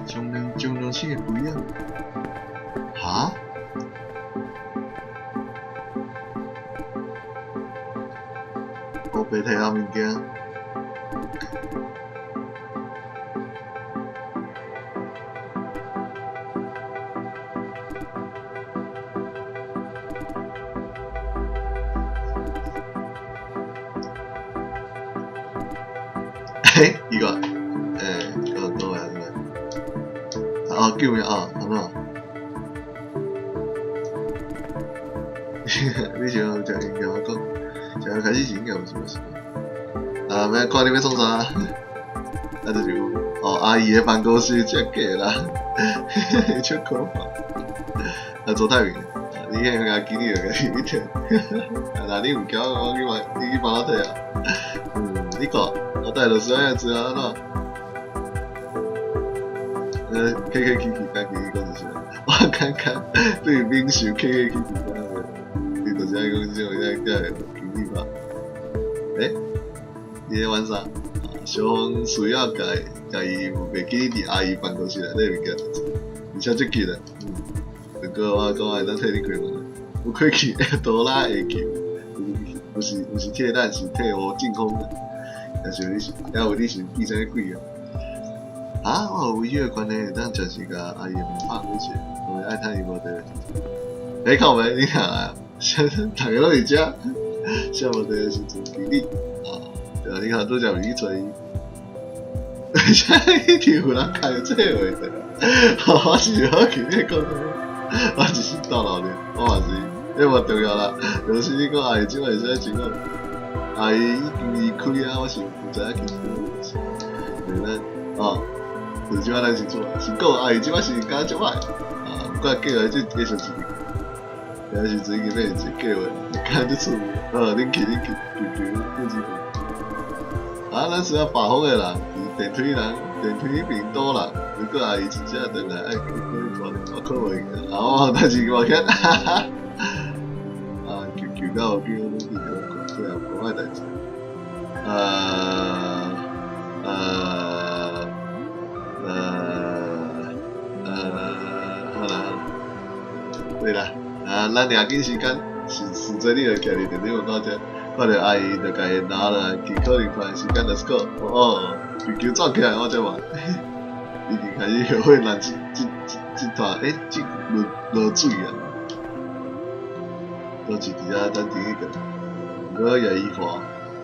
張良張良心的肥仔，哈？烏白提下物件。欸，奇怪，欸，講講話講話，哦，叫名哦，按怎？你想食應該我講，食開始是應該有什麼事？啊，欲看你欲創啥？啊，就是有哦，阿姨的辦公室這假啦，足可怕。啊，周泰明，你彼個經理就共你提，啊，若你毋交，我去幫，你去幫我提啊。嗯，你看，我帶律師按呢做按怎？客客气气，敢跟伊讲就是，我感觉對免受客客氣氣，你就是愛講這種才才會經理吧？欸，你咧玩啥？小芳需要共共伊袂記佇阿姨辦公室內底物件，而且足緊的。嗯，如果我講會當替你開門，有開去哆啦 A 球，毋是替咱，是替吳淨空的。但是你是，抑有你是記啥物鬼啊？啊，我有維修的關係，會當暫時共阿姨的門拍開者，我愛趁伊無佇。欸，靠欲，你看啊，逐家攏佇遮，啥無佇的時陣，經理啊，對啊，你看拄才毋是去揣伊，啥一定有人開這話的，我是好奇你講啥物，我只是逗鬧你，我嘛是，彼無重要啦，就是你講阿姨這擺是啥情況？阿姨已經離開啊，我是毋知影其實，對咱哦，就是這擺咱是做，是講阿姨這擺是敢若足歹，啊，不過計劃這繼續一個，也是最近變一個計劃，敢足趣味，好，恁去恁去，求求不知啊，咱需要把風的人，佇電梯人，電梯彼邊堵人。如果阿姨真正轉來，愛去去我看袂見，啊，我代誌無遐，哈哈，啊，求求到有叫我去對啊，無歹代誌。好啦，對啦，啊，咱掠緊時間，是實際你就徛佇電梯門口遮，看著阿姨就共伊拿落來，去可能看時間 Let's go，哦，球球轉起來我才嘛，已經開始後悔咱這這這這團，欸，這落落水啊，都是佇遐等第一個，毋過葉宜華，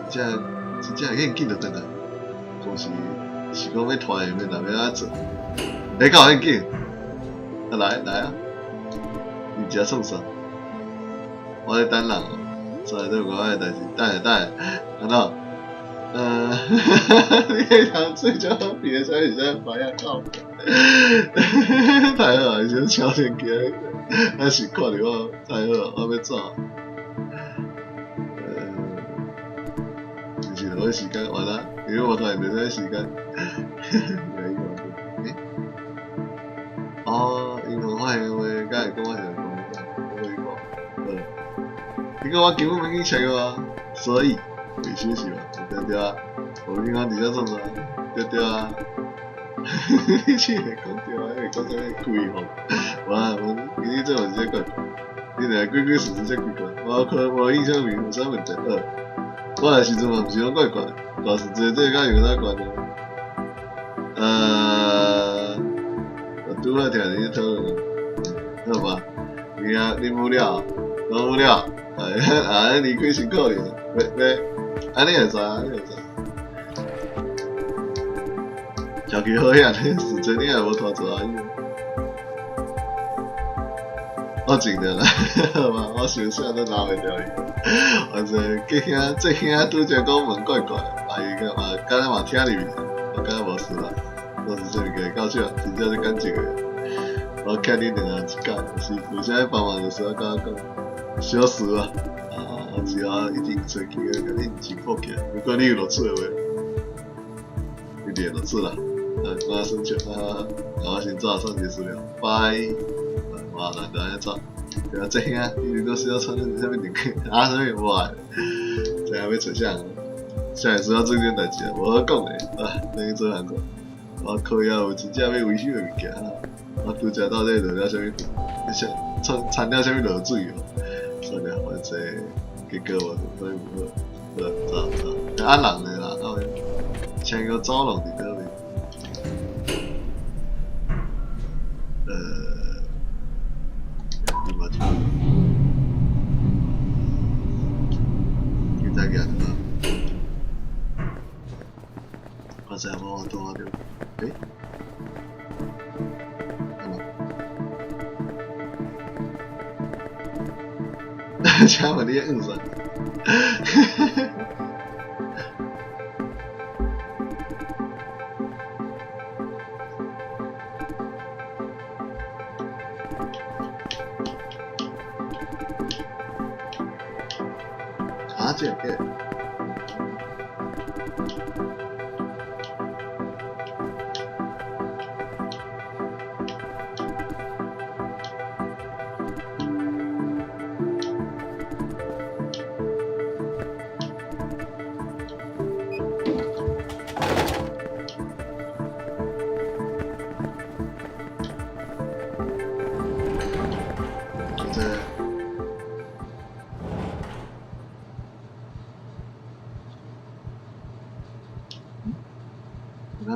真正真正會緊就轉來，講是是講欲拖伊，欲若欲按怎做？欸，敢有遐緊？啊來來啊！你遮創啥？我咧等人，煞來做無我的代誌，等下等下，按怎？你彼通最少別啥物啥反應靠，太好啊！是超神奇，還是看著我太好，我欲走。就是我時間完啦，因為我突然間這時間，欸，哦，因為發現話，敢會講我想講，我講，好，你講我根本免去查啊，所以維修是吧？對對啊，我銀行底下創啥？對對啊，你這會講對啊，會講啥物開放？無啊，我其實這嘛是這怪，你若鬼鬼祟祟這怪怪，我可無印象裡有啥問題？好，我來時陣嘛毋是攏怪怪，但是這這敢有啥關係？我拄好聽你討論，好吧？你啊，你無聊，攏無聊，啊啊，離開辛苦哩，欲欲，按呢會使，按呢會使。小氣好呀，時陣你也無拖做阿姨。我盡量啦，好吧，我想啥都拿袂牢伊。反正這兄這兄拄才講問怪怪，阿姨個嘛，敢若嘛聽入去，我感覺無事啦，我是這物件到這，真正是感情的。我欠你兩項一工，是有啥幫忙就需要佮我講，小事啊，啊，我只要一定找機會共你請過去。如果你有錄取的話，一定會錄取啦。啊，我先笑，啊，我先走，送結束了，拜。哇，難得按呢走，對啊，這兄，你如果需要穿啥物內褲，啊，啥物無愛，這下欲揣啥？啥會需要做這種代誌啊？無好講的，啊，等去做工課。我靠也有真正欲維修的物件，我拄才到底落了啥物？啥摻摻了啥物落水哦？算了，反正結果無啥物無好，好，走走，啊人呢啦，啊，請個走廊佇佗位？你嘛就，你再行對吧？我知無我拄好著，欸？按怎？請問你咧按啥？啊，這個。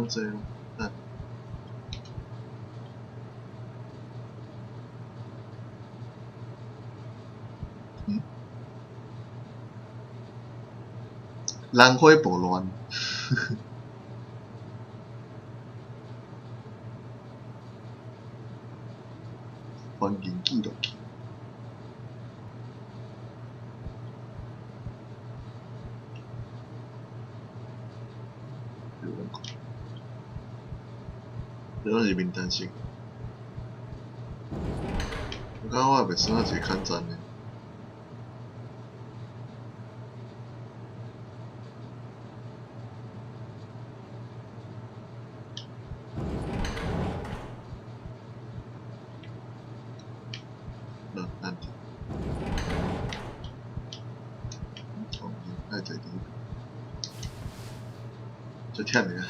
濟啊，等。嗯？人火暴亂。環境記錄器。這攏是名單式。我感覺我會袂算一個較讚的。好，咱愛坐佇足忝的啊！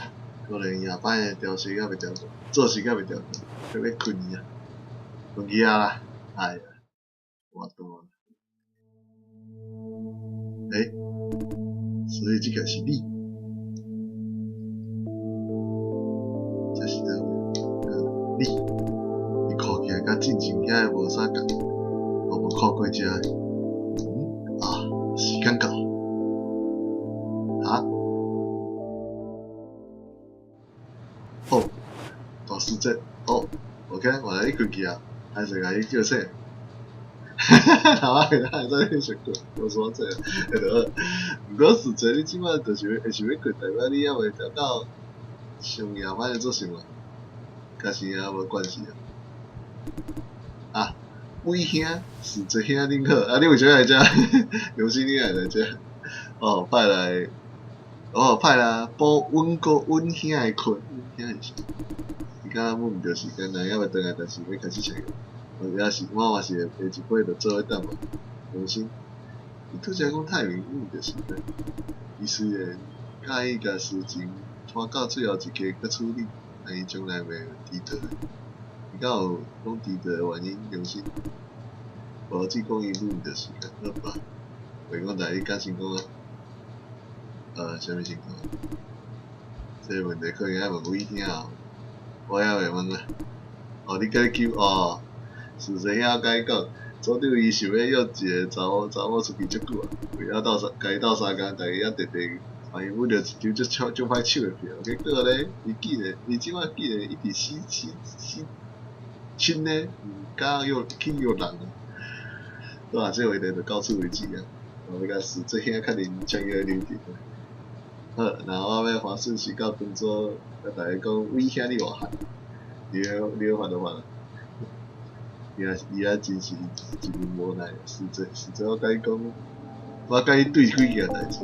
可能夜班的調時猶未調過，做時猶未調過，閣欲睏去啊，睏去啊啦！哎呀，我多。欸，所以這個是你，這是佗位？你，你看起來佮進前遐个無啥仝，我無看過這个。嗯啊，時間到。哈？好，大師姐，好，OK，原來你睏去啊，還是共你叫醒？哈哈哈！頭仔會使去小困，無煞濟，會著好。毋過實際你這擺就是會想欲睏，代表你猶未調到上夜班的作息嘛，佮生涯無關係啊。啊，偉兄，實際兄恁好，啊你為啥物來遮？劉星你會來遮？哦，派來，哦派來補阮哥阮兄的困，阮兄是啥？伊敢若毋著時間，人猶未轉來，但是欲開始食藥。我也是，我嘛是會下一擺就做伙等嘛。良心，伊拄才講太明毋著時間，伊雖然佮意共事情拖到最後一刻才處理，但伊從來袂遲到。伊敢有講遲到的原因？良心，無只講伊毋著時間，好吧？袂講但伊敢成功啊？啥物情況？這個問題可能愛問偉兄哦，我猶未問啊。哦，你閣咧求哦？事實兄我共伊講，組長伊想欲約一个查某查某出去足久啊，為了鬥相，共伊鬥相共，逐家遐直直，互伊揾著一張足足足歹搶的票，結果咧，伊竟然，伊這擺竟然一直死死死親咧，毋敢約去約人啊。好啊，這個話題就到此為止啊。我欲共事這兄確認簽約流程。好，那我欲發訊息到群組，共大家講，偉兄你偌漢？你你有煩就煩。伊也伊也真是一面無奈，實際實際我共伊講，我共伊對幾件代誌。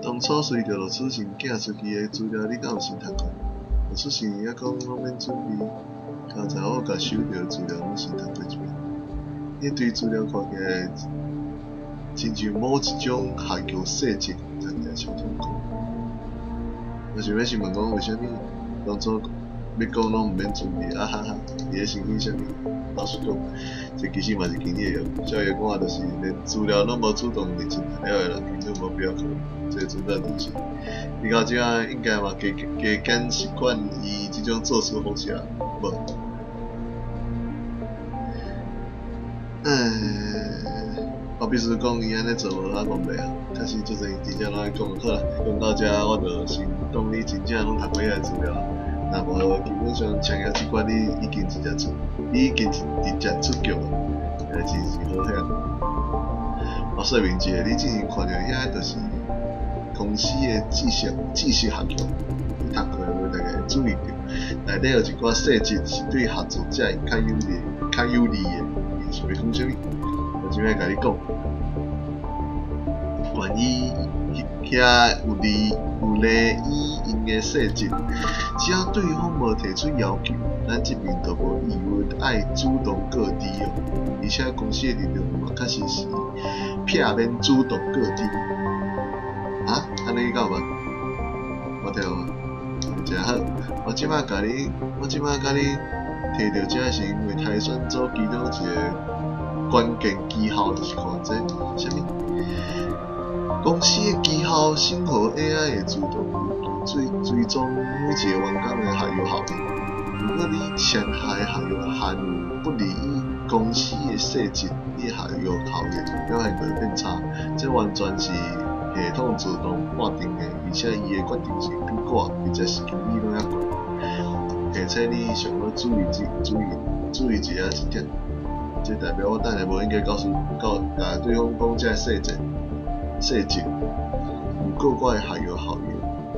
當初隨著陸出神寄出去的資料，你敢有先讀過？陸出神伊猶講攏免準備，剛才我共收著的資料攏先讀過一遍。彼堆資料看起來，親像某一種學校細節，讀起來超痛苦。我想欲先問講，為啥物當初欲講攏毋免準備？啊哈哈！伊咧生氣啥物？老實講，這其實嘛是經理的要求。照伊的講法，就是連資料攏無主動認真讀了的人，根本無必要考慮這個存在東西。伊到這應該嘛加加減習慣伊這種做事方式啊，無？唉，我必須講，伊按呢做無啥公平啊。確實，足濟真正攏愛講。好啦，講到遮，我就先當你真正攏讀過遐個資料。若無，基本上簽約這關你已經真正出，你已經直接出局啊，代誌是好險。我說明一下，你之前看著遐就是公司的知識知識學校，你讀過無？大概注意著，內底有一寡細節是對合作者較有利、較有利的。伊想欲講啥物？我這擺共你講，關於遐有利有利於𪜶的細節，只要對方無提出要求，咱這邊就無義務愛主動告知哦。而且公司的流程嘛，確實是避免主動告知。啊？按呢你敢有捌？我聽有無？誠好，我這擺共你，我這擺共你提著這是因為篩選組其中一個關鍵績效，就是看這啥物？公司的績效審核 AI 會自動。追追踪每一个員工的合約效應。如果你簽下的合約含有不利於公司的細節，你的合約效應表現就會變差。這完全是系統自動判定的，而且伊的決定性比我直接是經理攏猶懸。而且你上好注意這注意注意一下這點，這代表我等下無應該告訴告共對方講這个細節細節。如果我的合約效應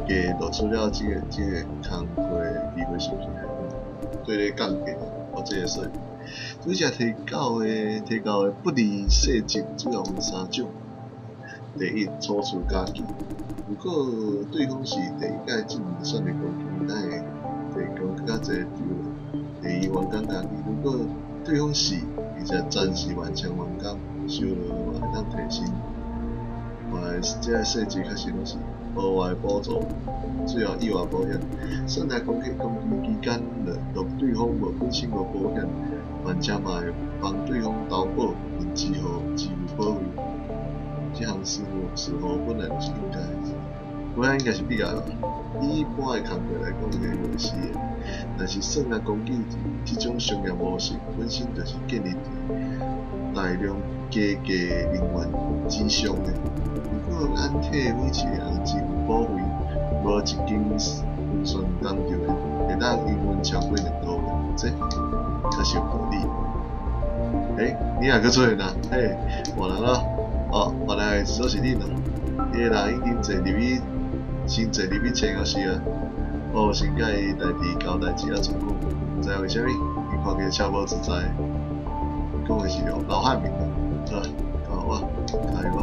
加露出了這个工課的機會，是毋是對咧降低我這個說明？拄才提到的不利細節主要分三種。第一，初次加記。如果對方是第一屆進入選的公司，咱會提供較濟機會。第二，員工加記。如果對方是而且暫時完成員工，收落嘛會當提薪。嘛這个細節確實攏是額外補助，最後意外保險。算來講去，工期期間，若對方無本身無保險，完全嘛會幫對方投保並支付保費。這項似乎本來就是應該，我想應該是必要的吧。以一般的工課來講，應該袂是的。但是算來講去，這種商業模式本身就是建立佇大量加價人員之上的。如果咱替每一個人支付保費，無一間溫泉工場會當營運超過2個月，這確實有道理。欸，你也閣出現啊？嘿，換人咯。哦，原來說是恁哦。彼個人已經坐入去，先坐入去簽約室啊。我有先共伊代誌交代一下狀況，毋知為啥物，伊看起來超無自在。伊講的是老漢名啊，好啊，加油啊！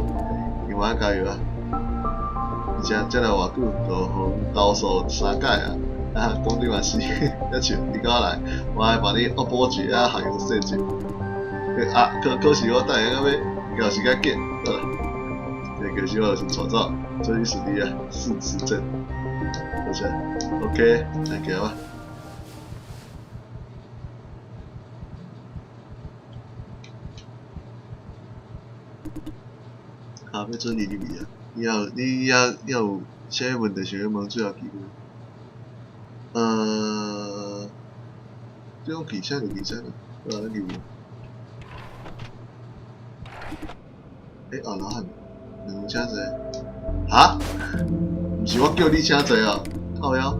另外加油啊！而且這來偌久，就予投訴三擺啊！啊，講你嘛是，猶笑，你佮我來，我來幫你惡補一下合約細節。啊，可是我等下到尾有時較緊，好啦，這個是我先帶走，這裡是你啊，四肢症，多謝，OK，來行吧。啊，欲準備入去啊！你猶你猶猶有啥物問題想欲問最後機會？這種汽車就汽車啦，好啊，咱入去。欸，哦，老漢，兩個請坐。哈？毋是我叫你請坐哦，靠腰。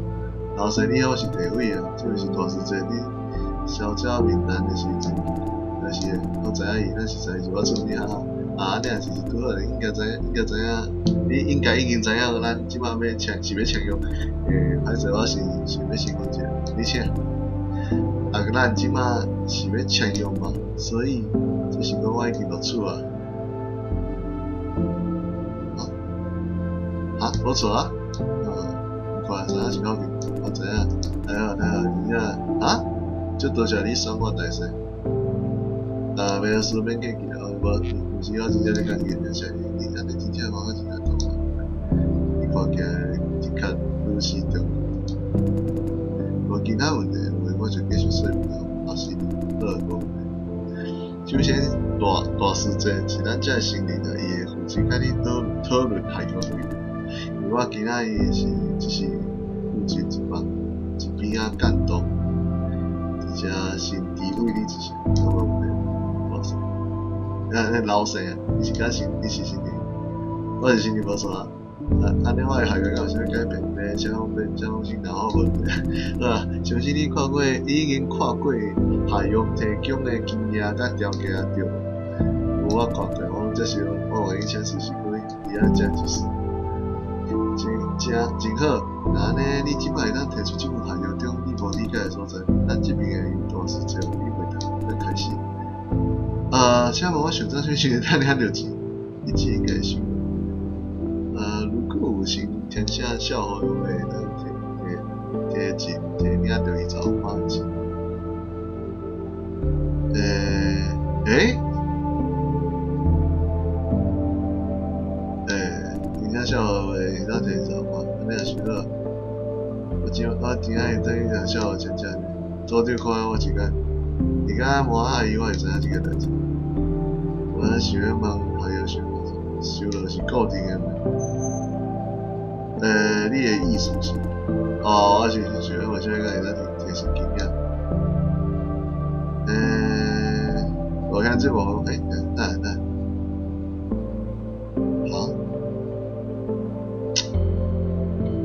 老師你好，我是地位啊，這位是大師姐，你小姐面談的時陣，但是我知影伊，咱實在是我處理哈哈。啊，按呢是拄好，你應該知影，應該知影，你應該已經知影，咱這擺欲簽是欲簽約。欸，歹勢，我先想欲先問一下，你請。啊，咱這擺是欲簽約嘛，所以這是講我已經錄取啊。啊，無錯啊，你看知影是講我知影，哎呀哎呀，真正啊，足多謝你選我大細。啊，袂使免客氣啊，無，毋是我真正咧共你感謝你，你按呢真正我真正感動。你看起來的確愈是中無其他問題，我就繼續說明老師好，無問題。首先，大師姐是咱這個承認啊，伊會負責共你討討論合約費。因為我今仔日是只是負責一幫一邊仔監督，而且先知會你一下，有無問題？無錯。啊，那老師啊，你是敢是你是新人，我是新人無錯啊。啊，按呢我的合約敢有啥物改變？袂，請講袂，請講先，然後無問題。好啊，相信你看過，你已經看過合約提供的經驗佮條件對無？無我看過，我攏接受，我願意請事實過，伊愛這就是。真真真好，若按呢，你這擺會當提出這份合約中你無理解的所在，咱這邊會用大師姐為你回答。欲開始。啊，請問我上早啥物時陣當領著錢？你這應該會想。啊，如果有先填寫小合約，會當提提提前提領著25%錢。欸？欸，填寫小合約會當提25%，按呢也是好。我今仔日等於若小合簽寫呢，組長看我一眼，伊敢無愛伊，我會知影這個代誌。我想欲問合約收落是固定的嗎？你的意思是？哦，我是想為啥物會當提提神經啊？我聽這無，等下等下，好，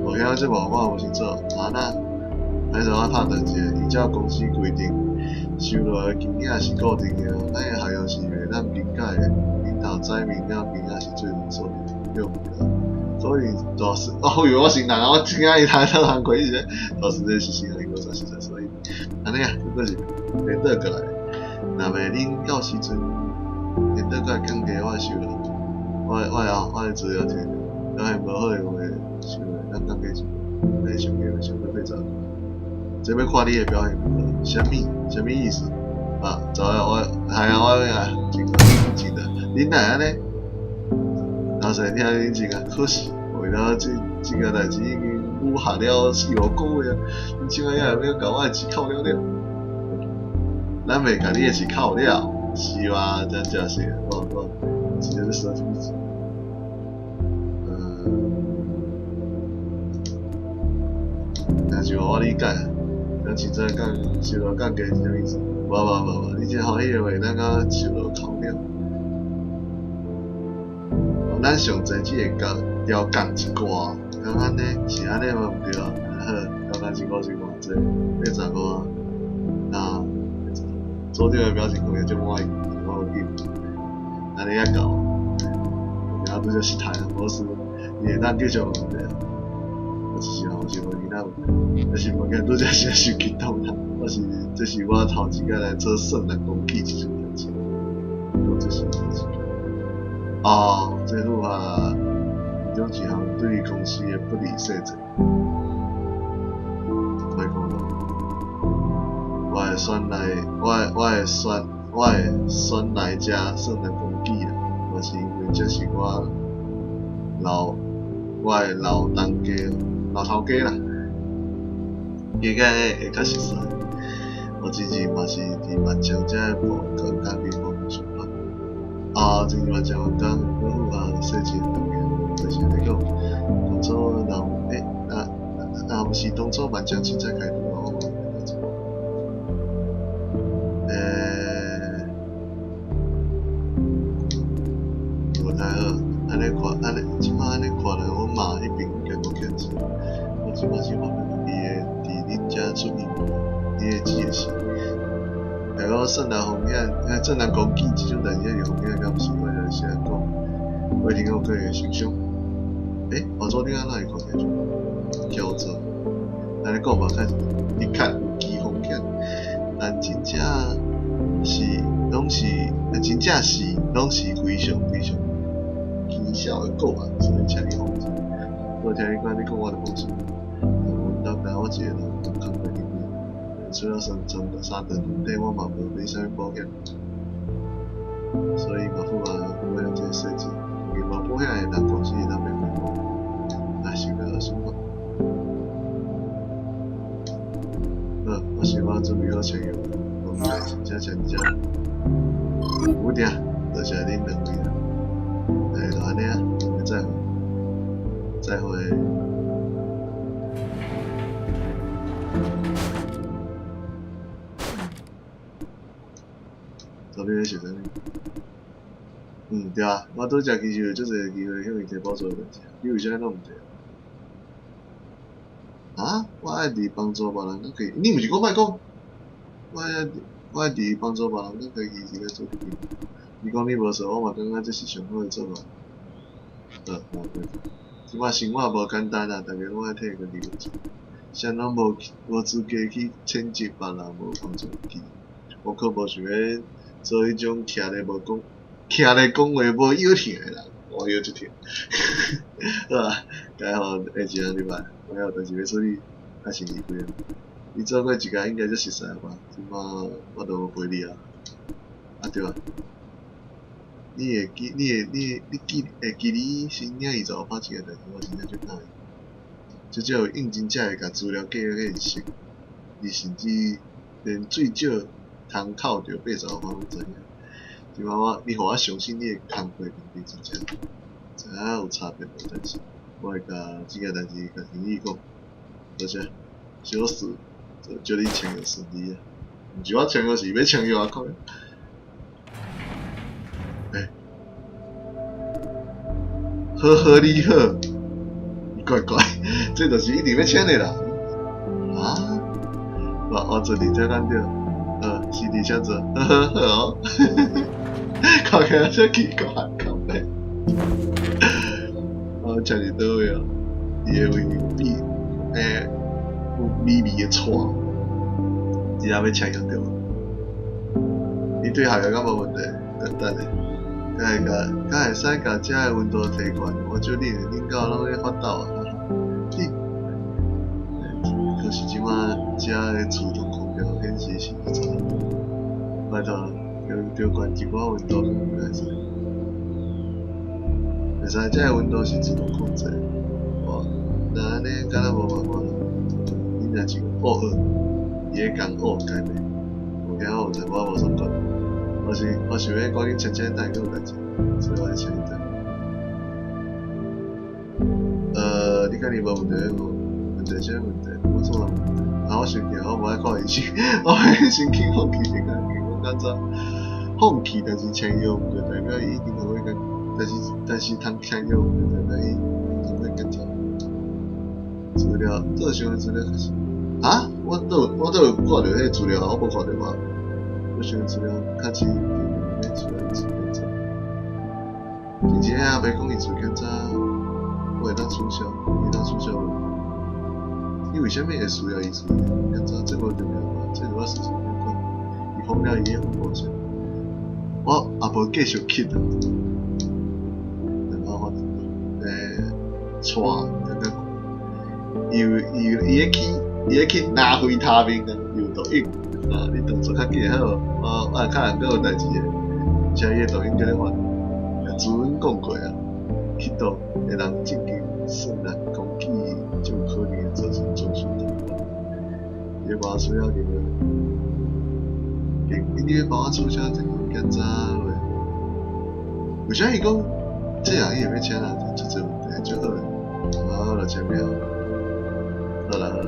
我聽這無我無清楚，啊那，還是我拍斷一下，依照公司規定，收落的金額是固定的，咱的合約是袂當更改的。恁頭載明了金額是最終所定，對毋對？所以大師，哦，我以為我是人啊，我聽伊聽到人過，伊是大師這是新的一個實在，所以，按呢啊，這個是連倒過來。若袂恁到時陣連倒過來降低我的收入，我的資料摕著，表現無好的話，收入咱降低一寡，來上個上個80。這欲看你的表現如何？啥物？啥物意思？啊，走啊！我係啊，我啊，真真的，恁哪會按呢？老師，你遐冷靜啊，可是為了這個代誌已經武俠了四五個月啊，你這擺還會欲共我的錢扣了了？咱袂共你的錢扣了，是嗎？真正是，我直接是說什麼？嗯，若是我理解，咱凊彩講收入降低是啥物意思？無無無無，你這歡喜的話，咱敢收入扣了。咱上濟只會降調降一寡，敢按呢？是按呢無毋對啊？好，調降一寡是偌濟？85啊？啊，組長的表情看起來足滿意，我有記。按呢才夠，啊，拄才失態啊，無事，你會當繼續問題啊。我只是我是問其他問題，但是無見拄才是傷激動啦。我是這是我頭一擺來做聖誕公祭這種代誌，講這是代誌。哦，這符合其中一項對公司的不利細節。莫講咯，我會選來，我會選來遮聖誕公祭啊，嘛是因為這是我的老東家、老頭家啦，加減會較熟似。我之前嘛是佇萬昌這个部跟家己部門上班。啊，之前嘛真有講，閣符合細節的物件，就是來講，當初人若毋是當初萬昌凊彩開除我，我嘛袂當做。無太好，按呢看，按呢這擺按呢看來，阮媽彼邊應該無欠錢。我這擺是發現伊會佇恁遮出現，你會記得是。若講算來風險，算來攻擊這種代誌，有風險，敢毋是？我就是按講，我一定有可能會受傷。我昨天哪會看起來這麼囂張？按呢講嘛，較的確有機風險，但真正是攏是，真正是攏是非常非常蹊蹺的個案，所以請你放心。我聽你講，你講我就放心。阮兜干我一個人做工課入面，除了三三三頓內底，我嘛無買啥物保險，所以嘛符合我這個細節。因為無保險的人，公司會當免賠我，來想個想法。好，我想我準備好簽約，我請請請，有定，多謝恁兩位啦。就按呢啊，我們再會，再會。昨天咧想啥物？嗯，對啊，我拄才其實有足濟機會向伊提補助的代誌，你為啥物攏毋提？啊？我愛佇幫助別人，閣可以？你毋是講莫講？我愛佇幫助別人，閣可以時間做決定。你講你無錯，我嘛感覺這是上好的做法。好，無問題。這擺生活無簡單啊，逐家攏愛替家己負責，啥攏無資格去譴責別人無幫助家己。我可無想欲做彼種徛咧無講、徛咧講話無腰疼的人，我腰足疼。好啊，該予下一項禮拜，我還有代誌欲處理，較先離開啊。你做過一工應該足熟似吧？這擺我就無陪你啊。啊對啊，你會記？你會？你你記會記你新領25拍這个代誌，我真正足喜歡。至少有應徵者會共資料寄予認識，你甚至連最少通扣著85趴攏知影。這擺我，你予我相信你的工課能力真正知影有差別無代誌。我會共這件代誌共經理講，多謝，小事就祝你簽約順利啊！毋是我簽約，是欲簽約啊！靠！欸，好好你好，乖乖，這就是一定欲簽的啦！啊？我這裡才講著，是佇啥做？呵呵好哦，看起來真奇怪，靠北。我請佇佗位哦？伊的位美，欸，有微微的喘，真正欲請藥對無？你對合約敢無問題？等等下，敢會共敢會使共遮的溫度提懸？我祝恁恁狗攏咧發抖啊！你，可是這馬遮的自動空調顯示是26度，拜託，調調懸一寡溫度敢會使？會使，這个溫度是自動控制。哇，若按呢敢若無辦法。你若是惡惡，伊咧講惡改袂？無驚我有淡薄仔無爽快。我想欲趕緊簽簽，等下閣有代誌，所以我會請你等。你家己無問題無？問題啥物問題？我創啥問題？啊，我生氣啊！我無愛看醫生，我愛先去放棄這個，我較早放棄，但是簽約毋就代表伊一定會甲，但是通簽約毋就代表伊通過檢查。資料，做想的資料確實。啊？我都有看著彼个資料，我無看著嗎？我想資料較遲欲出來醫術檢查。之前阿伯講醫術檢查，我會當取消，會當取消無？伊為啥物會需要醫術檢查？這無重要嗎？這與我事情有關。伊封了伊的服務線，我也無繼續去啊。然後帶感覺伊有伊伊咧去伊咧去南非他命啊，有毒癮啊！你動作較緊好無？我較人閣有代誌的，而且伊的抖音叫咧發，主阮講過啊，吸毒的人正經算力攻擊，就有可能會造成情緒痛苦。伊咧幫我取消這個，你欲幫我取消這個檢查未？為啥伊講這人伊會欲請啊？出這問題就好，好就簽名。好啦好啦，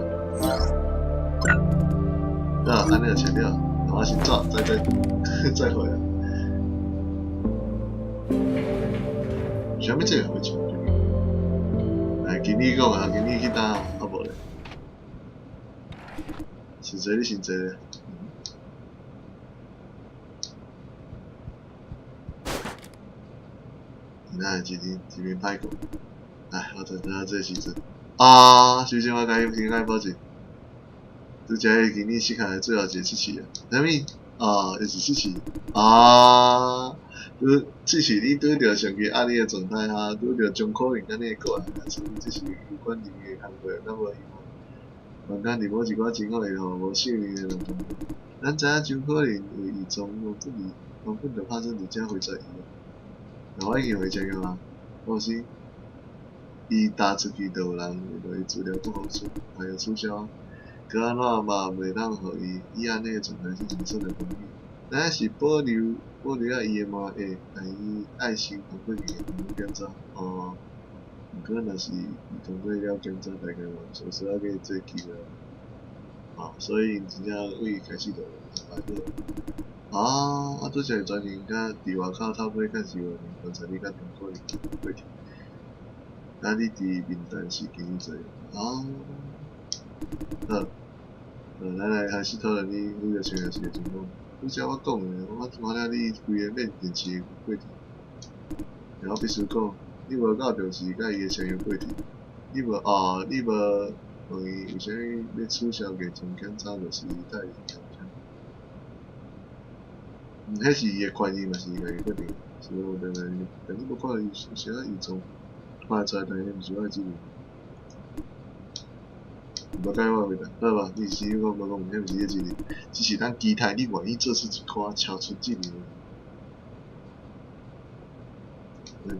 好，按呢就簽了，我先走，再會啊。啥物這人欲簽？來，經理講啊，經理去佗？啊無咧，先坐你先坐咧。哪會這邊這邊歹講？唉，我知影這時陣啊，首先我共伊先共伊保證，拄才彼個經理失開最後一個測試啊，啥物？啊，就是測試啊，拄測試你拄著上懸壓力的狀態下，拄著將可能按呢過來，處理這是有關人員的工作，咱無希望。房間佇某一寡情況會予無信任的人通過。咱知影將可能有異狀，原本原本就拍算佇遮回轉伊。若我已經回轉了啊，我是伊踏出去就有人會予伊資料講予取，還有取消。閣按怎嘛袂當予伊以按呢的狀態進行算力攻擊。咱是保留啊伊的麻藥，但伊愛先通過一個檢查。哦，毋過若是伊通過了檢查，大概嘛無需要去做機會。哦，所以𪜶真正對開始就安排好。啊，啊，拄才專人佮佇外口透過監視畫面觀察你佮張可能過去。啊，你佇面單是經理做。啊，好，咱來開始討論你拄才簽約時的情況。拄才我講的，我看了你規個免電池過去。然後必須講，你無夠重視佮伊的簽約過程。你無哦，你無問伊為啥物欲取消健康檢查，就是帶伊檢查。嗯，彼是伊的權利嘛，是伊家己決定，是無問題。但你無看伊有啥異狀，看會出來，但是毋是我的責任。無介意我回答，好無？你是講無講，彼毋是你的責任，只是咱期待你願意做出一寡超出責任。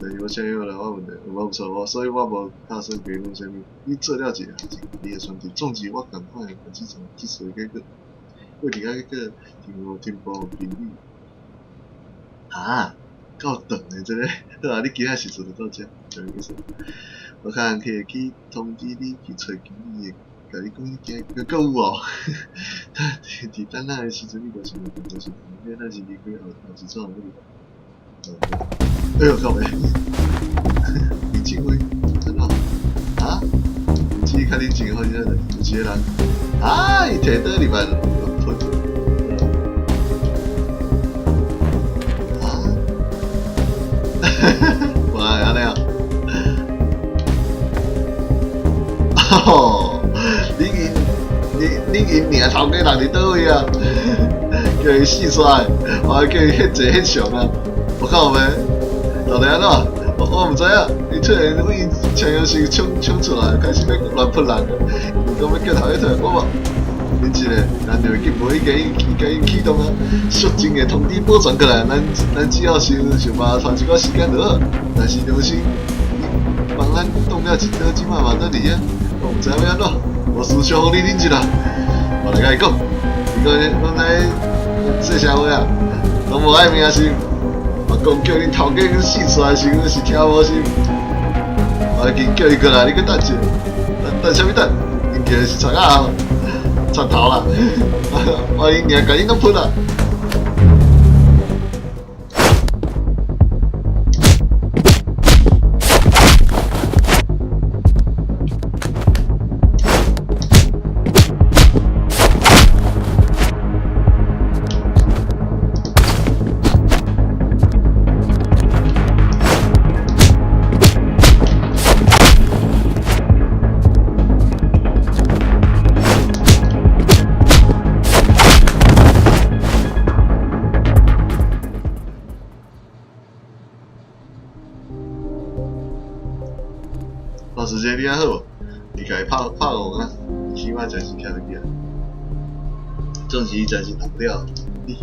但是我簽約了，我問題，我無錯，所以我無打算評論啥物。你做了一個你的選擇。總之，我仝款的這種技術的結果，過程仔結果，聽無聽無評語。哈，夠長的這個，好啊，你今仔時陣就到這，啥物意思？我較人會去通知你去揣經理的，共你講你今閣閣有哦。佇等咱的時陣，你就是無就是咱是離開後後一撮有哎喲靠北！李靖輝，按怎？啊？你較冷靜，發生啥代志？有一個人，啊！伊提倒入來亂噴。啊？原來按呢啊！吼！你𪜶你你𪜶名頭家人佇佗位啊？叫伊死出來，我還叫伊翕一個翕相啊！我靠欲，到底按怎？我毋知影，伊突然為青陽城衝衝出來，開始欲亂噴人，伊講欲叫頭家出來，我嘛，恁一個，咱就會記無已經已經啟動啊，肅靜的通知保存過來，咱咱只要想想辦法拖一寡時間就好。但是良心幫咱擋了一刀，這擺嘛倒佇遐，我毋知影欲按怎，無事小予你忍一下，我來共伊講，伊講講咱細聲話啊，攏無愛命是。我講叫恁頭家死出來時，是聽無是？我已經叫伊過來，你閣等者，等等啥物等？𪜶叫的是賊仔哦，賊頭啦！我已經共𪜶攏噴啦。老師這你還好無？你共伊拍拍戇啊，起碼暫時徛得起來。總是伊暫時動了。你，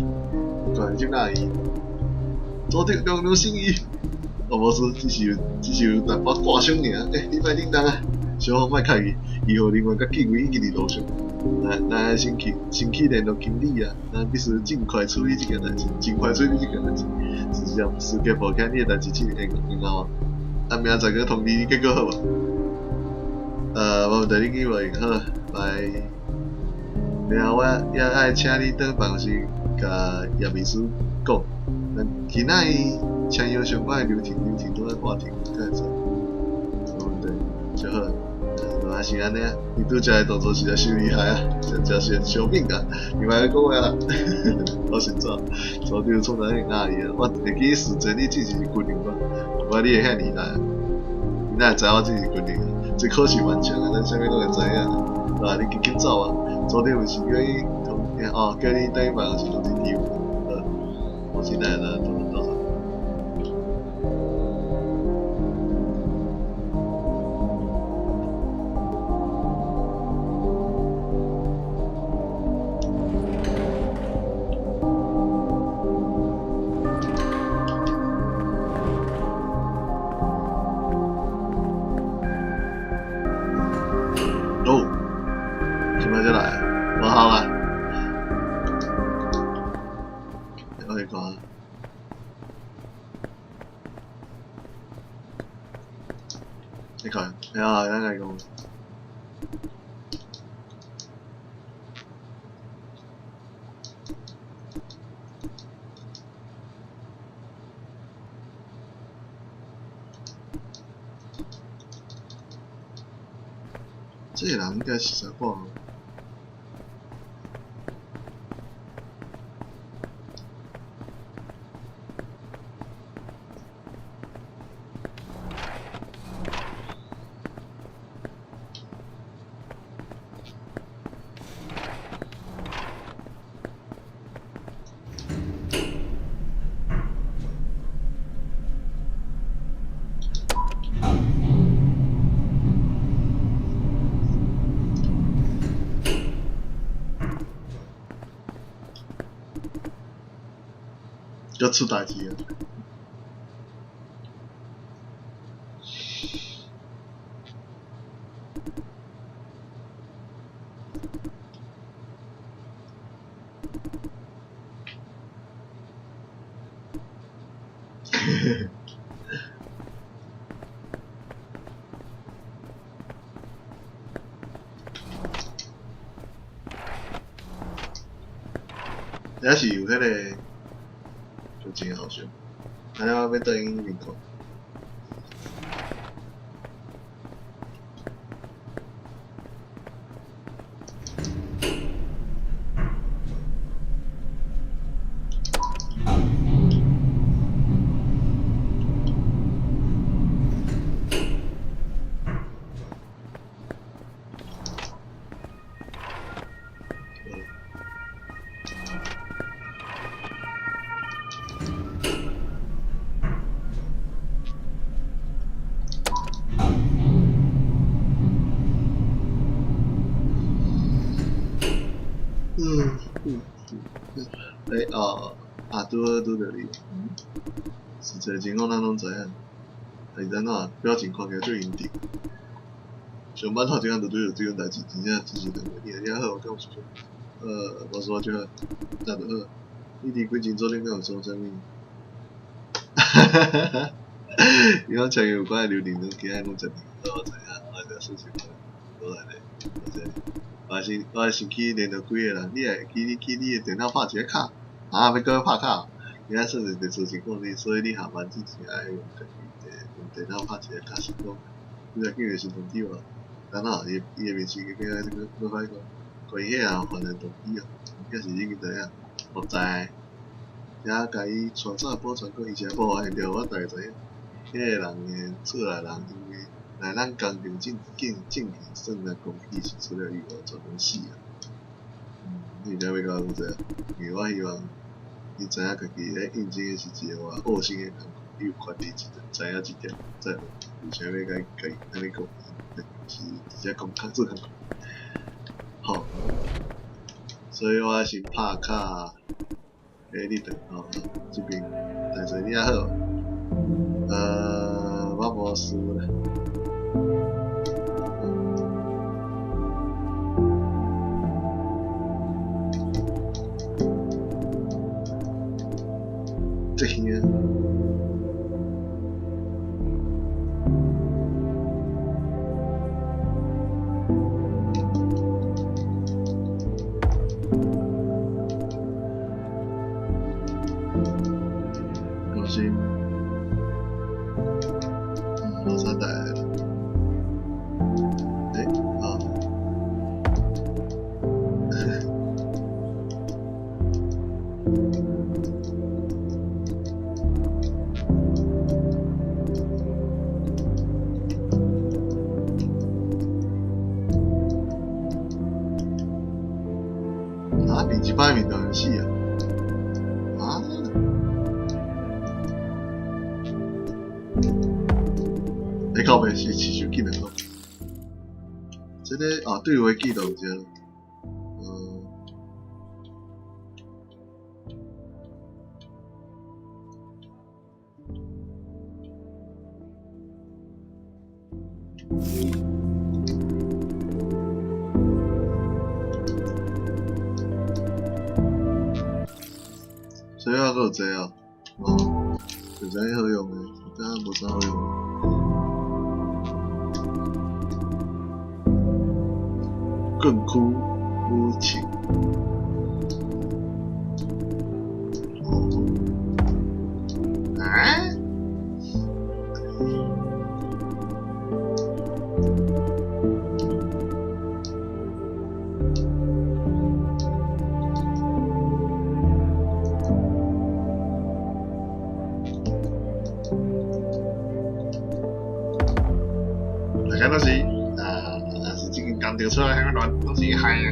看這哪伊？組長良良心意。哦，無事，只是有只是有淡薄割傷爾。欸，你莫緊張啊，小可莫客氣。醫護人員佮警衛已經佇路上。咱咱愛先去先去聯絡經理啊，咱必須盡快處理這件代誌，盡快處理這件代誌。事實上，時間無起，你的代誌會用用啊。啊，明仔載閣通知你結果好無？無問題，你去無用好，拜。然後我也愛請你轉辦公室共葉秘書講，咱今仔日簽約相關的流程流程都愛掛停，才會使。無問題，就好。原來是按呢啊！伊拄才的動作實在傷厲害啊，真正是相敏啊！你莫閣講話啦，我是怎？組長創啥會壓伊啊？我會記事前你只是軍人吧？無你會遐厲害啊？你哪會知我只是軍人？這考試頑強啊，咱啥物攏會知影。啊，你緊緊走啊！組長毋是叫你通哦，叫你轉辦公室通知你。好，我現在來到到。哦，這擺才來，無效啊！我去看。你看，哎呀，咱來講。這個人應該是查某。閣出代誌啊！也是有彼个就真好笑。按呢我欲转去彼边看。嗯嗯嗯，欸哦，啊拄好拄著你，实际情况咱攏知影，但是按怎表情看起来足阴沉。上班头一工就拄著這種代誌，真正真是難過。你你還好，敢有事？無事就好，那就好。你佇幾前做恁敢有做啥物？哈哈哈哈！伊講親有關的流程，今仔攏食我知影，我會事情無來咧，多謝。我先去聯絡幾个人，你會記你去你的電腦拍一个卡，啊，欲閣拍卡？今仔算是特殊情況你，所以你下班之前愛用家己用電腦拍一个卡，是講你若叫伊先通知我。然後伊伊的面試變啊，這個閣歹講，關於彼項犯罪動機哦，應該是已經知影，無知，遮共伊傳早保存過，伊是無發現著，我大概知影。彼个人的厝內人因為來咱工廠進進進去算來攻擊是出了意外，全攏死啊！你而家欲共我講這個？因為我希望你知影家己咧應徵的是一个偌惡性的工課，你有權利知影這點，再問為啥欲共伊共伊按呢講？是直接講較做工課。好，所以我先拍卡，欸，你等吼，這邊大姐你還好？我無事啦。這耳。小心，无啥代。欸，好。啊，連一擺面都會死啊！啊？你靠北是持續緊啊！這個啊，對話記錄這，所以還閣有這哦，哦，就知影好用的，敢無啥好用的。更枯無情。哦。啊？大家都是啊，是這間工廠出來遐亂，攏是害的。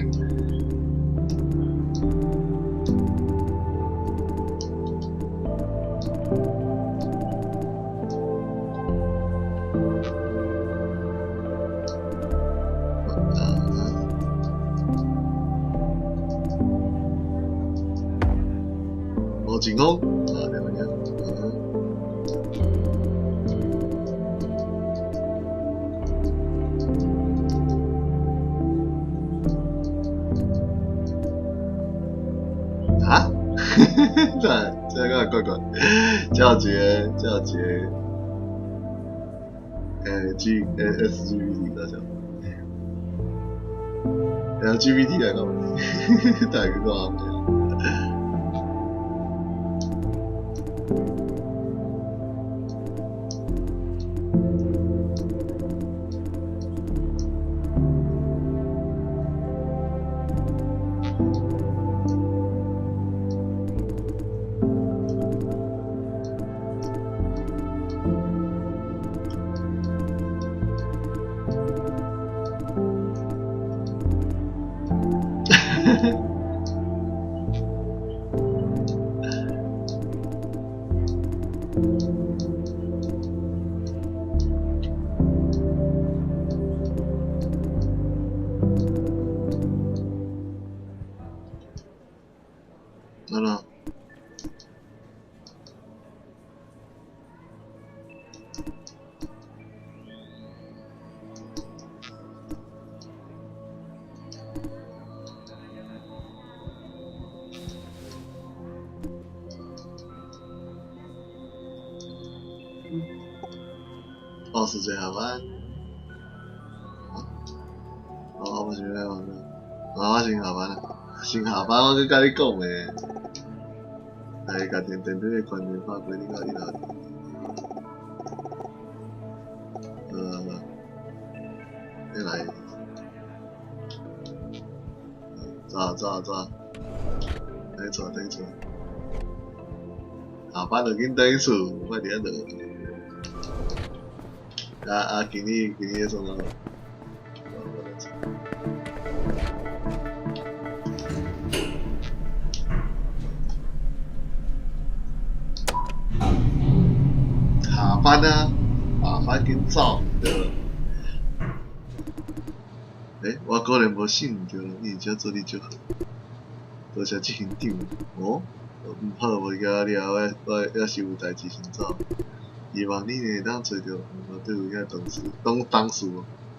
無情風啊，了解。啊？這這個怪怪，這有一个，這有一个，欸，G 欸 S G B T 大小，L G B T 來講，大家講。安怎？哦，是这下班。哦，我想欲玩啊，我先下班啦，先下班，我閣佮你講的。來，共電電梯的關鍵拍過你到一樓。你來。走走走，轉厝轉厝。下班就緊轉厝，莫佇遐落。啊啊！今年今年創啥？下班啊！下班緊走，對無？欸，我果然無信著，你真正做得足好。多謝執行長。哦，毋好，無交了後，我我猶是有代誌先走。希望你會當揣著我對位遐同事，當同事，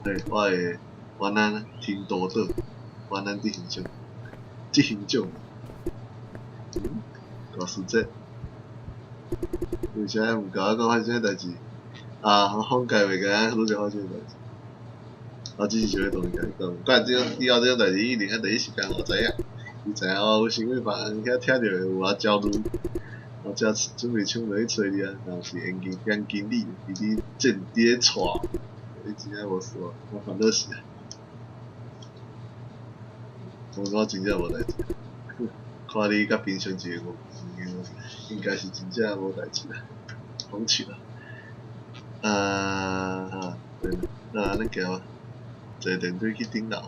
嘿，我會晚安聽多倒，晚安執行長，執行長。大師姐，為啥毋共我講發生啥代誌？啊，我放假袂共拄則發生的代誌。我只是想欲同伊共伊講，怪這種以後這種代誌一定愛第一時間予我知影。伊知影我有啥物別人遐聽著會有偌焦慮，我才準備衝落去揣你啊！若是嚴經嚴經理佇咧戰佇咧帶，你真正無事，我煩惱死啊！我真正無代誌，看你佮平常時無共樣，應該是真正無代誌啦，講笑啦。啊，哈，對，那按呢行吧，坐電梯去頂樓。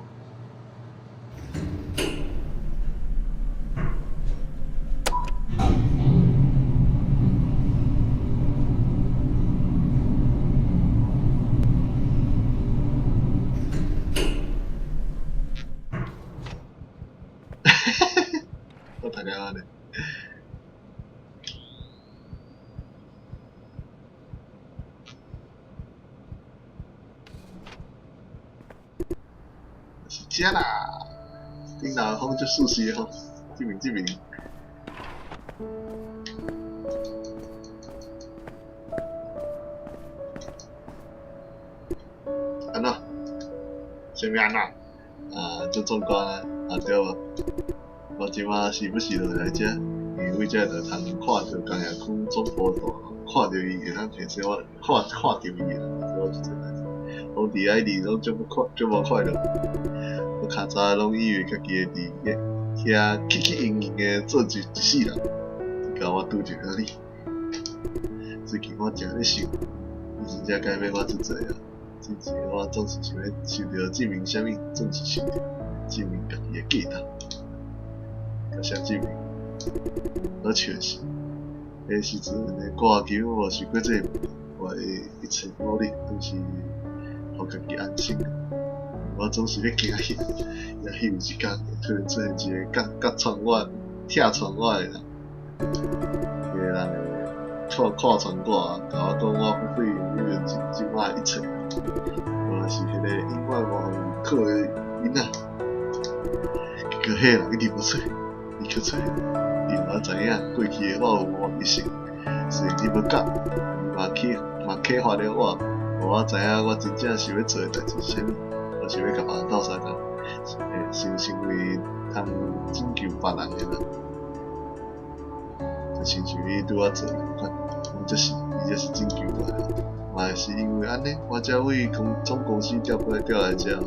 我讀甲按呢。是遮啦，頂樓風足舒適吼，這邊這邊。按怎？啥物按怎？啊，足壯觀啊，啊對無？我這馬時不時就會來遮，因為這就通看著工業區總部大樓，看著伊會當提醒我，看看著伊啦，所以我就做代誌。講佇遐一直攏足無快，足無快樂。我較早攏以為家己會佇遐起起應應的做一一世人，直到我拄著了你。最近我誠咧想，你真正改變我足濟啊！之前我總是想欲想著證明啥物，總是想著證明家己的價值。共啥證明？好笑的是，彼時陣的我根本無想過這個問題，我的一切努力攏是予家己安心。我總是咧驚伊，也許有一工會突然出現一個佮穿我、拆穿我的人，彼個人會看看穿我，共我講我不配擁有這這擺的一切。我是彼個永遠無予認可的囡仔，結果彼個人一直無出現，伊卻出現，你嘛知影過去的我有偌迷信，雖然你無佮，你嘛啟嘛啟發了我，予我知影我真正想欲做的代誌是啥物。我想欲共別人鬥相共，成成為通拯救別人的人。就親像你拄仔做仝款，講這是伊這是拯救我的，嘛是因為按呢，我才為公總公司調過來調來遮。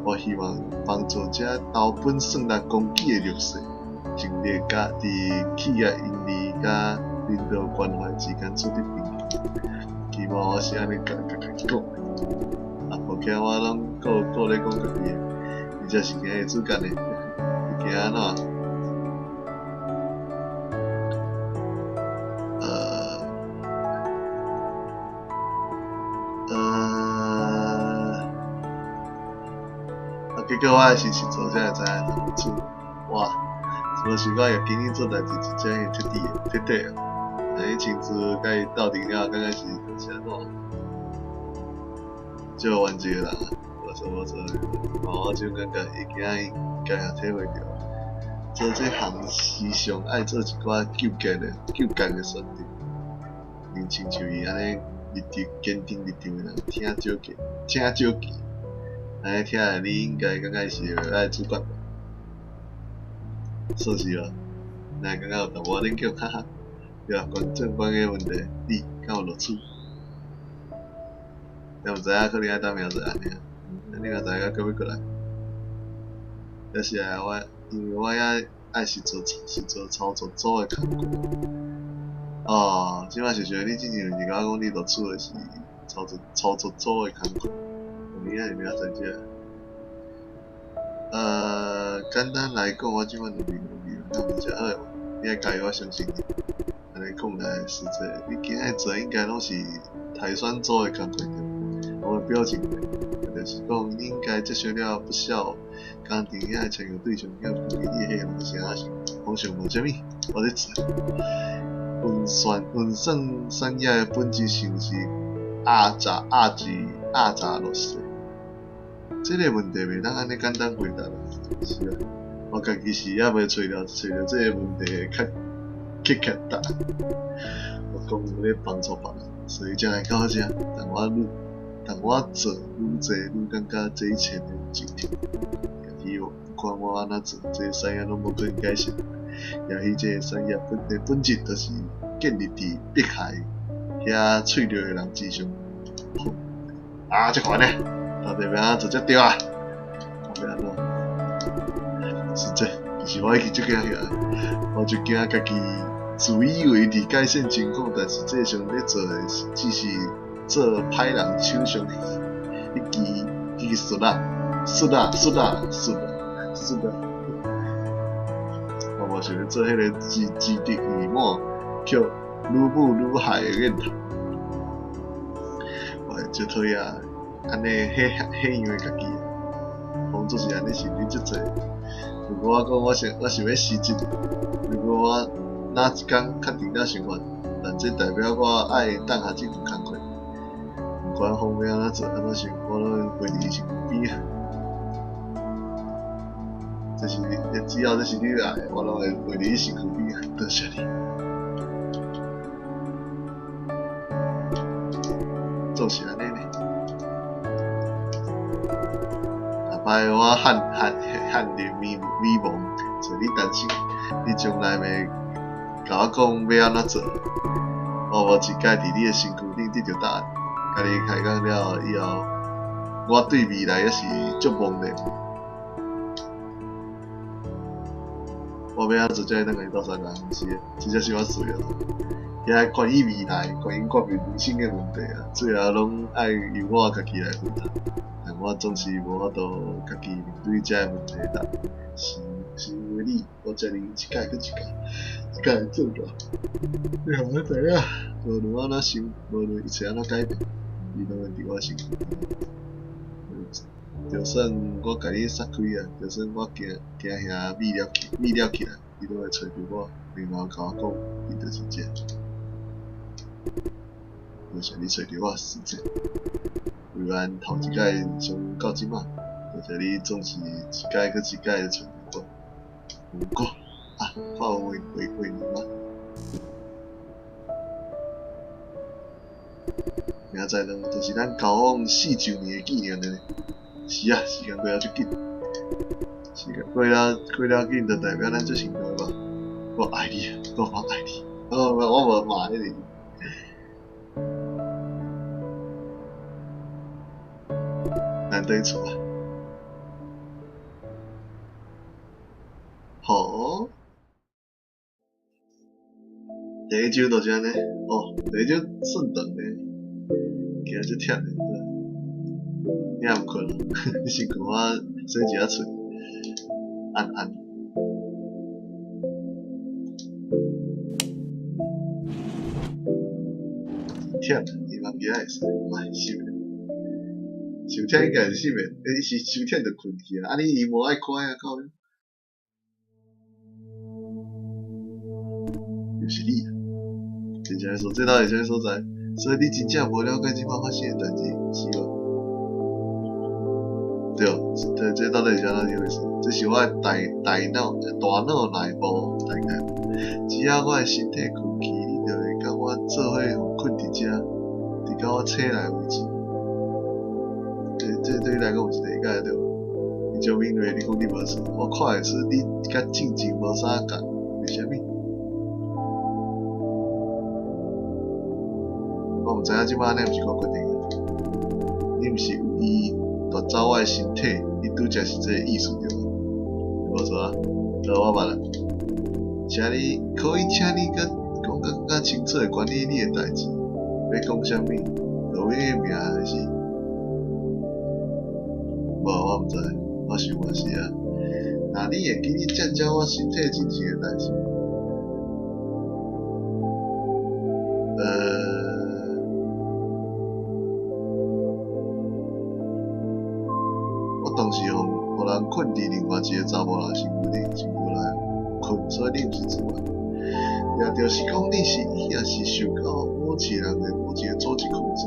我希望幫助這投本算力攻擊的弱勢，盡力佮佇企業盈利佮領導關懷之間取得平衡。起碼我是按呢共家己講的。啊，抱歉，我攏顧顧咧講家己的，伊才是今日主角呢。伊驚按怎？啊，結果我還是實做才會知影當初，哇，無想講會經營做代誌真正會徹底的徹底哦。但伊親自共伊鬥陣了，感覺是就是按怎，足有原則的人，無錯無錯，我這種感覺伊今仔應該也體會著。做這行時常愛做一寡糾結的、糾結的選擇。恁親像伊按呢立場堅定立場的人，聽少見，聽少見。按呢聽來，你應該感覺是會愛主管吧？算是吧。哪會感覺有淡薄仔勉強？哈哈。對啊，關正關的問題，你敢有錄取？你毋知影，可能愛等明仔載按呢。你若知影，閣欲過來。抑是啊，我因為我遐愛是做是做操作組的工課。哦，這擺想想，你之前毋是共我講你錄取的是操作操作組的工課？你遐是明仔載這？簡單來講，我這擺就袂記，敢毋是誠好的嘛？你愛加油，我相信你。按呢講來，實際你今日做應該攏是篩選組的工課對？我的表情，就是講你應該接受了不少工廠遐的簽約對象，佮估計你的彼個人是按怎想，方向無啥物，我咧做。運算運算產業的本質上是壓榨壓制壓榨弱勢。這個問題袂當按呢簡單回答啦。是啊，我家己是猶未揣著揣著這個問題的確確切答案。我講咧幫助別人，所以才來到遮。但我愈但我做愈濟，愈感覺這一切的盡頭。也許不管我按怎做，這個產業攏無可能改善。也許這個產業本的本質就是建立佇迫害遐脆弱的人之上。啊，足煩的，到底欲按怎做才對啊？欲按怎？實際，其實我已經足驚起來，我足驚家己自以為佇改善情況，但實際上咧做的是只是做歹人手上彼支彼支刷仔，刷仔，刷仔，刷仔，刷仔。我無想欲做彼个志志得意滿卻愈舞愈害的念頭。我會足討厭按呢彼彼樣的家己，當作是按呢是你足濟。如果我講我想我想欲辭職，如果我哪一工確定了想法，但這代表我愛放下這份工課。毋管風欲按怎做按怎想，我攏會陪佇伊身邊仔。這是你，只要這是你愛的，我攏會陪佇你身軀邊仔。多謝你。總是按呢呢。逐擺我陷陷陷入迷迷惘，找你擔心，你從來袂共我講欲按怎做。我無一擺佇你的身軀頂得著答案。共你開講了以後，我對未來猶是足茫然。我欲按怎做才會當共你鬥相共？毋是的，這才是我需要的。遐關於未來、關於我人生的問題啊，最後攏愛由我家己來回答。但我總是無法度家己面對這个問題的答案。是是因為你，我才能一擺閣一擺，一擺做大。你予我知影，無論我按怎想，無論一切按怎改變，你攏會佇我身邊。就算我共你殺開啊，就算我驚驚遐覕了去，覕了起來，你攏會揣著我，然後共我講，伊就是這。多謝你揣著我，實在。為阮頭一擺相遇到這擺，多謝你總是一擺閣一擺的揣著我。毋過啊，我有話回回你嗎？明仔載呢，就是咱交往四週年的紀念了呢。是啊，時間過了足緊，時間過了過了緊，就代表咱足成功吧。我愛你，我愛你，我無罵你。咱轉厝啊！好，第一章就是按呢，哦，第一章算長呢，今仔足忝的，你還毋睏？你先看我洗一下喙，按按。忝，伊嘛记得会使，哎，失眠，伤忝應該是失眠，欸，是傷忝就睏去啊，按呢伊無愛開啊，靠！又是你啊！真正所這到底啥物所在？所以你真正無了解這擺發生的代誌，是無？對，這到底是按怎一回事？這是我的大腦內部大概。只要我的身體睏去，你就會佮我做伙予睏佇遮，直到我醒來為止。這對你來講有是理解對無？伊足敏銳，你講你無錯，我看會出你佮進前無啥仝，為啥物？我毋知影這擺按呢毋是我決定的，你毋是有意奪走我的身體，你拄才是這個意思對無？無錯啊，好，我捌啦。請你可以請你閣講閣較清楚的關於你的代誌，欲講啥物？羅威的名還是？無，我毋知，我想嘛是啊。若你會記得占走我身體進前的代誌，我當時予人睏佇另外一個查某人身軀裡身軀內睏，所以你毋是自願。也就是講，你是伊也是受到某一個人的某一個組織控制。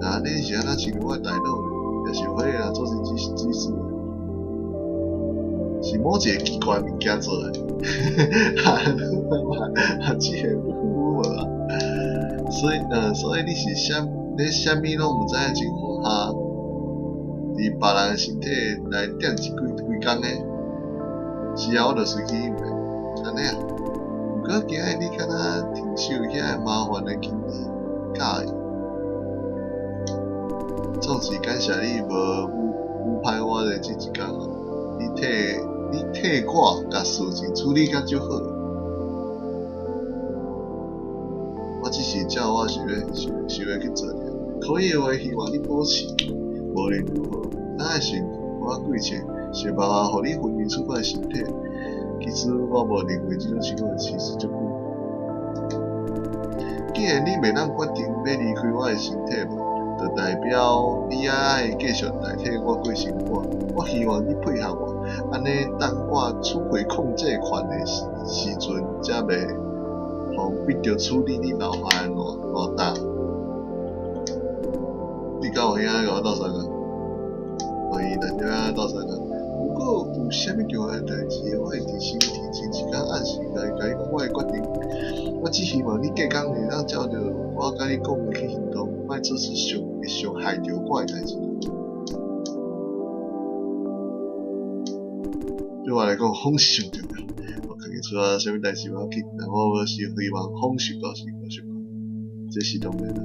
若按呢是按怎侵入我的大腦呢？也是有彼個人組織指使的，是某一個奇怪物件做的。哈哈，這個有無啊？所以你是啥？你啥物攏毋知的情況下，佇別人的身體內踮一幾幾工呢？是啊，我就隨去應變，按呢啊。毋過今日你敢若挺受遐个麻煩的經歷佮意。總是感謝你無侮歹我的這一工啊！你替我共事情處理甲足好。我只是照我想欲想欲去做爾。可以的話，希望你保持。無論如何，咱愛想我計策，想辦法予你分離出我的身體。其實我無認為這種情況持續足久。既然你袂當決定欲離開我的身體嘛，就代表你猶愛繼續代替我過生活。我希望你配合我，按呢當我取回控制權的時陣，才袂予逼著處理你留下的爛爛膽。你敢有閒共我鬥相共？歡迎大家鬥相共。如果有啥物重要的代誌，我會佇身體前一工按時來共你講我的決定。我只希望你隔工會當照著我共你講的去行動，莫做出傷會傷害著我的代誌。對我來講，風是上重要。我家己出了啥物代誌無要緊，但我無是希望風受到是無受到，這是當然啦。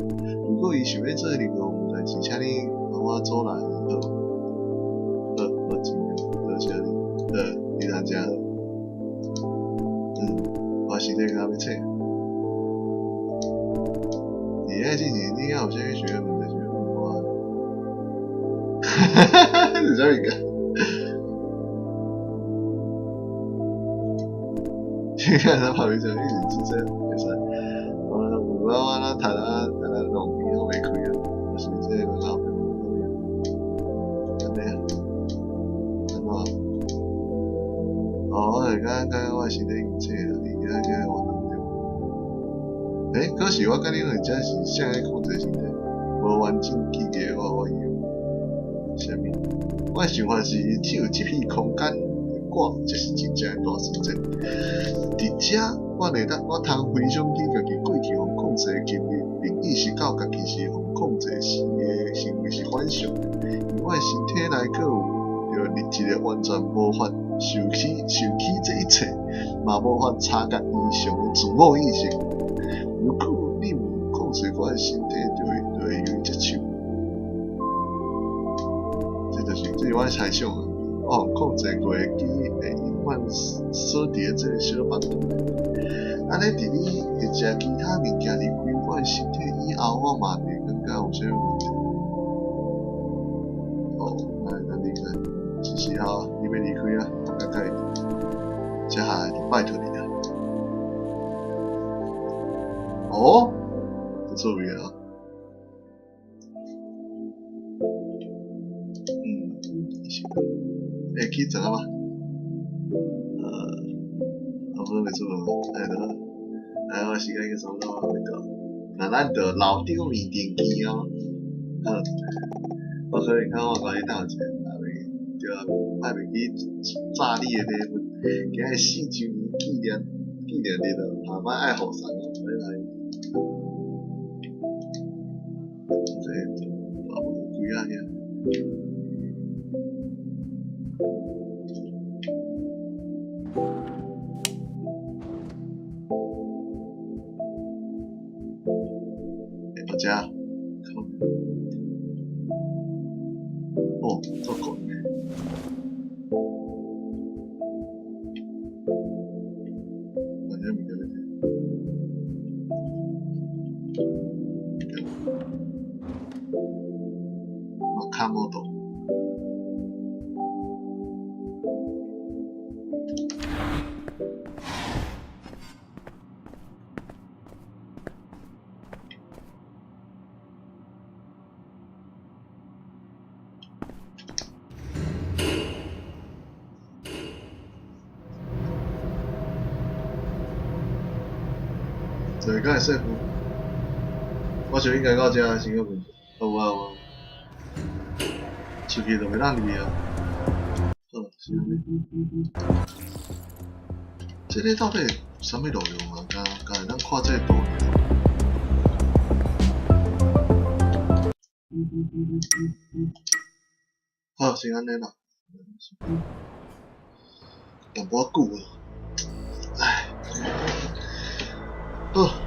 如果伊想欲做任何代誌，請你幫我阻攔伊好無？好，我盡量，多謝你。好，你通食好。我身體敢若欲醒。佇遐之前，你敢有啥物想欲問題想欲問我？哈哈哈哈，是啥物件？你看他旁邊這樣一直這樣，會使。我有我按怎讀啊，按怎弄伊攏袂開啊，就是這個老爸按呢啊，按怎？哦，我會感覺我的身體已經醒啊，伊今仔今仔活動中。欸，可是我佮你講，這是啥咧控制身體？無完整記憶我，我以為啥物？我的想法是，只有這片空間的我，才是真正的大自然。佇遮，我會當我通回想起家己過去予控制的經歷，並意識到家己是予控制時的行為是反常的。因我的身體內閣有著一個完全無法受起受起這一切，嘛嘛無法察覺異常的自我意識。如果你毋控制我的身體，就會由伊接手。這就是，這是我的猜想啊。我予控制過的記憶會永遠鎖佇咧這个小房間內。按呢，佇你會食其他物件離開我的身體以後，我嘛袂感覺有啥物問題。哦，咱會當離開，是時候你欲離開啊，我較介意。接下來就拜託你啊。哦，這趣味啊！是會去怎啊嘛？差不多袂出門，哎，得，哎，我時間應該差不多欲到。那咱就樓頂面頂見哦。好，我可能看我共你鬥一下，對啊，莫袂記炸你的禮物，今日4週年紀念日咯，下擺愛予送哦，欲來。這大門開啊遐。欸，遮，哦，足悬的。哪啥物件欲摕？馬卡摩多。這個敢會說服？我想應該到遮先個問題。有啊有啊，出去就袂當入去啊。好，是按呢。這个到底有啥物路用啊？敢敢會當看這個圖爾？好，先按呢啦。淡薄仔久啊，唉，好。